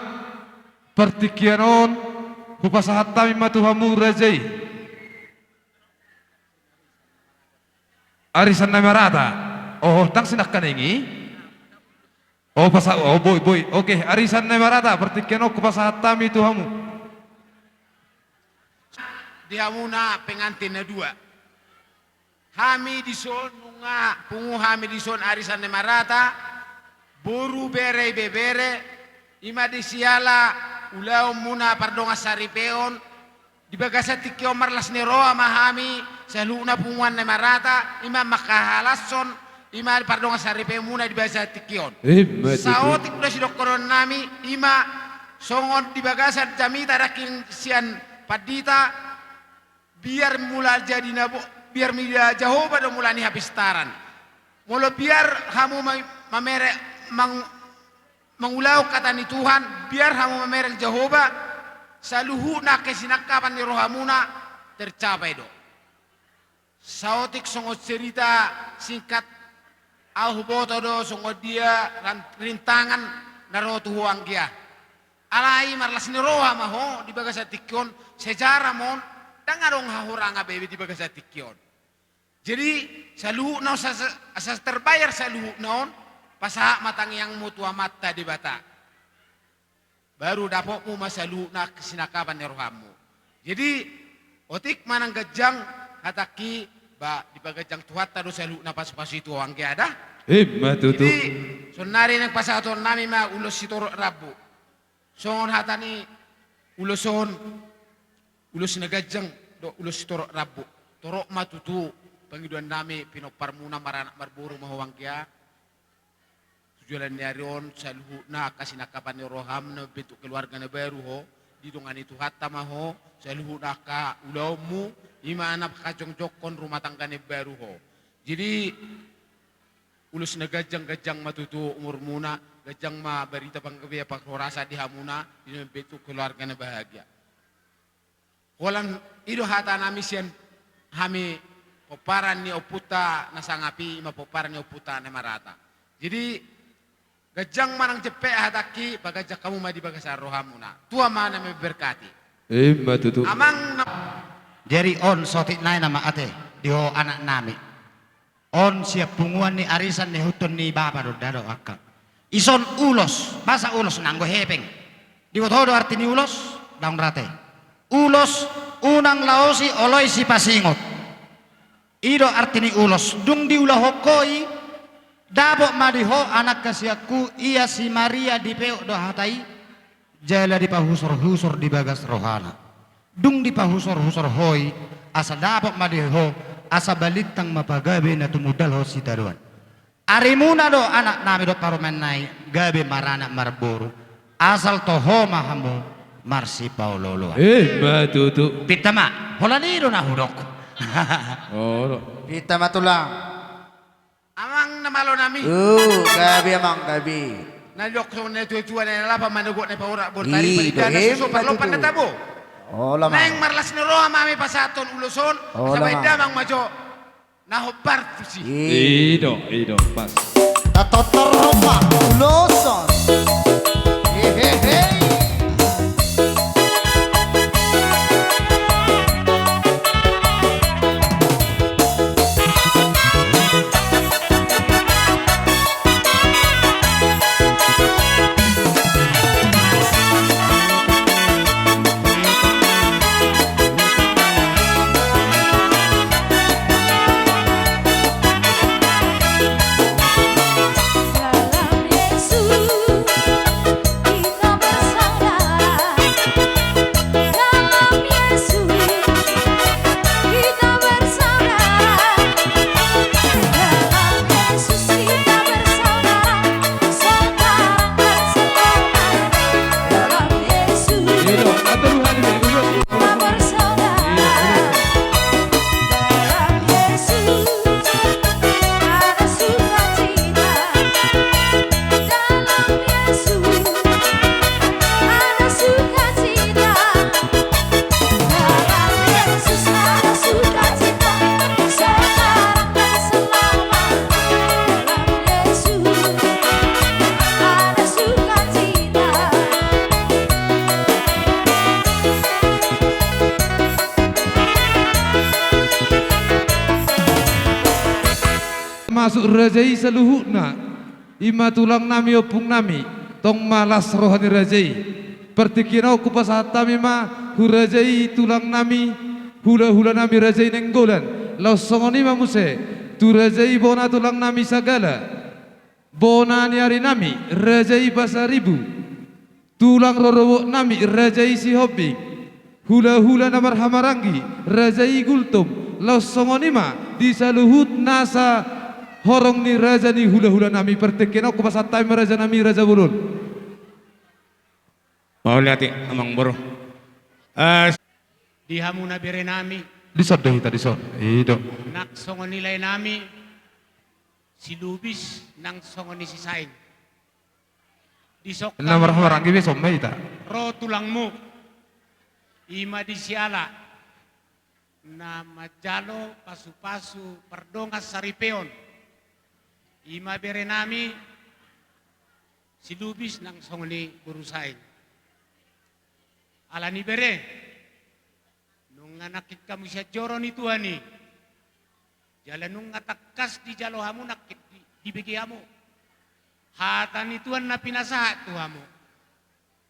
partingkian on hupasahat hami ma tu hamu raja i arisan na marata. Oh, tang sinangkaning i. Oh, pasa-, oh, boi, boi. Oke, arisan na marata, partingkian on hupasahat hami tu hamu. Di hamuna pengantin na dua. Hami dison, nunga pungu hami dison arisan na marata, boru, bere, ibebere, i ma di siala ulaonmuna pardongan saripeon, di bagasan tingki on marlas ni roha ma hami, saluhutna punguan na marata, i ma mangkahalashon, i ma pardongan saripeonmuna di bagasan tingki on. Ima tutu. Saotik do sidohonon nami, i ma songon di bagasan jamita nangkin sian pandita, biar mula jadi na bo-, biar mula Jahowa do mula ni hapistaran. Molo biar hamu ma-, mamere-, mang-, mangulahon hata ni Tuhan, biar hamu mamereng Jahowa, saluhutna kesinangkapan ni rohamuna tercapai do. Saotik songon cerita singkat, ahu boto do songon dia ran-, rintangan na ro tu ho anggia. Alai marlas ni roha ma ho di bagasan tingki on, sejarah ma on, ndang adong hahurangan be di bagasan tingki on. Jadi, saluhutna on asa, asa terbayar saluhutna on, pasahat ma tangiangmu tu Amanta Debata. Baru dapotmu ma saluhutna kesinangkapan ni rohammu. Jadi, otik manang ganjang hatangki, ba, dipaganjang Tuhanta do saluhutna pasupasu i tu ho anggia da. Ima tutu. Jadi, saonari naeng pasahaton nami ma ulos sitorop rambu. Songon hata ni ulos on, ulos na ganjang dohot ulos sitorop rambu. Torop ma tutu pangidoan nami, pinomparmuna maranak marboru ma ho anggia. Tu joloan ni ari on saluhutna angka sinangkapan ni roham na mambentuk keluarga na baru ho, didongani Tuhanta ma ho, saluhutna angka ulaonmu, i ma na mangkajongjongkon rumah tangga na baru ho. Jadi, ulos na ganjang, ganjang ma tutu umurmuna, ganjang ma barita panggabean parhorasan di hamuna, di na mambentuk keluarga na bahagia. Holan i do hata nami sian hami pomparan ni ompunta na sangap i, i ma pomparan ni ompunta na marata. Jadi, ganjang ma nang jempek hatangki, paganjang hamu ma di bagasan rohamuna. Tuhan ma na memberkati. Ima tutu. Amang na- Jadi on saotik nai nama ate, di ho anak nami. On sian punguan ni arisan ni ihuthon ni bapa do, ndada do angka. Ison ulos, boasa ulos, nanggo hepeng. Diboto ho do arti ni ulos, daong rate. Ulos, unang laosi oloi sipasingot. I do arti ni ulos, dung diulahon ho i, dapot ma di ho anak hasianhu, ia si Maria dipeop do hata i, jala dipahusorhusor di bagas rohana. Dung dipahusorhusor ho i, asa dapot ma di ho, asa balintang ma pagabe na tumundalhon sitadoan. Arimuna do anak nami dohot parumaen nai, gabe maranak marboru, asal toho ma hamu marsipaolooloan. Ima tutu. Pinta ma, holan i do na hudok. Olo. Pinta ma tulang. Amang na malo nami. Uh, gabe amang, gabe. Na didok songon na tuatua, na lapan manogot, na paorak bortari. I do, parida na suso, parlompan na tabo. Olo amang. Naeng marlas ni roha ma hami pasahathon ulos on. Olo amang. Asa baen damang ma jo na hombar tusi. I do, i do, pas. Tatotor ma ulos on. Hehehe. Raja i saluhutna, i ma tulang nami, ompung nami, tong ma las roha ni raja i. Partingkian on hupasahat hami ma tu raja i, tulang nami, hula-hula nami, raja i Nainggolan. Laos songon i ma muse tu raja i bona tulang nami Sagala, bona ni ari nami, raja i Pasaribu, tulang rorobot nami, raja i Sihombing, hula-hula na marhahamaranggi, raja i Gultom, laos songon i ma di saluhut nasa horong ni raja ni hula-hula nami. Partingkian on hupasahat hami ma raja nami, raja bolon. Mauliate, amang boru. Eh, di hamuna bere nami. Dison do hita, dison. I do. Nang songon i lae nami, si Lubis nang songon i si Saing. Dison na marhahamaranggi be songon i hita. Ro tulangmu. I ma di siala na manjalo pasu-pasu pardongan saripeon. I ma bere nami si Lubis nang songon i boru Saing. Alani bere, nunga nangkin hamu sian joro ni Tuhan i, jala nunga tangkas dijalo hamu, nangkin di, dibege hamu. Hata ni Tuhan na pinasahat tu hamu.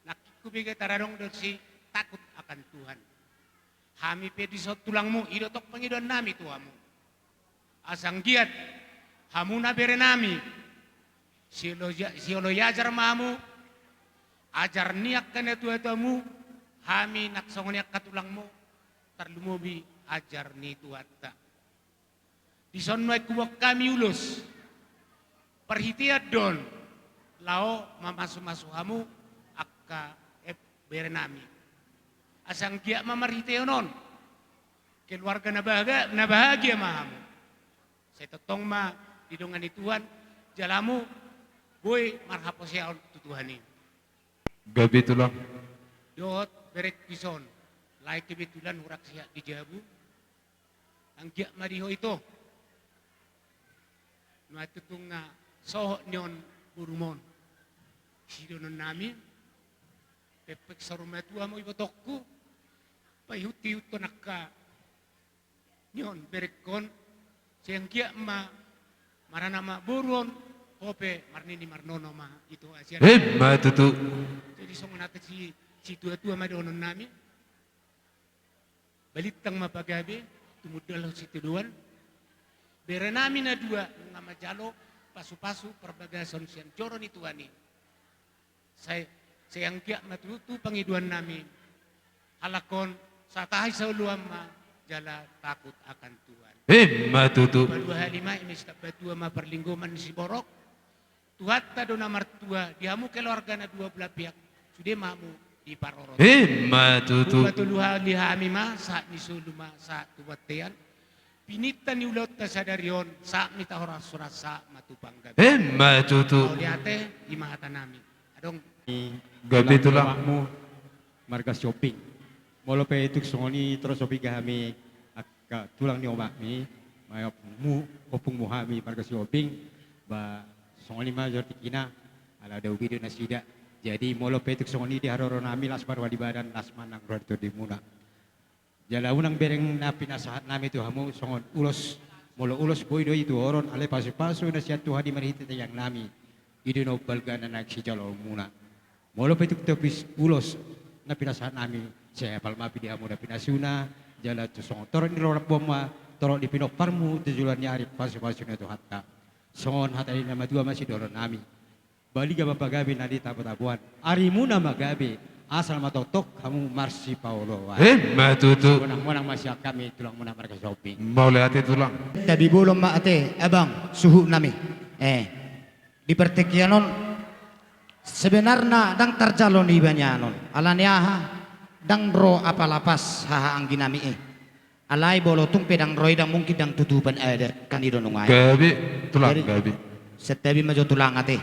Nangkin hubege taradong do si takut akan Tuhan. Hami pe dison tulangmu, i do tong pangidoan nami tu hamu. Asa anggiat hamuna bere nami, siolo, sioloi ajar ma hamu, ajar ni angka natuatuamu, hami nang songon i angka tulangmu, tarlumobi ajar ni Tuhanta. Dison nuaeng huboan hami ulos. Parhitean do on laho mamasumasu hamu angka, eh, bere nami. Asa anggiat ma marhitean on keluarga na bahagia, na bahagia ma hamu. Sai tongtong ma didongani Tuhan, jala hamu boi marhaporseaon tu Tuhan i. Gabe tulang. Dohot berengku dison, lae kebetulan hurang sihat di jabu. Anggiat ma di ho ito. Nunga tutu nunga sohot ni on borum on. Sidohonon nami, pengpeng saur matua ma ho ibotongku, paihut-ihuthon angka ni on berengkon, sai anggiat ma maranak ma boru on, ho pe marnini marnono ma ito, asa. Emma tutu. Jadi songon hata si, situatua ma dohonon nami. Balintang ma pagabe, tumundalhon sitadoan. Bere nami na dua nunga manjalo pasu-pasu parbagason sian joro ni Tuhan i. Sai, sai anggiat ma tutu pangidoan nami. Halak on, satahi saoloan ma jala takut akan Tuhan. Emma tutu. Palua hali ma i, ma sitadoan ma parlinggoman ni siborok. Tuhanta do na martua, di hamu keluarga na dua belah pihak, sude ma hamu diparorot. Emma tutu. Patolu hali hami ma, sahat ni solu ma, sahat tu bontean. Pinta ni ulaonta sadari on, sahat ma tu horas-horas, sahat ma tu panggabean. Emma tutu. Mauliate, i ma hata nami. Adong. Gabe tulang. Omakmu, marga Sihombing. Molo pe tung songon i, torop so piga hami angka tulang ni omakmi, ma ompungmu, ompungmu hami marga Sihombing, ba songon i ma jolo tingkina, ala dao be do nasida. Jadi molo pe tung songon i di haroro nami, las ma roha di badan, las ma nang roha di tondimuna. Jala unang bereng na pinasahat nami tu hamu songon ulos, molo ulos boi do i tuhoron, alai pasu-pasu na sian Tuhan i marhite tangiang nami, i do na umbalga na naeng sijaloonmuna. Molo pe tung topis ulos na pinasahat nami, sai apal ma pe di hamu na pinasuna, jala tu songon torop ni rorobmu ma, torop ni pinomparmu tu joloan ni ari, pasu-pasu ni Tuhanta. Songon hata ni na matua ma sidohonon nami. Baliga ma pagabe na di tabo-taboan. Arimuna ma gabe, asal ma tongtong hamu marsipaoloan. Emma tutu. Monang-monang ma sian hami tulangmuna marga Sihombing. Mauliate tulang. Tabi bolon ma ate, abang, suhut nami. Eh, di partingkian on, sebenarna ndang tarjalo niba nian on. Alani aha, ndang ro apala pas haha anggi nami i. Alai molo tung pe ndang ro i, ndang mungkin ndang tutupan adat, kan i do nuaeng. Gabe tulang, gabe. Santabi ma jo tulang ate.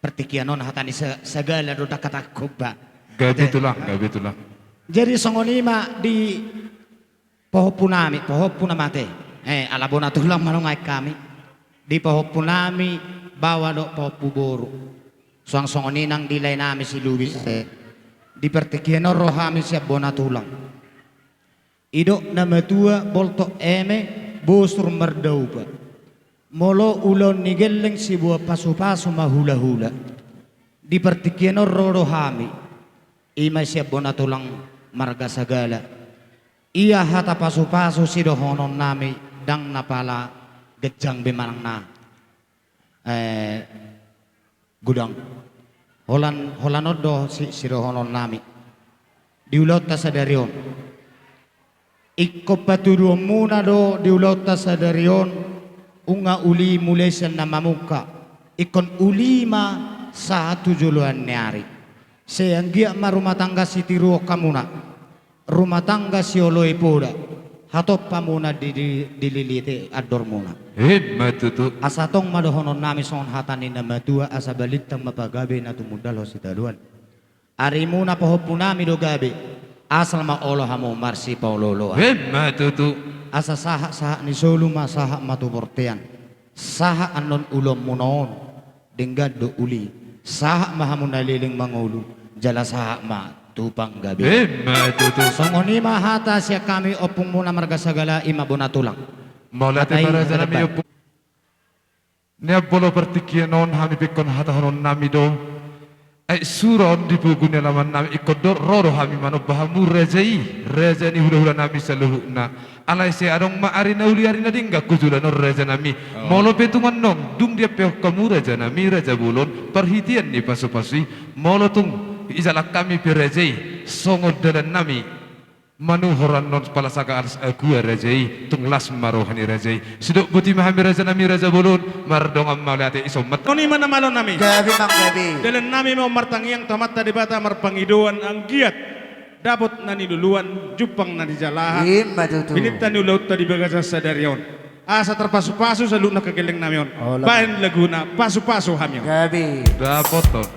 Partingkian on hata ni sa-, sagala do ndang hatangkon ba. Gabe tulang, gabe tulang. Jadi songon i ma di pahompu nami, pahompu nama ate. Eh, ala bona tulang ma nuaeng hami. Di pahompu nami baoa dohot pahompu boru. Suang songon i nang di lae nami si Lubis ate. Di partingkian on ro hami sian bona tulang. Didok na matua, boltok eme, bosur mardaupa. Molo ulaon ni gelleng siboan pasupasu ma hulahula. Di partingkian on ro do hami. I ma sian bona tulang marga Sagala. Ia hata pasupasu sidohononnami ndang na pala ganjang be manang na, eh, godang. Holan, holan on do si, sidohononnami. Di ulaonta sadari on. Ingkon patuduhonmuna do di ulaonta sadari on, nunga uli mulai sian na mamungka. Ingkon uli ma sahat tu joloan ni ari. Sai anggiat ma rumah tangga sitiruon hamuna. Rumah tangga sioloi poda, hatop hamuna di, di, dililiti andormuna. Ima tutu. Asa tong ma dohononnami songon hata ni na matua, asa balintang ma pagabe na tumundalhon sitadoan. Arimuna pahompunami do gabe, asal ma olo hamu marsipaolooloan. Ima tutu. Asa sahat-sahat ni solu ma sahat ma tu bontean. Sahat annon ulaonmuna on. Denggan do uli, sahat ma hamu na leleng mangolu, jala sahat ma tu panggabean. Ima tutu. Songon i ma hata sian hami ompungmuna marga Sagala, i ma bona tulang. Mauliate ma rajanami ompung. Nian molo partingkian on hami pe ingkon hatahononnami do. Ai sura on di pogu ni alamannami ingkon do ro do hami manomba hamu raja i, raja ni hulahulanami saluhutna. Alai sai adong ma ari na uli ari na denggan hujolo on rajanami. Oh. Molo pe tung annon dung diampehon hamu rajanami raja bolon parhitean ni pasupasu i, molo tung ijalang hami pe raja i songon dalannami manuhor annon pala sagal alas agua raja i, tung las ma roha ni raja i. Sidok boti ma hami rajanami raja bolon, mardongan mauliate i sommat. Songon i ma na malonami. Gabe ma gabe. Dalannami ma on martangiang tu Amanta Debata marpangidoan anggiat dapot na niluluan, jumpang na nijalahan. Ima tutu. Pininta ni ulaonta di bagasan sadari on. Asa tarpasupasu saluhutna hagelleng nami on. Olo. Bahen laguna pasupasu hami on. Gabe. Dapot on.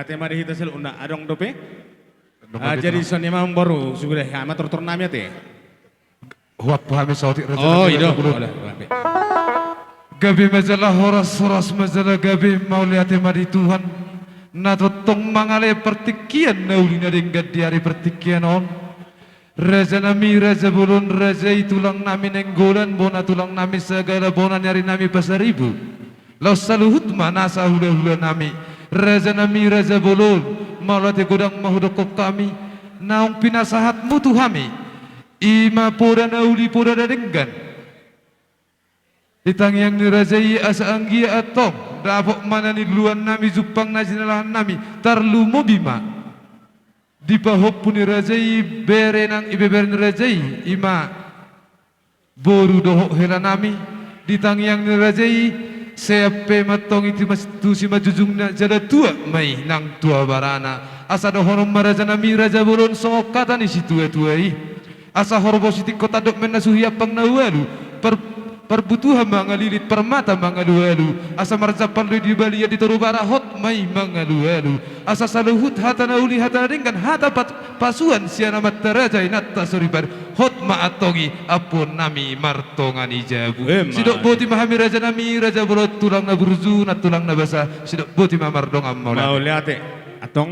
Tema di hita saluhutna adong dope. Adong. Ah, dope jadi tong. Songon i ma amang boru, sugudah hami tortor nami ate. Huampu hami saotik raja. Oh, nami i do. Raja Bulu. Olah, olah, olah. Gabe ma jala horas, horas ma jala gabe, mauliate ma di Tuhan na tongtong mangalehon partingkian na uli na denggan di ari partingkian on. Raja nami, raja bolon, raja i tulang nami Nainggolan, bona tulang nami sagala, bona ni ari nami Pasaribu. Laos saluhut ma nasa hulahula nami, raja nami, raja bolon, mauliate godang ma hudokkon hami, naung pinasahatmu tu hami, i ma poda na uli, poda na denggan. Di tangiang ni raja i asa anggiat antong dapot ma na niluluan nami, jumpang na jinalahan nami, tarlumobi ma di pahompu ni raja i, bere nang ibebere ni raja i, i ma boru dohot hela nami. Di tangiang ni raja i, seat pe ma antong i tu mas-, tu simanjujungna jala tua ma i nang tu abarana. Asa dohonon ma raja nami, raja bolon, songon hata ni situatua i. Asa horbo sitingko tandok ma inna suhi ampang na ualu, par-, parbutuha mangalilit, parmata mangalualu, asa marjampal do i di balian, di toru bara hot ma i mangalualu, asa saluhut hata na uli, hata na denggan, hata pat-, pasuan sian amanta raja, inanta soripada, hot ma antong i ampuon nami martonga ni jabu. Emma. Sidok boti ma hami raja nami, raja bolon, tulang na burju, nang tulang na basa, sidok boti ma, mardongan ma. Mauliate. Mauliate. Antong.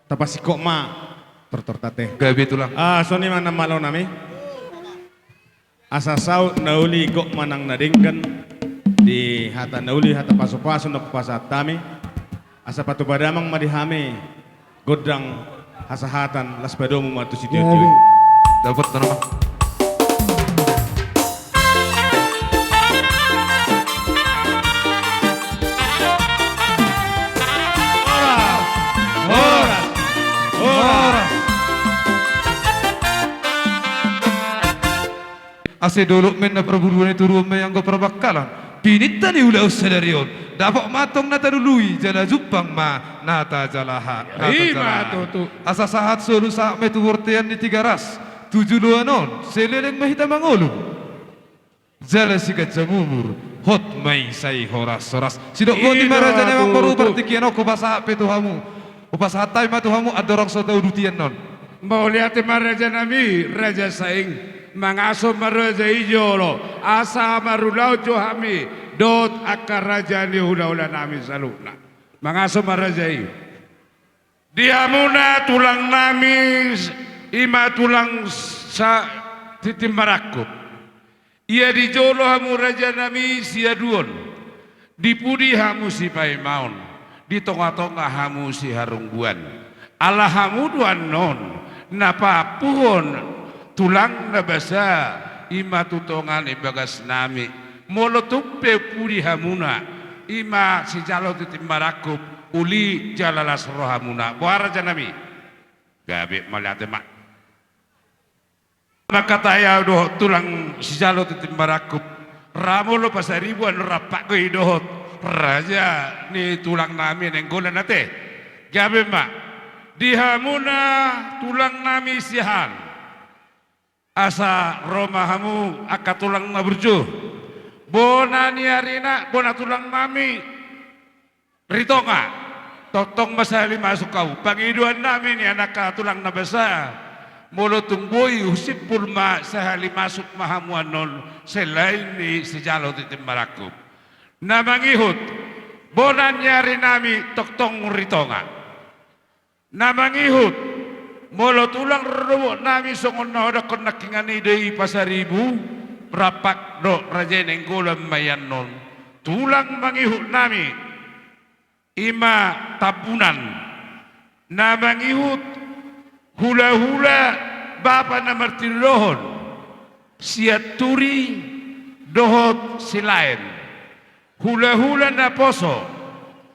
Tapasingkop ma tortorta ate. Gabe tulang. Ah, songon i ma na malo nami. Asa saut na uli, gok ma nang na denggan di hata na uli, hata pasupasu na hupasahat hami. Asa patupa damang ma di hami gondang hasahatan, laos padomu ma tu sitio-tio. Gabe. Dapot nama. Horas! Horas! Horas! Asa dolok ma inna parburuan i, turuon ma i anggo parbangkalan. Pininta ni ulaon sadari on, dapot ma antong na talului, jala jumpang ma na tajalaha, na tajalaha. I ma tutu. Asa sahat solu, sahat ma i tu bortean ni Tigaras, tu joloan on, sai leleng ma hita mangolu. Jala siganjang umur, hot ma i sai horas-horas. Sidok boti ma raja nami, amang boru, partingkian on hupasahat pe tu hamu. Hupasahat hami ma tu hamu, andorang so tauduti annon. Mauliate ma raja nami, raja saing. Mangaso ma raja i jolo, asa marulaon jo hami dohot angka raja ni hulahula nami saluhutna. Mangaso ma raja i. Di hamuna tulang nami, i ma tulang sa-, tintin marangkup. Ia di jolo hamu raja nami siaduon, di pudi hamu sipaimaon, di tonga-tonga hamu siharungguan. Ala hamu do annon na paampuhon tulang na basa, i ma tu tonga ni bagas nami. Molo tung pe pudi hamuna, i ma sijalo tintin marangkup, uli jala las rohamuna. Boha raja nami? Gabe, mauliate ma. Mangkatai ahu dohot tulang sijalo tintin marangkup, ra molo Pasaribu annon rampak do i dohot raja ni tulang nami Nainggolan ate. Gabe ma. Di hamuna tulang nami Siahaan, asa ro ma hamu angka tulang na burju. Bona ni arina, bona tulang nami Ritonga, tongtong ma sahali masuk hamu. Pangidoan nami nian angka tulang na basa, molo tung boi, husimpul ma, sahali masuk ma hamu annon, selain ni sijalo tintin marangkup. Na mangihut, bona ni ari nami tongtong Ritonga. Na mangihut, molo tulang rorobot nami songon na hudokkon nangkiningan i do i Pasaribu, rampak dohot raja i Nainggolan ma i annon. Tulang mangihut nami, i ma Tambunan. Na mangihut, hulahula bapa na martinodohon, Sianturi dohot Silaen. Hulahula naposo,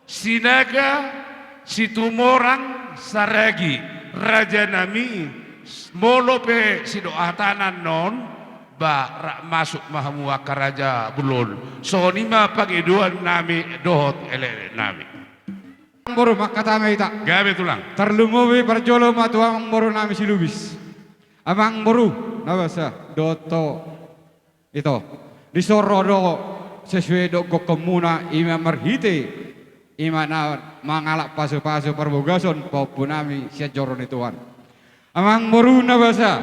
Sinaga, Situmorang, Saragi, raja nami, molo pe sidok hata annon, ba, ra-, masuk ma hamu angka raja bolon. Songon i ma pangidoan nami dohot elekelek nami. Amang boru, mangkatai ma hita. Gabe tulang. Tarlumobi parjolo ma tu amang boru nami Silubis. Amang boru, na basa, dohot ho. Ito, dison ro do sesuai dohot gokhonmuna, i ma marhite Ima na mangalap pasupasu parbagason pahompunami sian joro ni Tuhan. Amangboru na basa,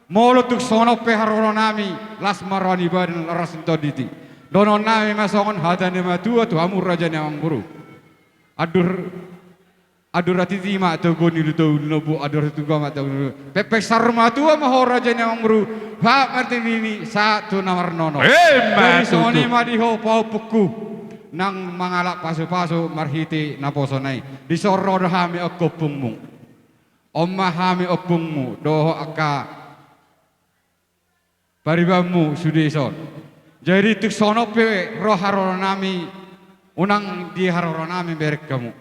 molo tung songon on pe haroro nami, las ma roha ni badan, las ni tondi. Dohonon nami ma songon hata ni natuatua tu hamu raja ni amangboru. Andur, andur hatiti ma togu ni luto, lunombu andur hatutu ma togu. Pepeng saur matua ma ho raja ni amangboru, bahat ma di nini sahat tu na marnono. Emma tutu. Jadi songon i ma di ho pahompungku, nang mangalap pasupasu marhite naposona i. Dison ro do hami angka ompungmu. On ma hami ompungmu dohot angka paribanmu sude dison. Jadi tung songon on pe ro haroro nami, unang di haroro nami bereng hamu.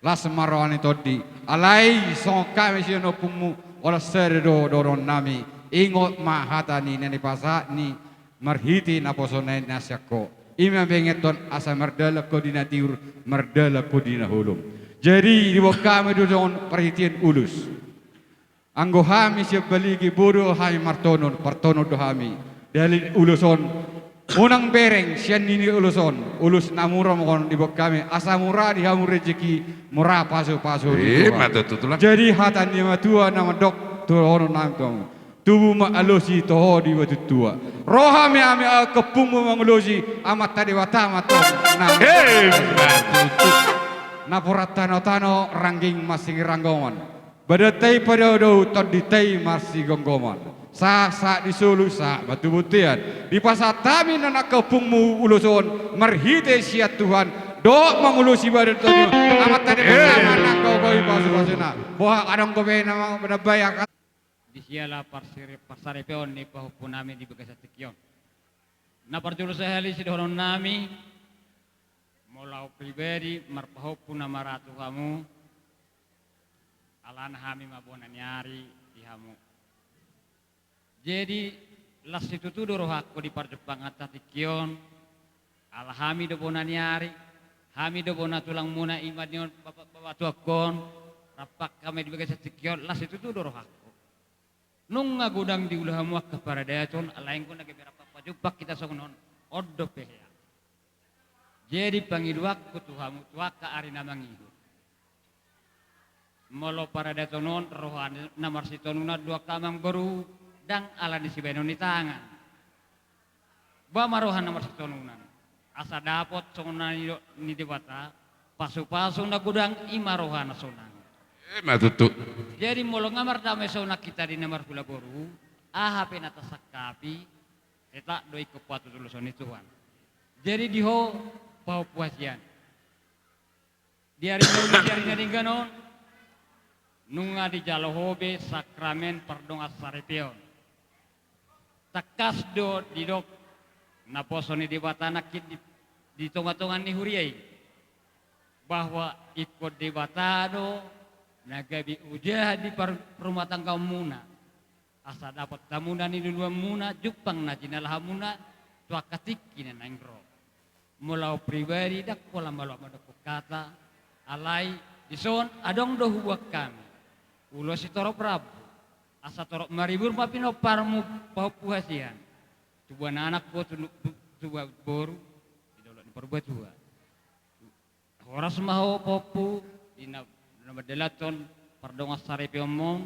Las ma roha ni tondi. Alai songon hami sian ompungmu, holan sada do dohonon nami. Ingot ma hata ni na nipasahat ni marhite naposona i na sian ho. Ima bengeton asa mardalan ho di na tiur, mardalan ho di na holom. Jadi diboan hami do songon parhitean ulos. Anggo hami sian Baligi, boi do hami martonon, partonon do hami. Dalil ulos on, unang bereng sian nini ulos on, ulos na mura ma on diboan hami, asa mura di hamu rejeki, mura pasupasu ni Tuhan. Emma tutu, Tulang. Jadi hata ni natuatua na mandok, dohonon nami tu hamu. Tubu ma alosi toho di batu tua. Ro hami, hami angka ompungmu mangulosi, Amanta Debata ma tong nang. Emma tutu. Napuran tanotano, rangging marsiranggongan. Badanta i padaodao, tondinta i marsigomgoman. Sahat, sahat di solu, sahat ma tu bontean. Dipasahat hami nang angka ompungmu ulos on marhite sian Tuhan. Dohot mangulosi badan tondi. Amanta Debata ma nang gogo i pasupasuna. Boha adong dope na ma-, manambai angka. Di siala parsiri-, parsaripeon ni pahompunami di bagasan tingki on. Na parjolo sahali sidohonon nami, molo au pribadi marpahompu na mara tu hamu, alana hami ma bona ni ari di hamu. Jadi, las situtu do rohangku di parjumpanganta tingki on, ala hami do bona ni ari, hami do bona tulangmuna, ima di on bapa-, bapatuangkon, rap hami di bagasan tingki on, las situtu do rohangku. Nunga godang diula hamu angka paradaton, alai anggo na gabe rap pajumpa hita songon on, on dope hea. Jadi pangidoanku tu hamu tu angka ari na mangihut. Molo paradaton on roha na marsitonunan do angka amangboru, ndang ala ni sibahenon ni tangan. Ba ma roha na marsitonunan. Asa dapot songon na nidok ni Debata, pasupasu na godang i ma roha na sonang. Emma tutu. Jadi molo nga mardame sonang hita di na marhula boru, aha pe na tasangkapi, tetap do ingkon patutuloson ni Tuhan. Jadi di ho pahompu hasian. Di ari na uli, di ari na denggan on, nunga dijalo ho be sakramen pardongansaripeon. Tangkas do didok naposo ni Debata nangkin di, di tongatonga ni huria i, bahwa ingkon Debata do na gabe ojahan di par-, parrumatanggaonmuna. Asa dapot hamuna niluluanmuna, jumpang na jinalahanmuna, tu angka tingki na naeng ro. Molo au pribadi, ndang pola maloak mandokkon hata, alai dison adong do huboan hami. Ulos sitorop rambu, asa torop maribur ma pinomparmu pahompu hasian. Tubuan anak ho tu, tu, tubuan boru, di dolok ni Parbatua. Horas ma ho pahompu, di na, na mandalanhon pardongansaripeonmon,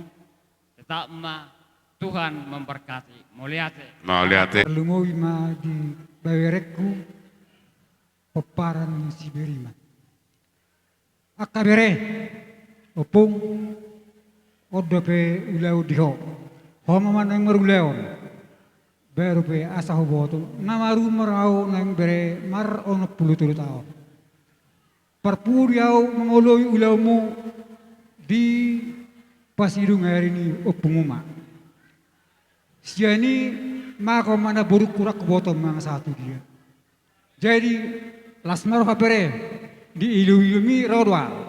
tetap ma Tuhan memberkati. Mauliate. Mauliate. Tarlumobi ma di baberengku, pomparan ni si Beriman. Angka bere, ompung, on dope ulaon di ho. Ho ma naeng marulaon. Baru pe asa huboto, na marumor au naeng bere mar onom pulu tolu taon. Parpudi au mangoloi ulaonmu di pasidung ari ni ompungmu ma. Sian i mangko ma na borungku, ndang huboto manang sahat tu dia. Jadi, las ma roha bere, di ilumilumi ro do au.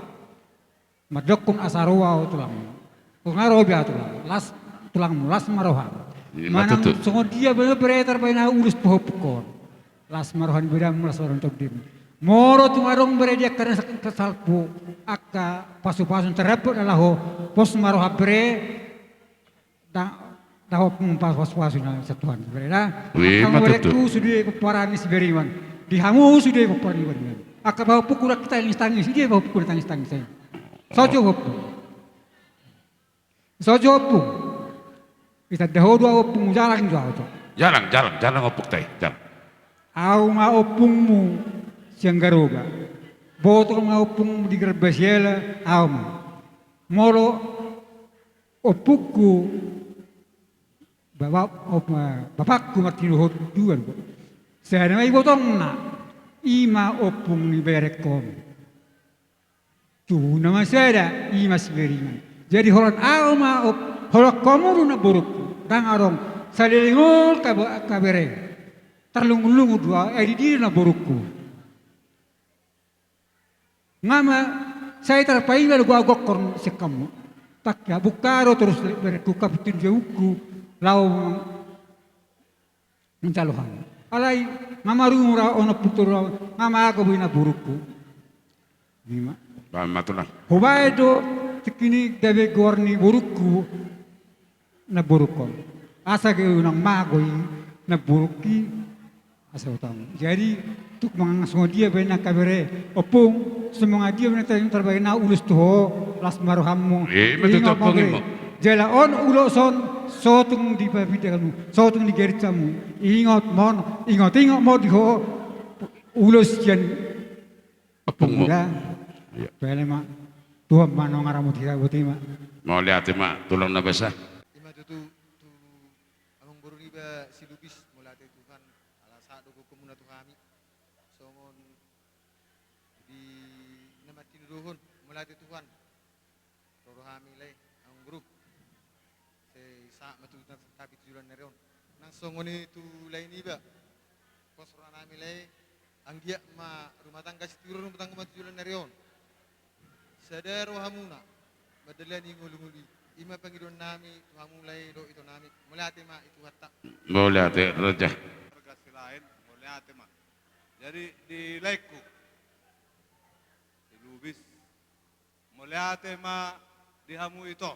Mandokkon asa ro au tulangmu. Ro nga ro be au tulang. Las, tulangmu, las ma roha. Manang songon dia be bere tarbahen ulos pahompungkon. Las ma roha ni badanmu, las ma roha ni tondim. Molo tung adong bere di angka na salpu, angka pasupasu na tardapot na laho, pos ma roha bere, da, da ho pasupasu na sian Tuhan, bere da. Ima tutu. Angka berengku sude pomparan ni si Beriman. Di hamu sude pomparan ni Beriman. Angka pahompungku, ndang tangis-tangis, dia pahompungku na tangis-tangis ai. Saut jo, ompung. Saut jo, ompung. Itanda ho do ahu ompungmu, jalang jo ahu, saut. Jalang, jalang, jalang, ompung tai, jalang. Ahu ma ompungmu sian Garoba. Boto ma ompungmu di Garbasiala, ahu ma. Molo ompungku, bapa-, op-, bapakku martinodohon dua do. Sada ma ibotongna, i ma ompung ni berengkon. Tubuna ma sada, i ma Siberingan. Jadi holan ahu ma op-, holan hamu do namborungku. Ndang adong saleleng on kab-, kabere. Tarlungun-lungun do ahu, ai di dia namborungku. Nga ma sai tarpaima do ahu gokhon sian hamu. Tangkas bungka do torus berengku, hapintohon ni jabu laho manjalo hamu. Alai nga marumur ahu, onom pulu tolu ahu, nga mago be i namborungku. Ima. Baen ma tulang. Hubaen do tingki i gabe goar ni borungku namborungkon. Asa gabe unang mago i namborungki, asa hutangihon. Jadi tung manang songon dia baen nang kabere, ompung, songon dia baen nang tarbaen ahu ulos tu ho, las ma rohammu. Ima tutu, ompung, ima. Jala on ulos on, so tung dipapinda hamu, so tung digarit hamu. Ingot ma on, ingot-ingot ma on di ho ulos sian ompungmu. Iya. Pele ma. Tuhan ma na mangaramoti hita, boti ma. Mauliate ma, tulang na basa. Ima tutu, tu amangboru niba si Lubis, mauliate Tuhan, ala sahat do gokhonmuna tu hami. Songon di na martinodohon, mauliate Tuhan. Ro do hami lae, amangboru. Sai sahat ma tu na santabi tu joloan ni ari on. Nang songon i tu lae niba. Pos roha nami lae, anggiat ma rumah tangga sitiruon rumah tangga ma tu joloan ni ari on. Sada rohamuna mandalani ngolu-ngolu i. Ima pangidoan nami tu hamu lae dohot ito nami. Mauliate ma i Tuhanta. Mauliate raja. Marga Silaen, mauliate ma. Jadi di laengku si Lubis, mauliate ma di hamu ito.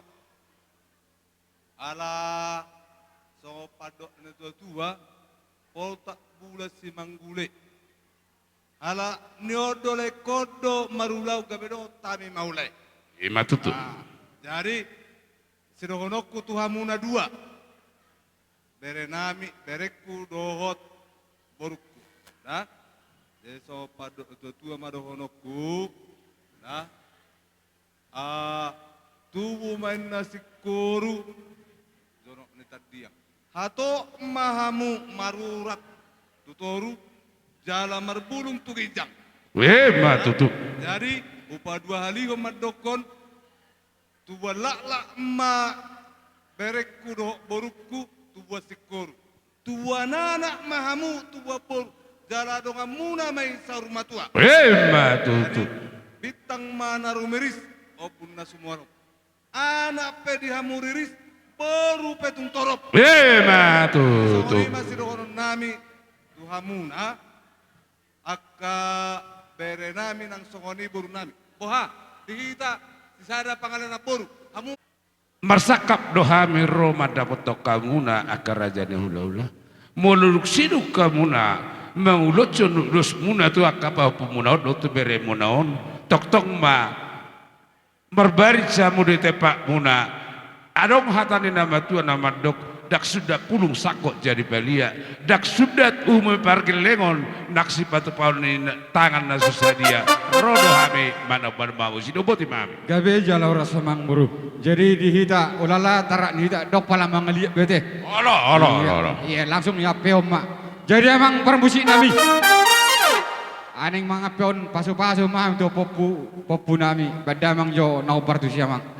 Ala songon pandok ni natua-tua, poltak bulan simanggule. Ala ni on do laengkon do marulaon gabe dohot hami ma ulae. Ima tutu. Ah, jadi sidohononku tu hamu na dua. Bere nami, berengku dohot borungku. Nah. Jadi songon pandok ni natua-tua ma dohononku. Nah. Ah, tubu ma inna singkoru, jonok ni tandiang. Hatop ma hamu marurat tu toru, jala marbulung tu ginjang. Ima tutu. Jadi hupaduahalihon mandokkon, tubuan laklak ma berengku dohot borungku, tubuan singkoru. Tubuan anak ma hamu, tubuan boru, jala donganmuna ma i saur matua. Ima tutu. Jadi bintang ma na rumiris, ombun na sumorop. Anak pe di hamu riris, boru pe tung torop. Ima tutu. Songon i ma sidohonon nami tu hamuna. Angka bere nami nang songon i boru nami. Boha, di hita sisada pangalaho namboru. Hamu. Marsangkap do hami ro mandapothon hamuna angka raja ni hulahula. Molo dung sidung hamuna manguloshon ulosmuna tu angka pahompumuna on dohot tu beremuna on, tongtong ma marbaris hamu di tempatmuna. Adong hata ni na matua na mandok, ndang sundat pulung sangkot jadi balian, ndang sundat uhuman pargellengon nang sipatupaon ni tangan na so sadia. Ro do hami manaon-manaon hamu, sidoboti ma hami. Gabe jala horas amangboru. Jadi di hita, ulala tarak ni hita, ndang pola mangaliat be ate. Olo, olo, olo, olo. Iya, langsung ni ampehon ma. Jadi amang parmusik nami. Aning mangampehon pasu-pasu ma tu ompu, ompu nami, baen damang jo na hombar tusi amang.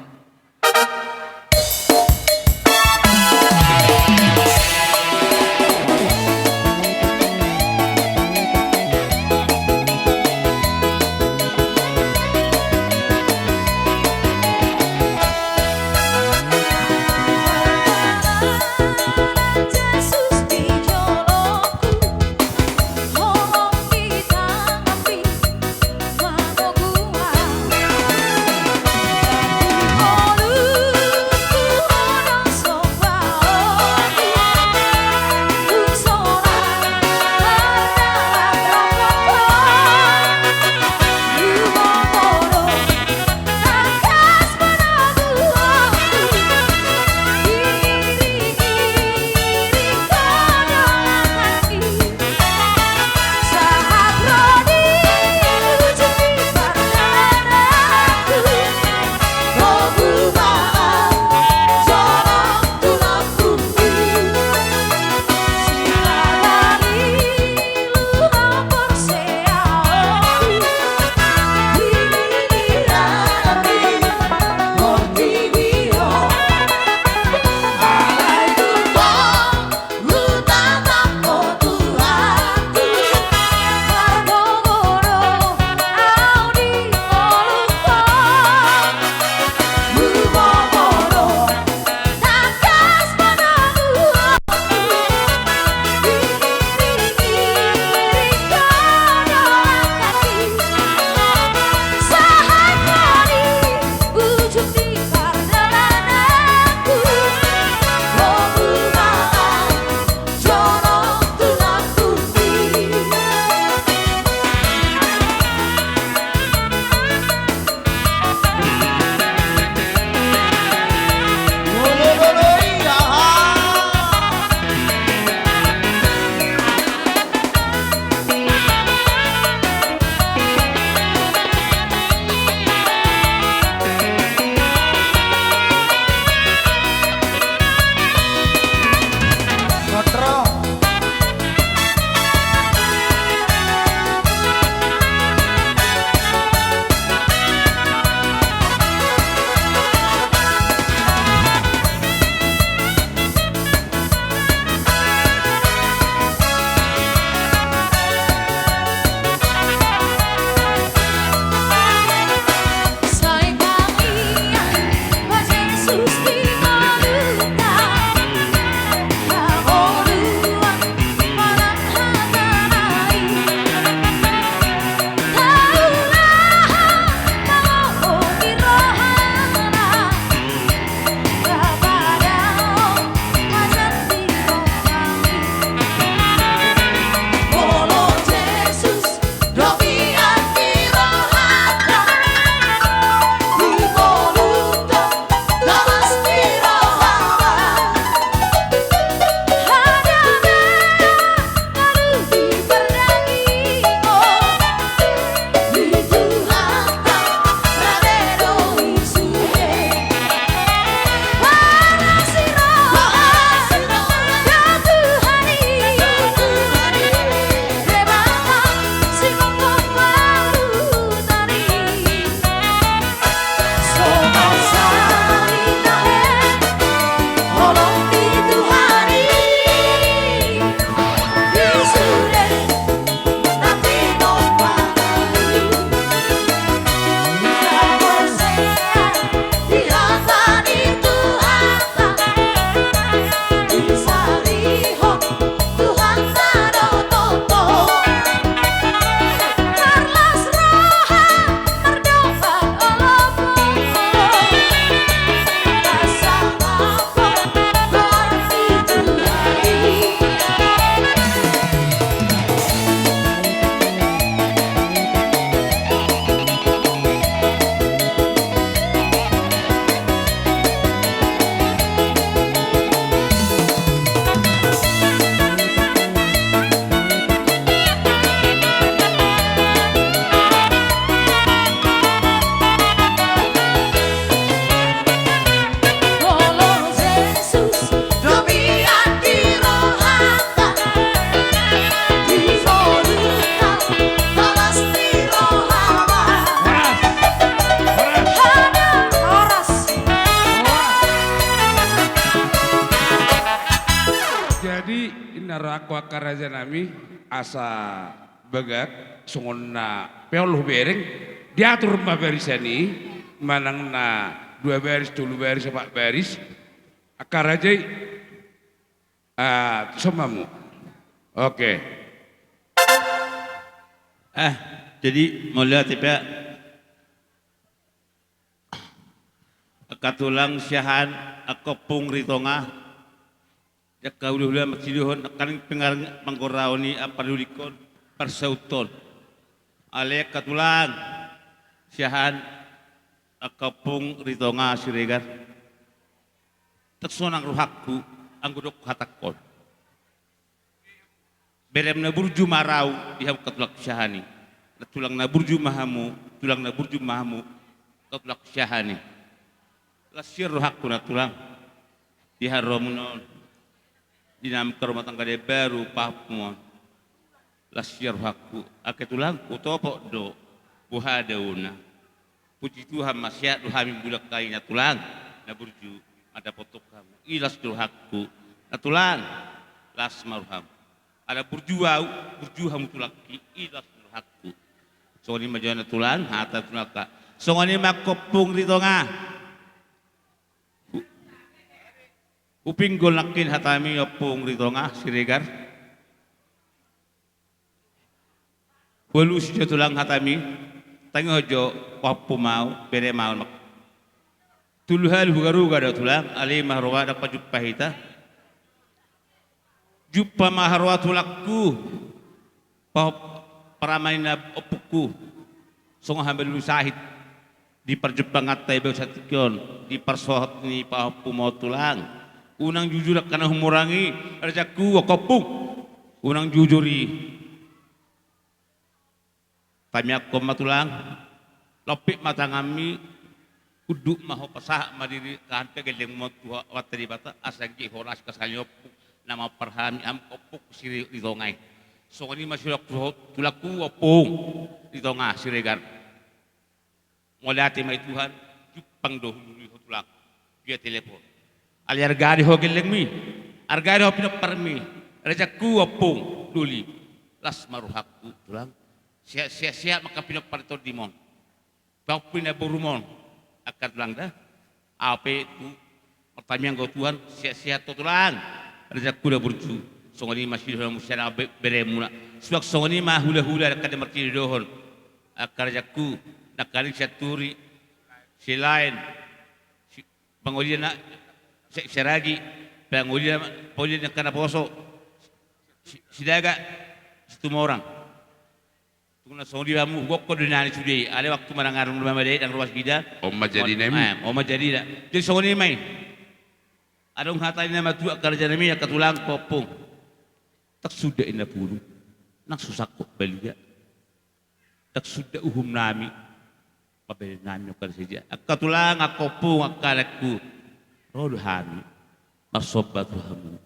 Angka raja nami, asa bagak songon na peol hubereng, diatur ma barisan i, manang na dua baris, tolu baris, opat baris, angka raja i. Ah, tu son ma hamu. Oke. Ah, jadi mauliate pe. Angka tulang siahaan, angka ompung di tonga, angka hulahula marsidohon, angka na pinarpanggorahon i, ampa didolikkon parsauthon. Alai angka tulang siahaan, angka ompung di tonga Siregar. Ndang sonang rohangku anggo didok hatangkon. Berem na burju ma ahu di hamu angka tulang siahaan i. Na tulang na burju ma hamu, tulang na burju ma hamu angka tulang siahaan i. Las sian rohangku na tulang, di haroromuna on, di nami angka rumah tangga na baru pahompu on. Las sian rohangku, angke tulang, hutopot do boha daona. Puji Tuhan, masiat do hami mulak i na tulang na burju mandapothon hamu. I las do rohangku na tulang, las ma roham. Ala burju ahu, burju hamu tulangki, i las do rohangku. Songon i ma jo na tulang, hata tulang ka. Songon i ma angka ompung di tonga. Hu-, hupinggol nangkin hatami ompung di tonga Siregar. Hualusi jo tulang hatami, tangiangkon jo pahompu ma ahu, berem ma ahu. Tolu hali hugaruga do tulang, alai ma haroa ndang pajumpa hita. Jumpa ma haroa tulangku, pahompu, paramana ni ompungku, songon hamalu sahit. Di parjumpanganta i baru saonari on, di parsohot ni pahompu ma on tulang. Unang jujur angka na humurang i, rajaku, angka ompung. Unang jujur i. Tamiangkon ma tulang, lompit ma tanganmi, unduk ma ho, pasahat ma diri, tahan pe gellengmon tu Amanta Debata, asa anggiat horas angka sahali ni ompung na mamparhami hamu angka ompung Sire di tonga i. Songon i ma sirohakku, tulangku, ompung di tonga Siregar. Mauliate ma i Tuhan, jumpang do hulului ho tulang via telepon. Alai arga do ho gellengmi, arga do ho pinomparmi, rajaku, ompung, doli. Las ma rohangku tulang. Sehat, sehat, sehat ma angka pinompar ni tondimon, pahompu ni namborumon, angka tulang da. Ahu pe tu martamiang do Tuhan, sehat-sehat ho tulang, rajaku na burju. Songon i ma sidohonon muse na be-, beremuna. Suang songon i ma hulahula angka na marsidohon, angka rajaku, nangkaning Sianturi, Silaen, Si-, pangolian na, Si-, Siaragi, pangolian, pangolian angka naposo, Si-, Sidaga, Situmorang. Tung na songon i hamu, hugokkon do nani sude i, alai waktu manang adong do mamadai, ndang ruas hita. On ma jadi nami. Eh, on ma jadi da. Jadi songon i ma i. Adong hata ni na matua, angka raja nami, angka tulang, angka ompung. Ndang suda inna pulu, ndang so sangkot balia. Ndang suda uhum nami, pambahenan nami, angka raja. Angka tulang, angka ompung, angka anakku. Ro do hami marsomba tu hamu.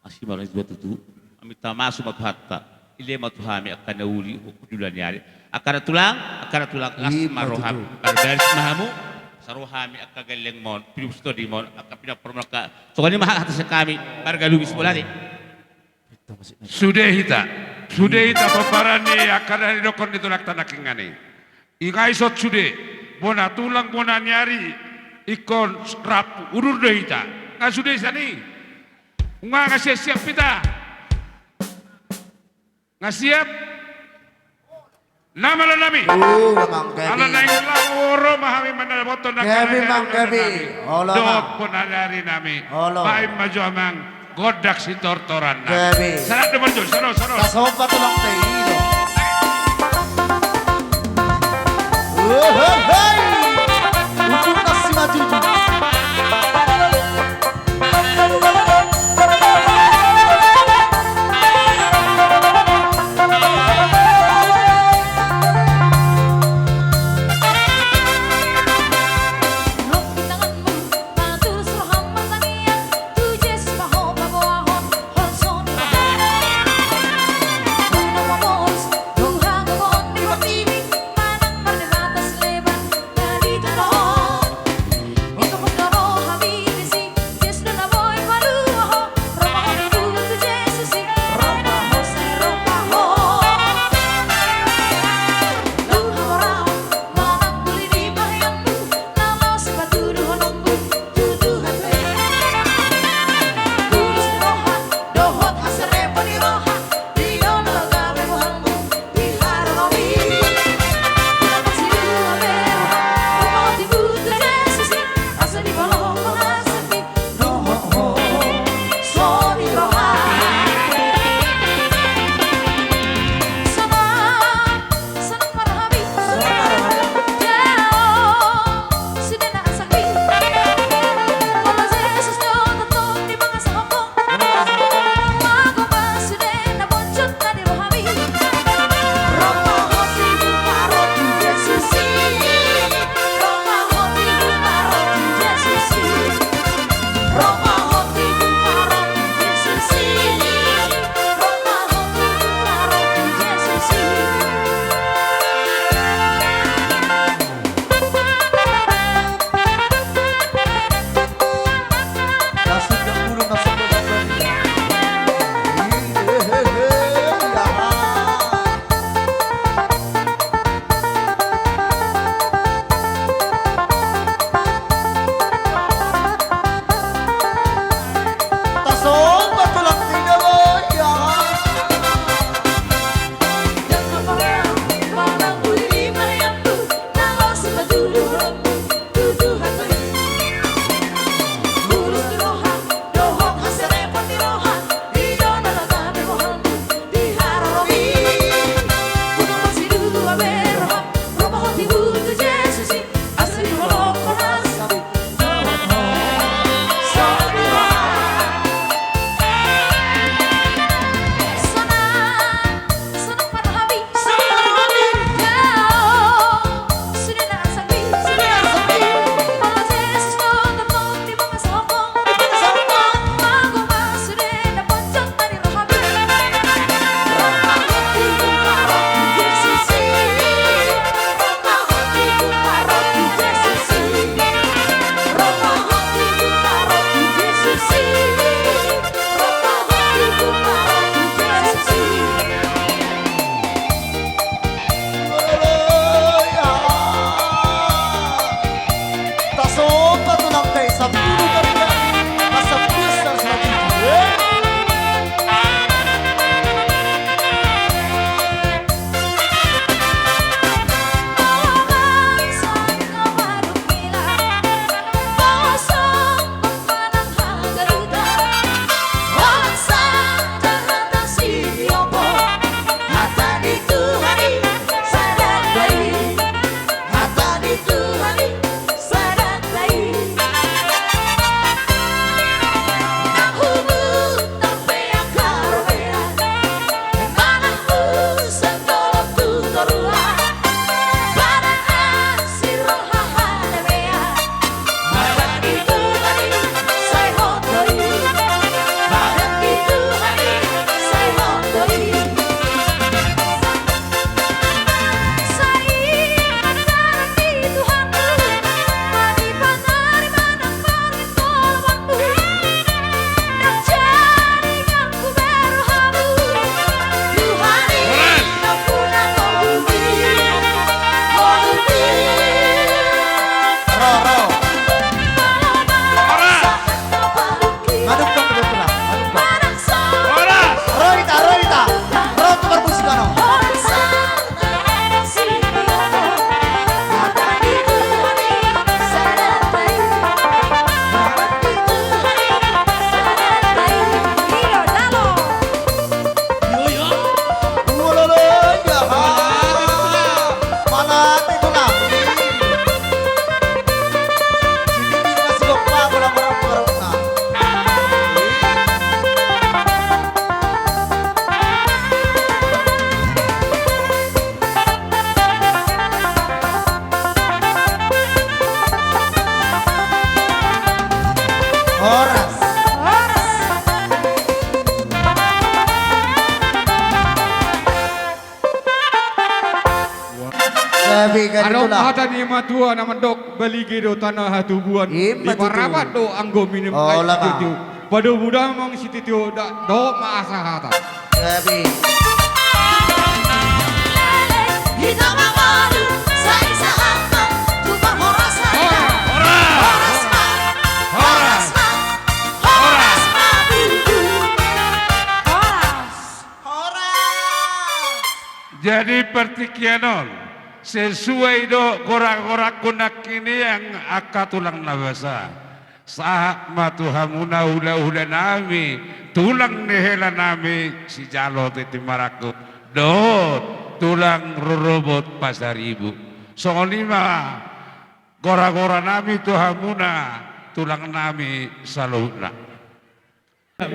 Asi ma roha ni Debata tutu. Maminta masu ma Tuhanta. Dilehon ma tu hami angka na uli, hujula ni ari. Angka na tulang, angka na tulang, las ma roham. Ima tutu. Marbaris ma hamu. Asa ro hami angka gellengmon, pinompar ni tondimon, angka pinomparmon, angka. Songon i ma hata sian hami, marga Lubis, mauliate. Sude hita. Sude hita pomparan ni angka na nidokkon ni tulangta nangkiningan i. Ingaison sude, bona tulang, bona ni ari, ingkon rap udur do hita. Nga sude sian i. Nga, nga siap-siap hita. Nga siap. Nama lo nami. Oh, Amang Gabi. Ala naeng laho ro ma hami mandapothon nangkin. Gabi, Amang Gabi. Olo, Amang. Dohot bona ni ari nami. Olo. Baen ma jo, Amang. Gondang sitortoran nami. Gabi. Sarat do marjo, saro, saro. Tasomba tulang te i do. Uhuhei. Ujung nasi maju. Gabe, gabe tulang. Adong hata ni matua na mandok, balige do tano hatubuan. Ima tutu. Diparapat do anggo minum aek sitio-tio. Padomu damang sitio-tio, dohot ma asa hata. Gabe. Hita ma mari, sai sahat ma, tu parhorasan. Horas. Horas ma. Horas ma. Horas ma. Horas. Jadi partingkian on, sesuai do gora-gorangku nangkin i, angka tulang na basa. Sahat ma tu hamuna hula-hula nami, tulang ni hela nami, sijalo tintin marangkup, dohot tulang rorobot Pasaribu. Songon i ma gora-gora nami tu hamuna, tulang nami saluhutna.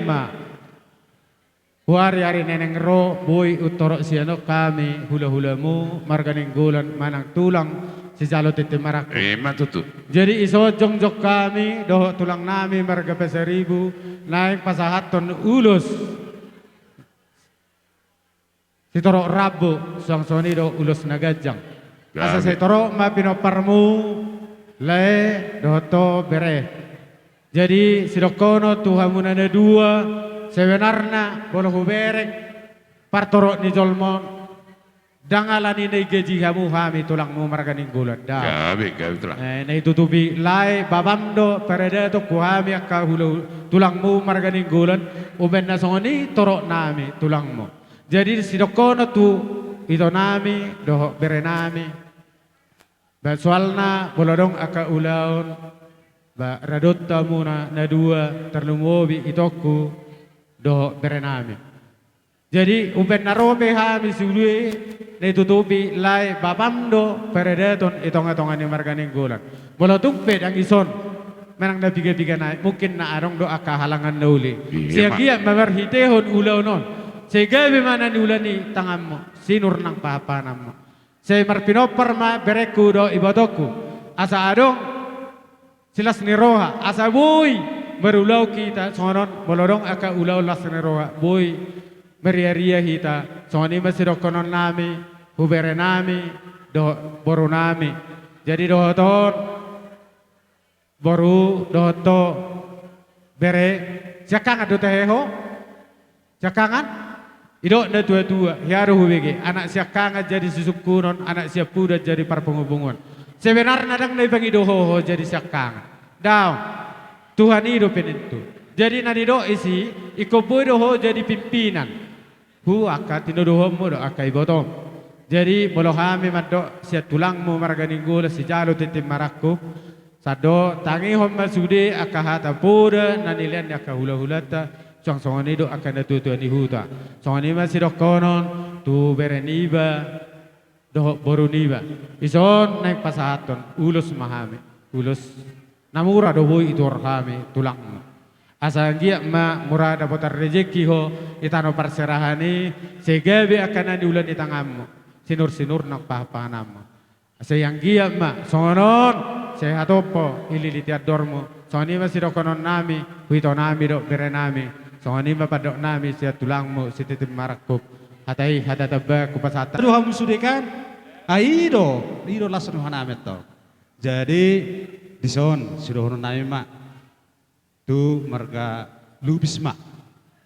Ma. Huari-ari neneng ro, boi untorop sian on hami hula-hulamu marga Nainggolan manang tulang sijalo tintin marangkup. Ima tutu. Jadi ison jongjong hami dohot tulang nami marga Pasaribu naeng pasahathon ulos sitorop rambu, suang songon i do ulos na ganjang. Asa sai torop ma pinomparmu, lae dohot ho bere. Jadi sidokkonon tu hamuna na dua, sebenarna molo hubereng partorop ni jolma on, ndang alani na digaji hamu hami tulangmu marga Nainggolan, daong. Gabe, gabe tulang. Eh, na ditutupi lae bapam do paradaton tu hami angka hula-, tulangmu marga Nainggolan, umbahen na songon i torop nami tulangmu. Jadi sidokkonon tu ito nami dohot bere nami. Ba soalna molo adong angka ulaon, ba radot hamuna na dua, tarlumobi itongku dohot bere nami. Jadi umbahen na ro pe hami sude, na ditutupi lae bapam do paradaton i tonga-tonga ni marga Nainggolan. Molo tung pe ndang ison manang na piga-piga nai, mungkin na adong do angka halangan na uli. Iya, sai anggiat ma marhitehon ulaon on, sai gabe ma na niula ni tanganmu, sinur nang pahanpahananmu. Sai marpinompar ma berengku dohot ibotongku, asa adong silas ni roha, asa boi marulaon hita songon on, molo adong angka ulaon las ni roha, boi mariaria hita. Songon i ma sidokkonon nami tu bere nami dohot boru nami. Jadi dohot on, boru dohot ho bere, siangkangan do tahe ho? Siangkangan? Didok na tua-tua, hea do hubege, anak siangkangan jadi sisungkunon, anak siampudan jadi parpungu-punguon. Sebenarna ndang na dipangido ho, ho jadi siangkangan. Daong. Tuhan i dope nintu. Jadi na nidok disi, ingkon boi do ho jadi pimpinan. Tu angka tinodohonmu dohot angka ibotom. Jadi molo hami mandok sian tulangmu marga Nainggolan sijalo tintin marangkup, sandok tangihon ma sude angka hata poda na nilean ni angka hula-hulanta, suang songon i do angka na tua-tua ni huta. Songon i ma sidokkonon tu bere niba dohot boru niba. Dison naeng pasahathon ulos ma hami. Ulos na mura do boi dituhor hami tulangmu. Asa anggiat ma mura dapotan rejeki ho di tano parserahan i, sai gabe angka na niula ni tanganmu, sinur-sinur nang pahanpahananmu. Sai anggiat ma songon on, sehat ompu, hilili tiandormu. Songon i ma sidokkonon nami tu ito nami dohot bere nami. Songon i ma pandok nami sian tulangmu si tintin marangkup. Hata i hata tamba hupasahat. Aduh, hamu sude kan? Ah, i do, i do las ni roha nami antong. Jadi dison sidohonon nami ma tu marga Lubis ma.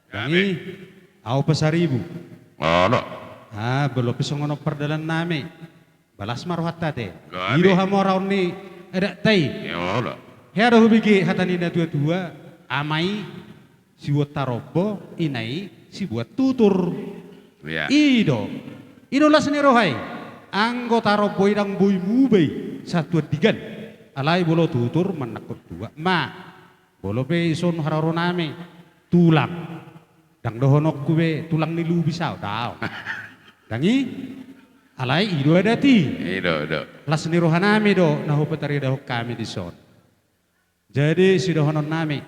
Gabe. Dang i, ahu Pasaribu. Olo. Ah, molo pe songon on pardalan nami, ba las ma rohanta ate. Gabe. I do hamoraon ni adatta i. Olo. Hea do hubege hata ni na tua-tua, ama i sibuat tarombo, ina i sibuat tutur. Iya. I do. I do las ni roha i. Anggo tarombo i ndang boi muba i sahat tu andigan. Alai molo tutur manangkok tua ma. Molo pe dison haroro nami, tulang. Ndang dohononku be tulang ni Lubis ahu, daong. Dang i? Alai i do adat i. I do, do. Las ni roha nami do na hupataridahon hami dison. Jadi sidohonon nami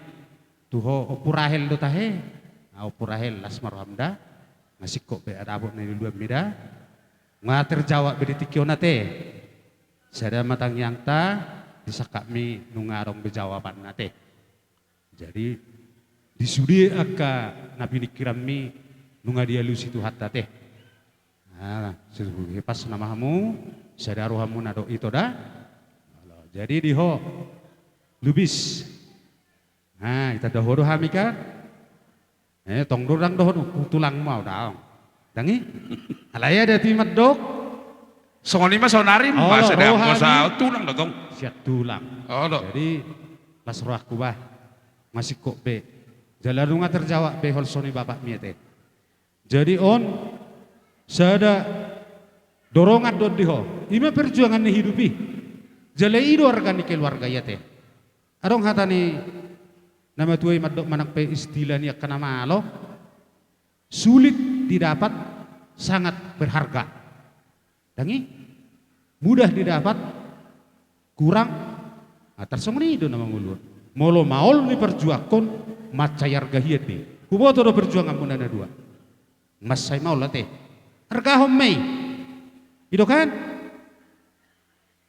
tu ho, Ompu Rahel do tahe? Ah, Ompu Rahel, las ma roham da? Nga singkop be dapot na niluluanmi da? Nga terjawab be di tingki on ate? Sada ma tangiangta, disangkapmi nunga adong be jawabanna ate. Jadi di sude angka na piningkiranmi nunga dialusi Tuhanta ate. Ah, setuju, pas nama hamu. Sada rohamuna do ito da. Jadi di ho, Lubis. Nah, itanda ho do hami kan. Eh, tong do ndang dohononku tulang mau daong. Ndang i? Alai adat i mandok. Songon i ma saonari ma sada roha anggo sa ni tulang do gong. Sian tulang. Olo. Jadi las rohangku bah. Masingkop be. Jala nunga terjawab be holso ni bapakmi ate. Jadi on sada dorongan do on di ho. I ma perjuangan ni hidup i. Jala i do arga ni keluarga i ate. Adong hata ni na matua i mandok manang pe istilah ni angka na malo, sulit didapat, sangat berharga. Ndang i? Mudah didapat, kurang. Ah, tarsongon i do na mangolu on. Molo maol niparjuangkon, mansai arga hian do i. Huboto do perjuanganmuna na dua. Mansai maol ate. Argahon ma i. I do kan?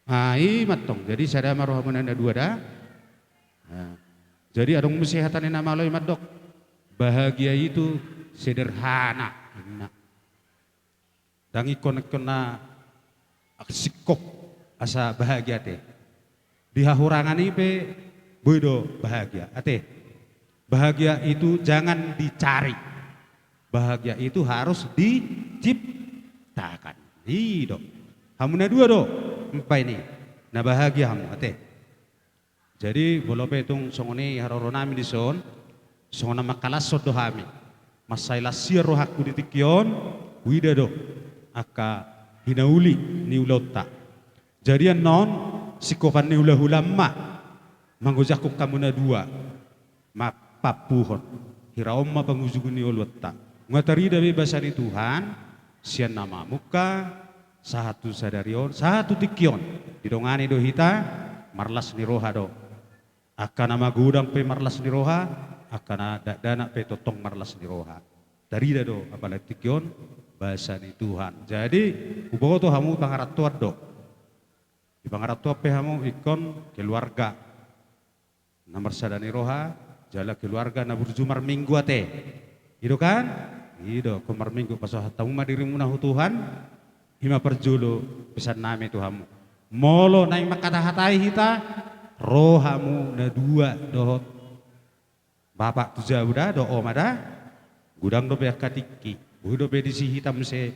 Ah, i mantong. Jadi sada ma rohamuna na dua da. Ah. Jadi adong muse hata ni na malo i mandok. Bahagia itu sederhana. Inna. Ndang ingkon, ingkon na singkop asa bahagia ate. Di hahurangan i pe boi do bahagia ate. Bahagia itu jangan dicari. Bahagia itu harus diciptakan. I do. Hamu na dua do. Empa ini. Na bahagia hamu ate. Jadi molo pe tung songon i haroro nami dison, songon na mangkalashon do hami. Mansai las hian rohangku di tingki on, huida do angka hinauli ni ulaonta. Jadi annon singkopan ni hulahula ma mangojakhon hamu na dua. Mapampuhon. Hira on ma pangujung ni ulaonta. Nunga tarida be basa ni Tuhan sian na mamungka, sahat tu sadari on, sahat tu tingki on. Didongani do hita, marlas ni roha do. Angka na magodang pe marlas ni roha, angka na dakdanak pe tongtong marlas ni roha. Tarida do apala tingki on basa ni Tuhan. Jadi huboto hamu pangarantoan do. Di pangarantoan pe hamu ingkon keluarga. Na marsada ni roha, jala keluarga na burju marminggu ate. I do kan? I do, ingkon marminggu pasahat hamu ma dirimuna tu Tuhan, i ma parjolo pesan nami tu hamu. Molo naeng mangkatahatai hita, ro hamu na dua dohot bapak tu jabu da, dohot oma da, godang dope angka tingki, boi dope disi hita muse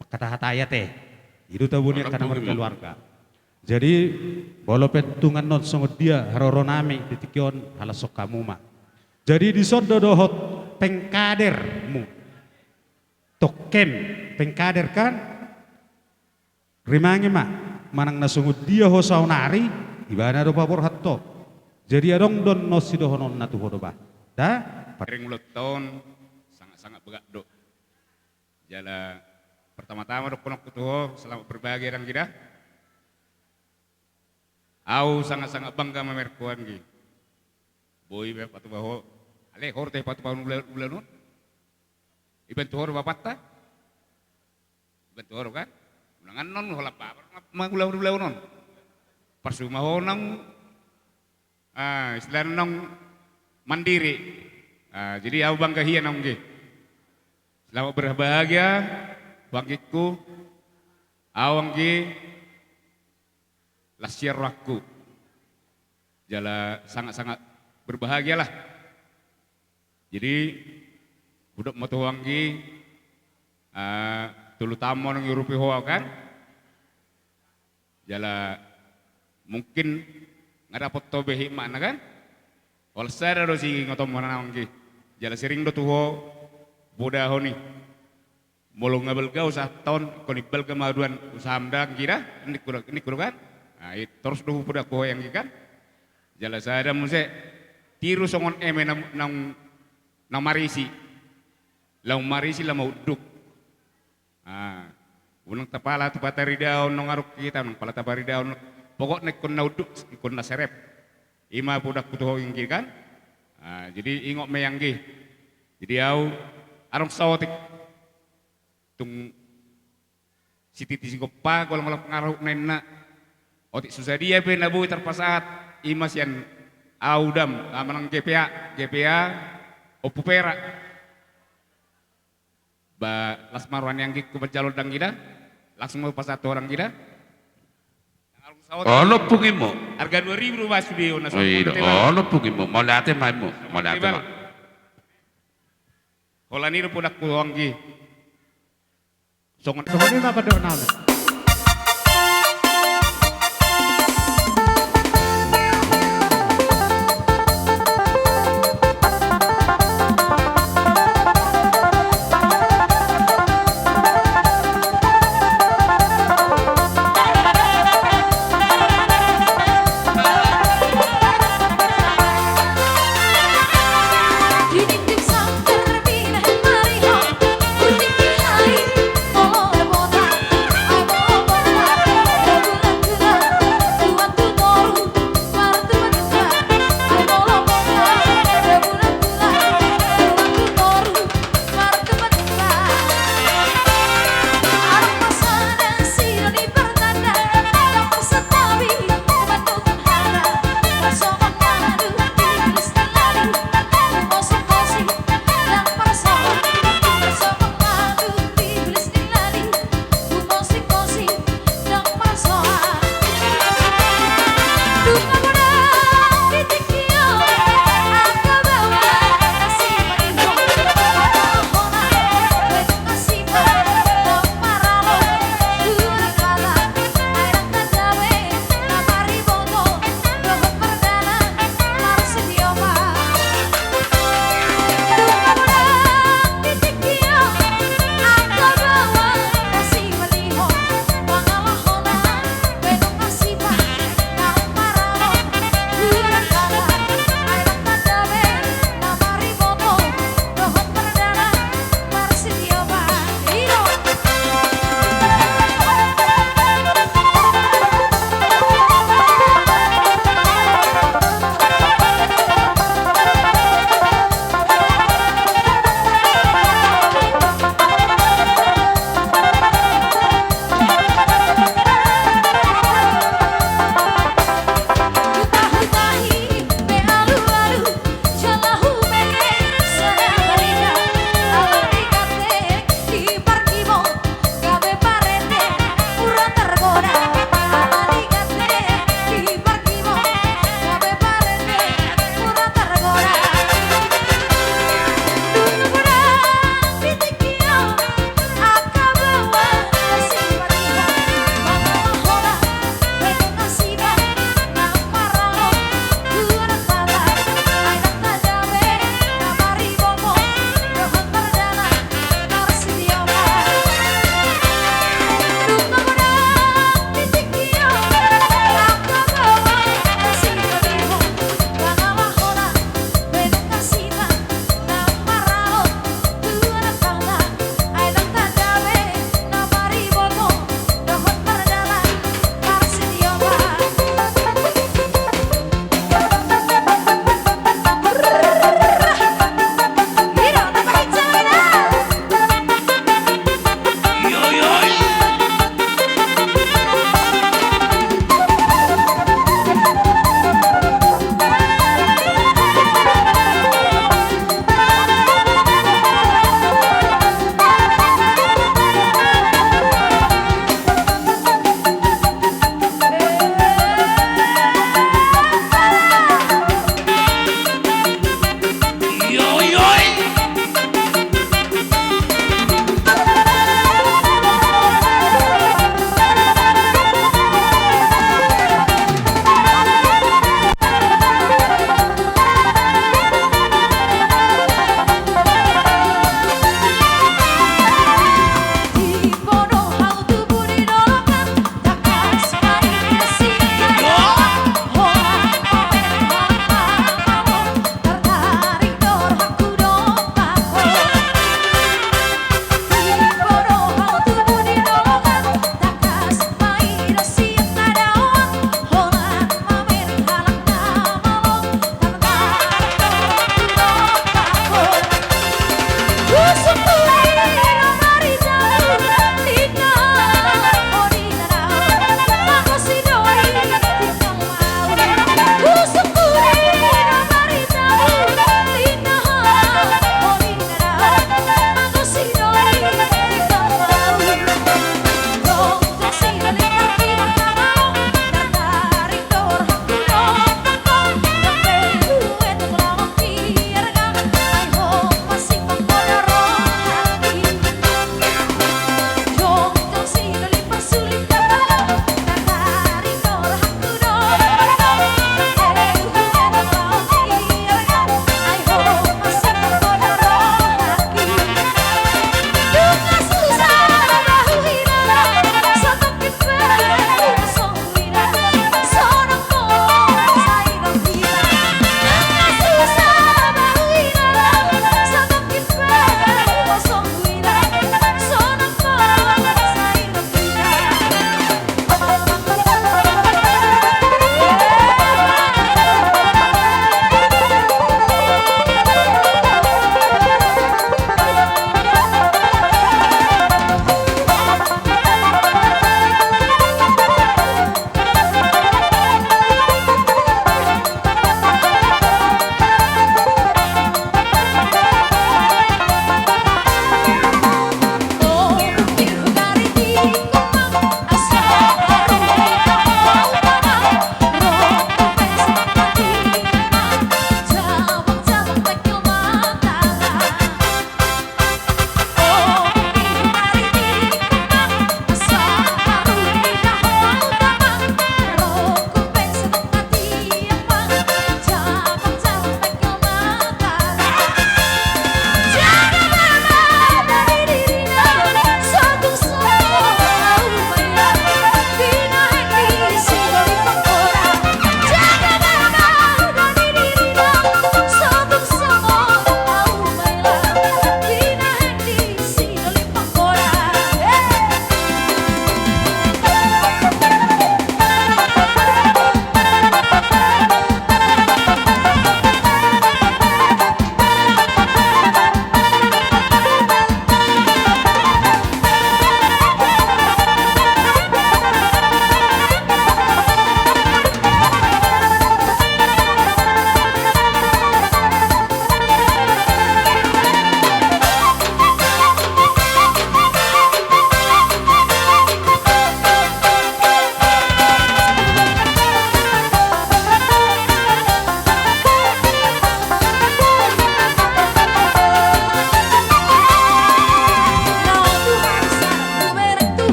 mangkatahatai ate. I do tabo ni angka na markeluarga. Jadi molo pe tung annon songon dia haroro nami di tingki on, halashon hamu ma. Jadi dison do dohot pengkadermu. Tongkin pengkader kan? Rimangi ma, manang na songon dia ho saonari, ibana do paborhat ho. Jadi adong do annon sidohononna tu ho do bah. Da? Ring ulaonta on sangat-sangat bagak do. Jala pertama-tama dohononku tu ho, selamat berbahagia da anggi da. Au sangat-sangat bangga mamereng ho anggi. Boi be patupa ho. Ale ho do tahe patupa ulaon on. Ibantu ho do bapakta. Ibantu ho do kan. Unang annon holan bapak ma ulaon on. Parsuma ho naung, ah, istilahna naung mandiri. Ah, jadi au bangga hian anggi. Selamat berbahagia, anggingku. Au anggi las hian rohangku. Jala sangat-sangat berbahagialah. Jadi hudok ma tu ho anggi, ah, tolu taon ma naung diurupi ho au kan. Jala mungkin nga dapot ho be hikmatna kan. Holan sada do siingotonmuna au anggi. Jala sering do tu ho hupodahon i. Molo nga balga usaha on, ingkon imbalga ma haduan usaham da anggi da, ningku do kan. Nah, i torus do hupodahon ho anggi kan. Jala sada muse, tiru songon eme naung, naung marisi. Laho marisi laho maunduk. Ah, unang tapala tu pataridaon naung adong hita, unang pala taparidaon. Pokokna ingkon na unduk, ingkon na serep. I ma podahonku tu ho anggi kan. Ah, jadi ingot ma i anggi. Jadi au adong saotik tung sititi sigompa, golanggolang pangarahutna inna. Otik so sadia pe na boi tarpasahat, i ma sian au dam, ah, manang G P A, G P A Ompu Perak. Ba las ma roha ni anggingku manjalo da anggi da. Langsung ma hupasahat tu ho da anggi da. Olo pungimu. Arga dua ribu do ba sude on na. Olo pungimu. Mauliate ma immu. Mauliate ma. Holan i do podangku anggi. Songon. Songon i ma pandohan nami.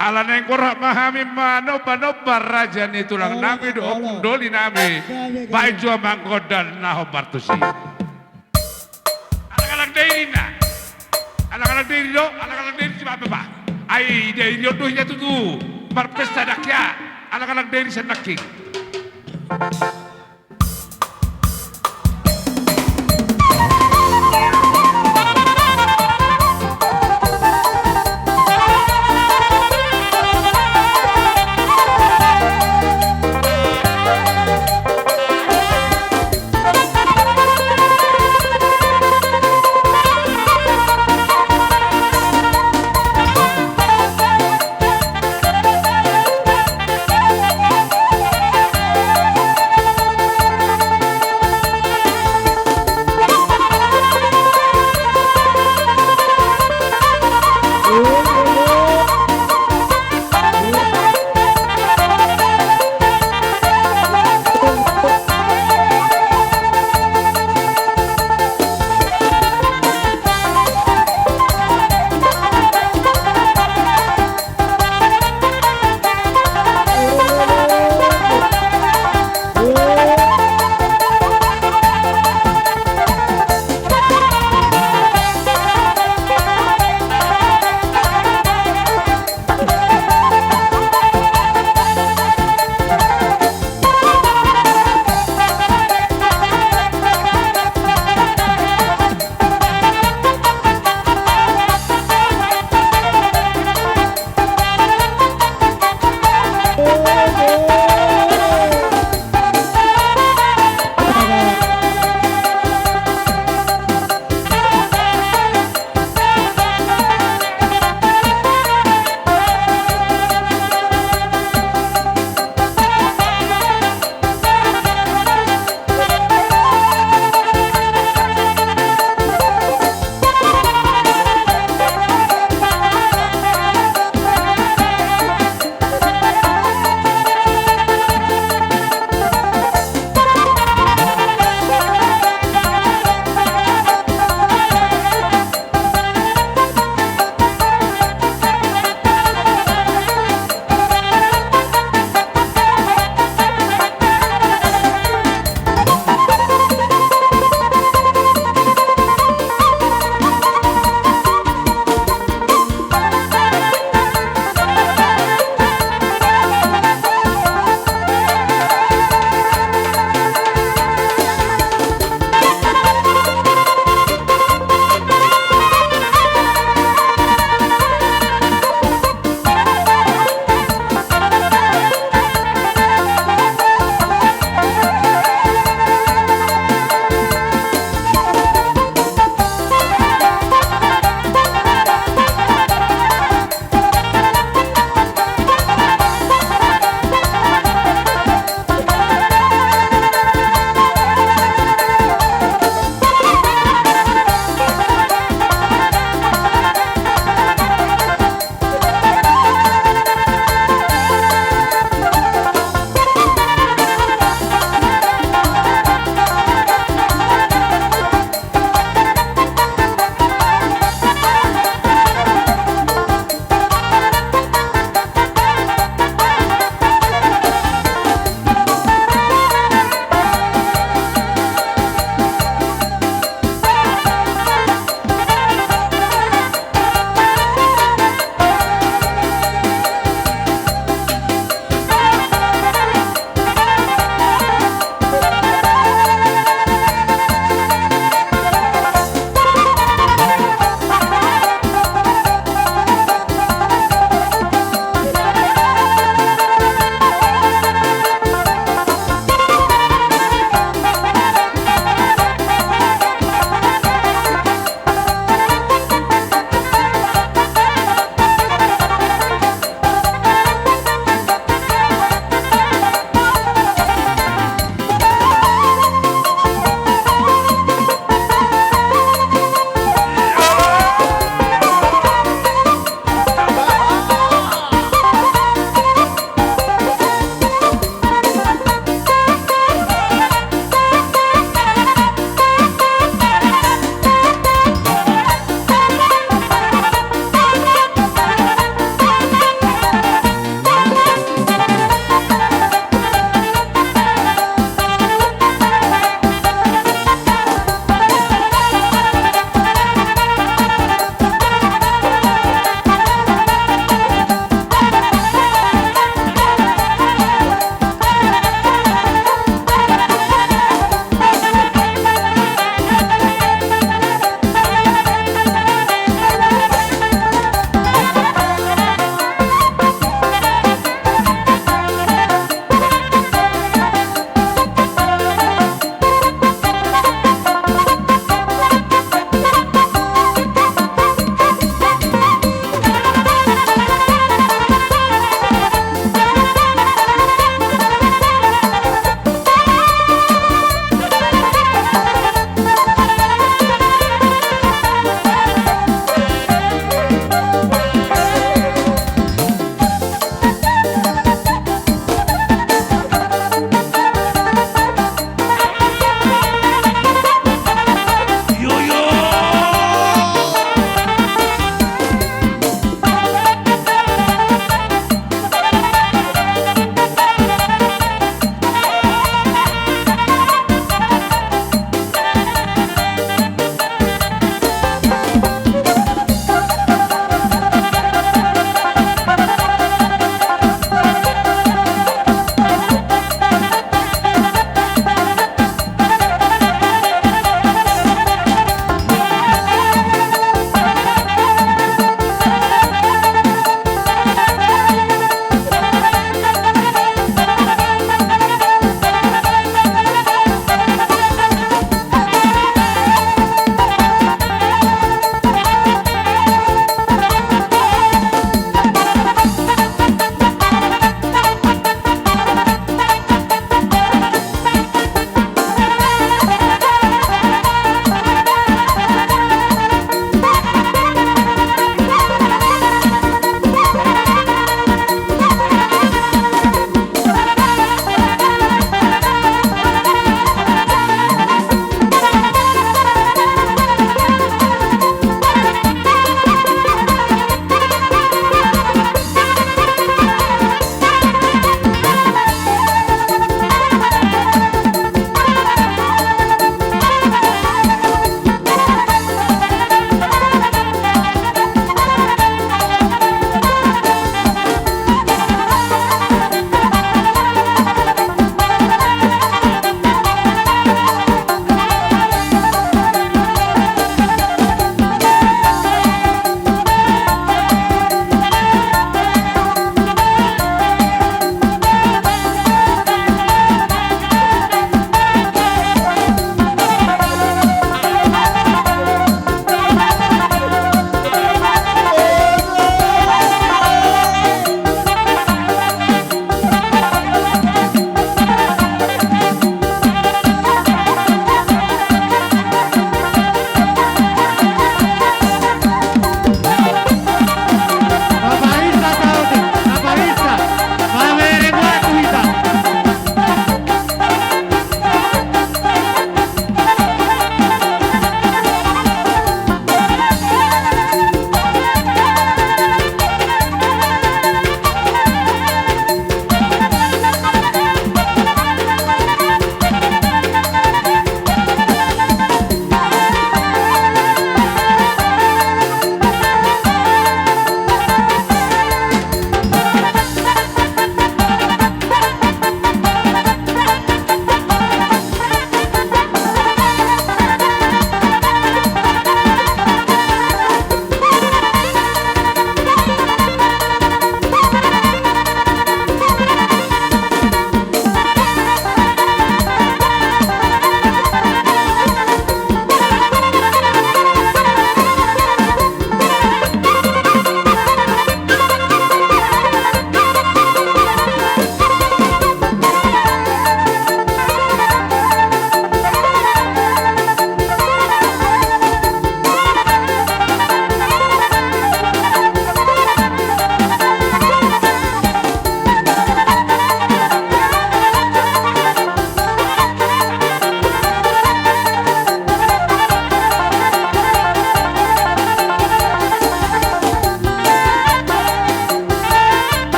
Ala naeng borhat ma hami manomba-nomba raja ni tulang nami dohot gundoli nami. Baen jo amang gondang na hombar tusi. Anak-anak Dairi na. Anak-anak Dairi do, anak-anak Dairi si bapa. Ai Dairi on do hita tutu. Marpesta dakkia. Anak-anak Dairi sian nangkin.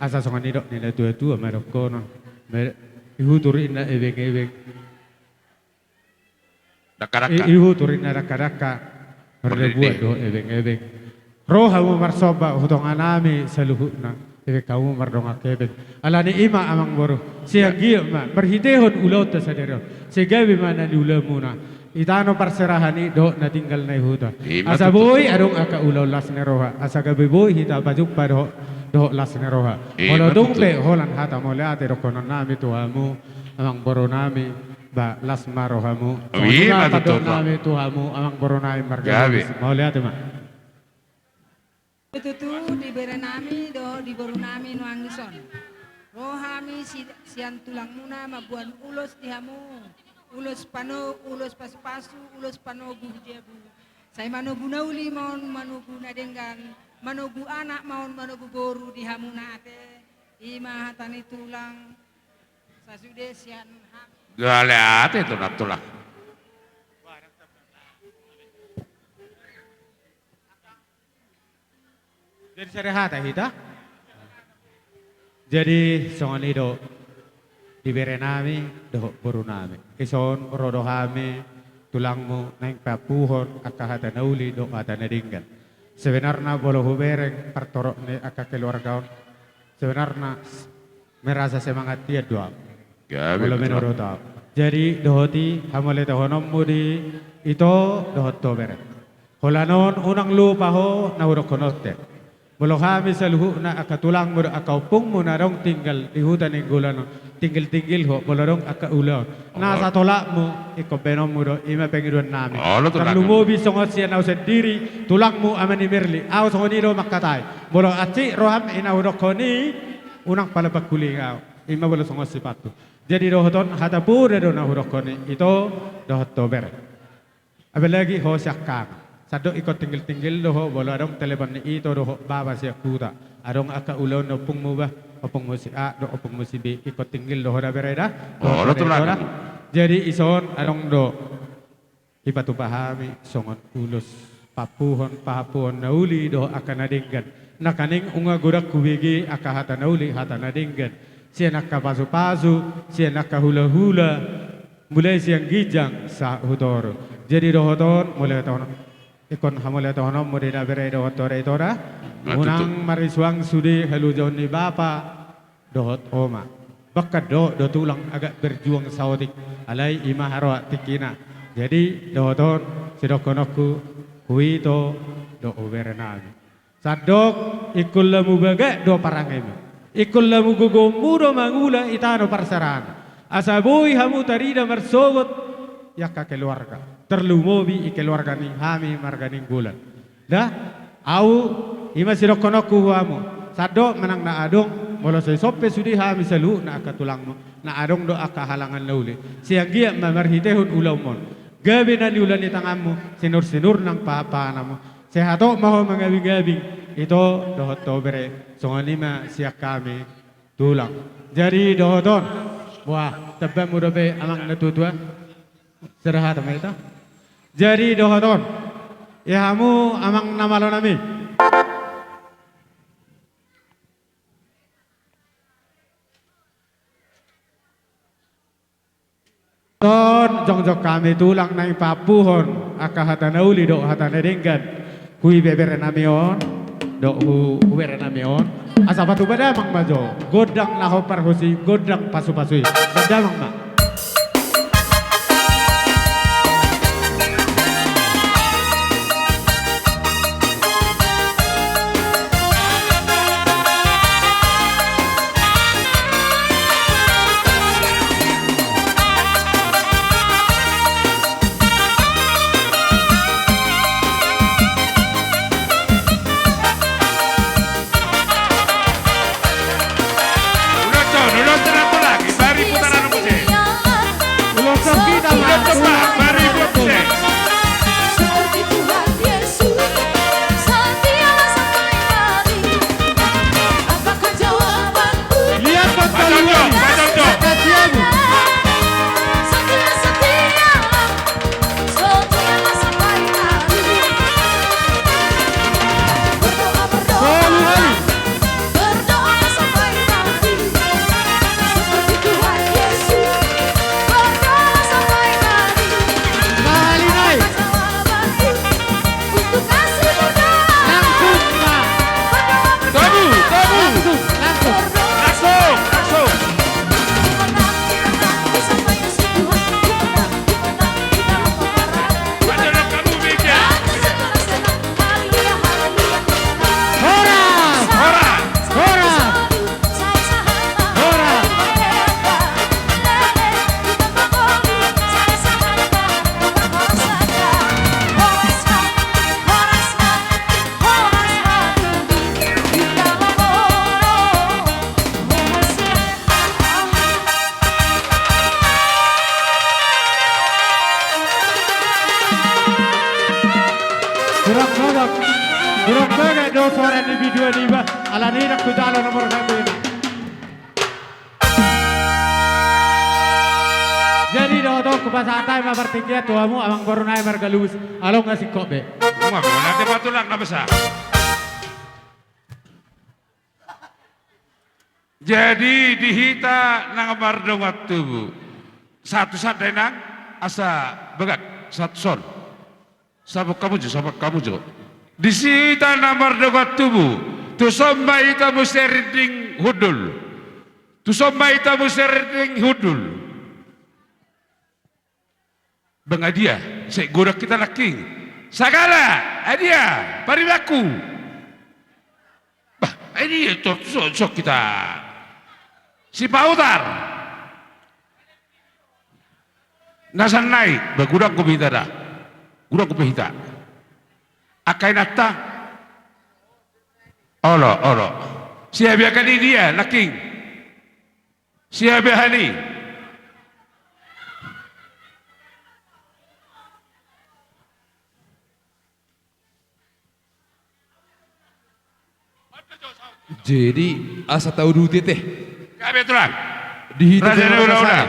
Asa songon nidok ni na tua-tua ma dohonon. Ihutur inna ebeng-ebeng. Dakka-dakka. Ihutur inna dakka-dakka. Mardabuan dohot ebeng-ebeng. Ro hamu marsomba tu tonganami saluhutna. Ebeng hamu mardongan hepeng. Alani i ma amangboru, sian dia ma marhitehon ulaonta sadari on, sai gabe ma na niulamuna di tano parserahan i dohot na tinggal na di huta. Asa boi adong angka ulaon las ni roha, asa gabe boi hita pajumpa dohot las ni roha. Molo tung pe holan hata mauliate dohononnami tu hamu amangborunami, ba las ma rohamu. Ima tutu. Dohononnami tu hamu amangborunami marga Lubis. Mauliate ma. Tutu di berenami dohot di borunami nuaeng dison. Ro hami sian tulangmuna mamboan ulos di hamu. Ulos panogu, ulos pasu-pasu, ulos panogu jabu. Sai manogu na uli ma on, manogu na denggan, manogu anak ma on, manogu boru di hamuna ate. Ima hata ni tulang. Sasude sian hami. Mauliate tulang-tulang. Jadi sada hata hita. Jadi songon i do di berenami dohot borunami. Dison ro do hami tulangmu naeng paampuhon angka hata na uli dohot hata na denggan. Sebenarna molo hubereng partorop ni angka keluarga on, sebenarna merasa semangat ia do au. Molo menurut au. Jadi dohot i hamauliatehononmu di ito dohot ho bere. Holan on unang lupa ho na hudokhon on te. Molo hami saluhutna angka tulangmu dohot angka ompungmu na adong tinggal di Huta Nainggolan on, tinggil-tinggil ho molo adong angka ulaon. Na satolapmu ingkon baenonmu do, ima pangidoannami. Tarlumobi songon sian au sandiri tulangmu ama ni Merli, au songon i do mangkatai. Molo hansit roham i na hudokhon i, unang pala pangkuling au. Ima molo songon sipantu. Jadi dohot on hata poda do na hudokhon i ito dohot ho bere. Apalagi ho siangkangan. Sandok ingkon tinggil-tinggil do ho molo adong telepon ni ito dohot bapa sian huta. Adong angka ulaon ni ompungmu bah, ompungmu si A dohot ompungmu si B, ingkon tinggil do ho da bere da. Jadi dison adong do dipatupa hami songon ulos paampuhon, paampuhon na uli dohot angka na denggan. Nangkaning nunga godang hubege angka hata na uli, hata na denggan. Sian angka pasu-pasu, sian angka hula-hula, mulai sian ginjang sahat tu toru. Jadi dohot on mauliatehon, ingkon hamauliatehononmu di da bere dohot ho da ito da. Unang marisuang sude haluaon ni bapa dohot oma. Bahkan dohot do tulang agak berjuang saotik, alai ima haroa tingkina. Jadi dohot on sidohononku tu ito dohot tu berenami. Sandok ingkon lam bagak do parangemi. Ingkon lam gogonmu do mangula di tano parserahan. Asa boi hamu tarida marsogot di angka keluarga. Tarlumobi di keluarga ni hami marga Nainggolan. Da, au, ima sidohononku tu hamu. Sandok manang na adong, molo sai sope sude hami saluhutna angka tulangmu. Na adong do angka halangan na uli. Sai anggiat ma marhitehon ulaonmon. Gabe na niula ni tanganmu, sinur-sinur nang pahan-pahananmu. Sai hatop ma ho mangabing-abing, ito dohot ho bere, songon i ma sian hami tulang. Jadi dohot on, wah, tamba muse dope amang na tua-tua. Sada hata ma ito. Jadi dohot on, ia hamu amang na malonami. Dohot on jongjong hami tulang naeng paampuhon angka hata na uli dohot hata na denggan. Tu ibeberenami on, dohot tu, tu berenami on. Asa patupa damang ma jo, gondang na hombar husi, gondang pasu-pasu i. Damang ma. Ulang tahun, ulang tahun lagi, mari putaran musik. Dua niba, ala ni nang hujalo nomor satu ini. Jadi dohot on hupasahat hami ma partingkian tu hamu, amangboru nami marga Lubis, along na singkop be. Ua, nanti patulang na basa. Jadi di hita na mardongan tubu, sahat tu son da inang, asa bagak, sahat tu son. Sahat hamu jo, sahat hamu jo. Di hita na mardongan tubu, tu son ma hita muse rinding hundul. Tu son ma hita muse rinding hundul. Bang Adia, sai godang hita nangkin. Sagala, Adia, paribanku. Bah, Adia, tor, so, so hita. Si Pautar. Na sannari, bah, godang dope hita da. Godang dope hita. Angka inanta. Olo, olo. Siabiakan i dia, nangkin. Siabiakan i. Jadi, asa tauduti ate. Gabe tulang. Di hita raja ni ula-ula.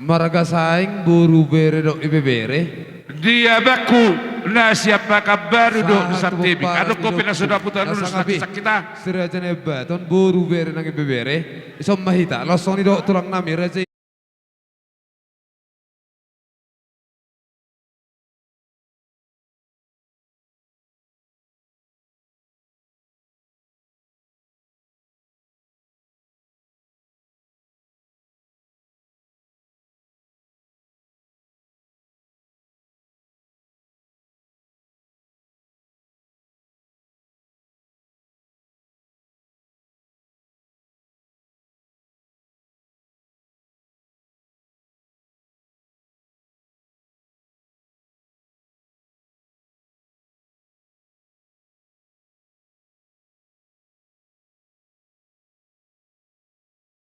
Marga Saing, boru, bere dohot ibebere. Di abangku na sian Pakanbaru dohot Santebin. Adong dope na so dapotan ulos na sangkita. Si raja Naiambaton, boru, bere nang ibebere. Ison ma hita, laos songon i dohot tulang nami raja i.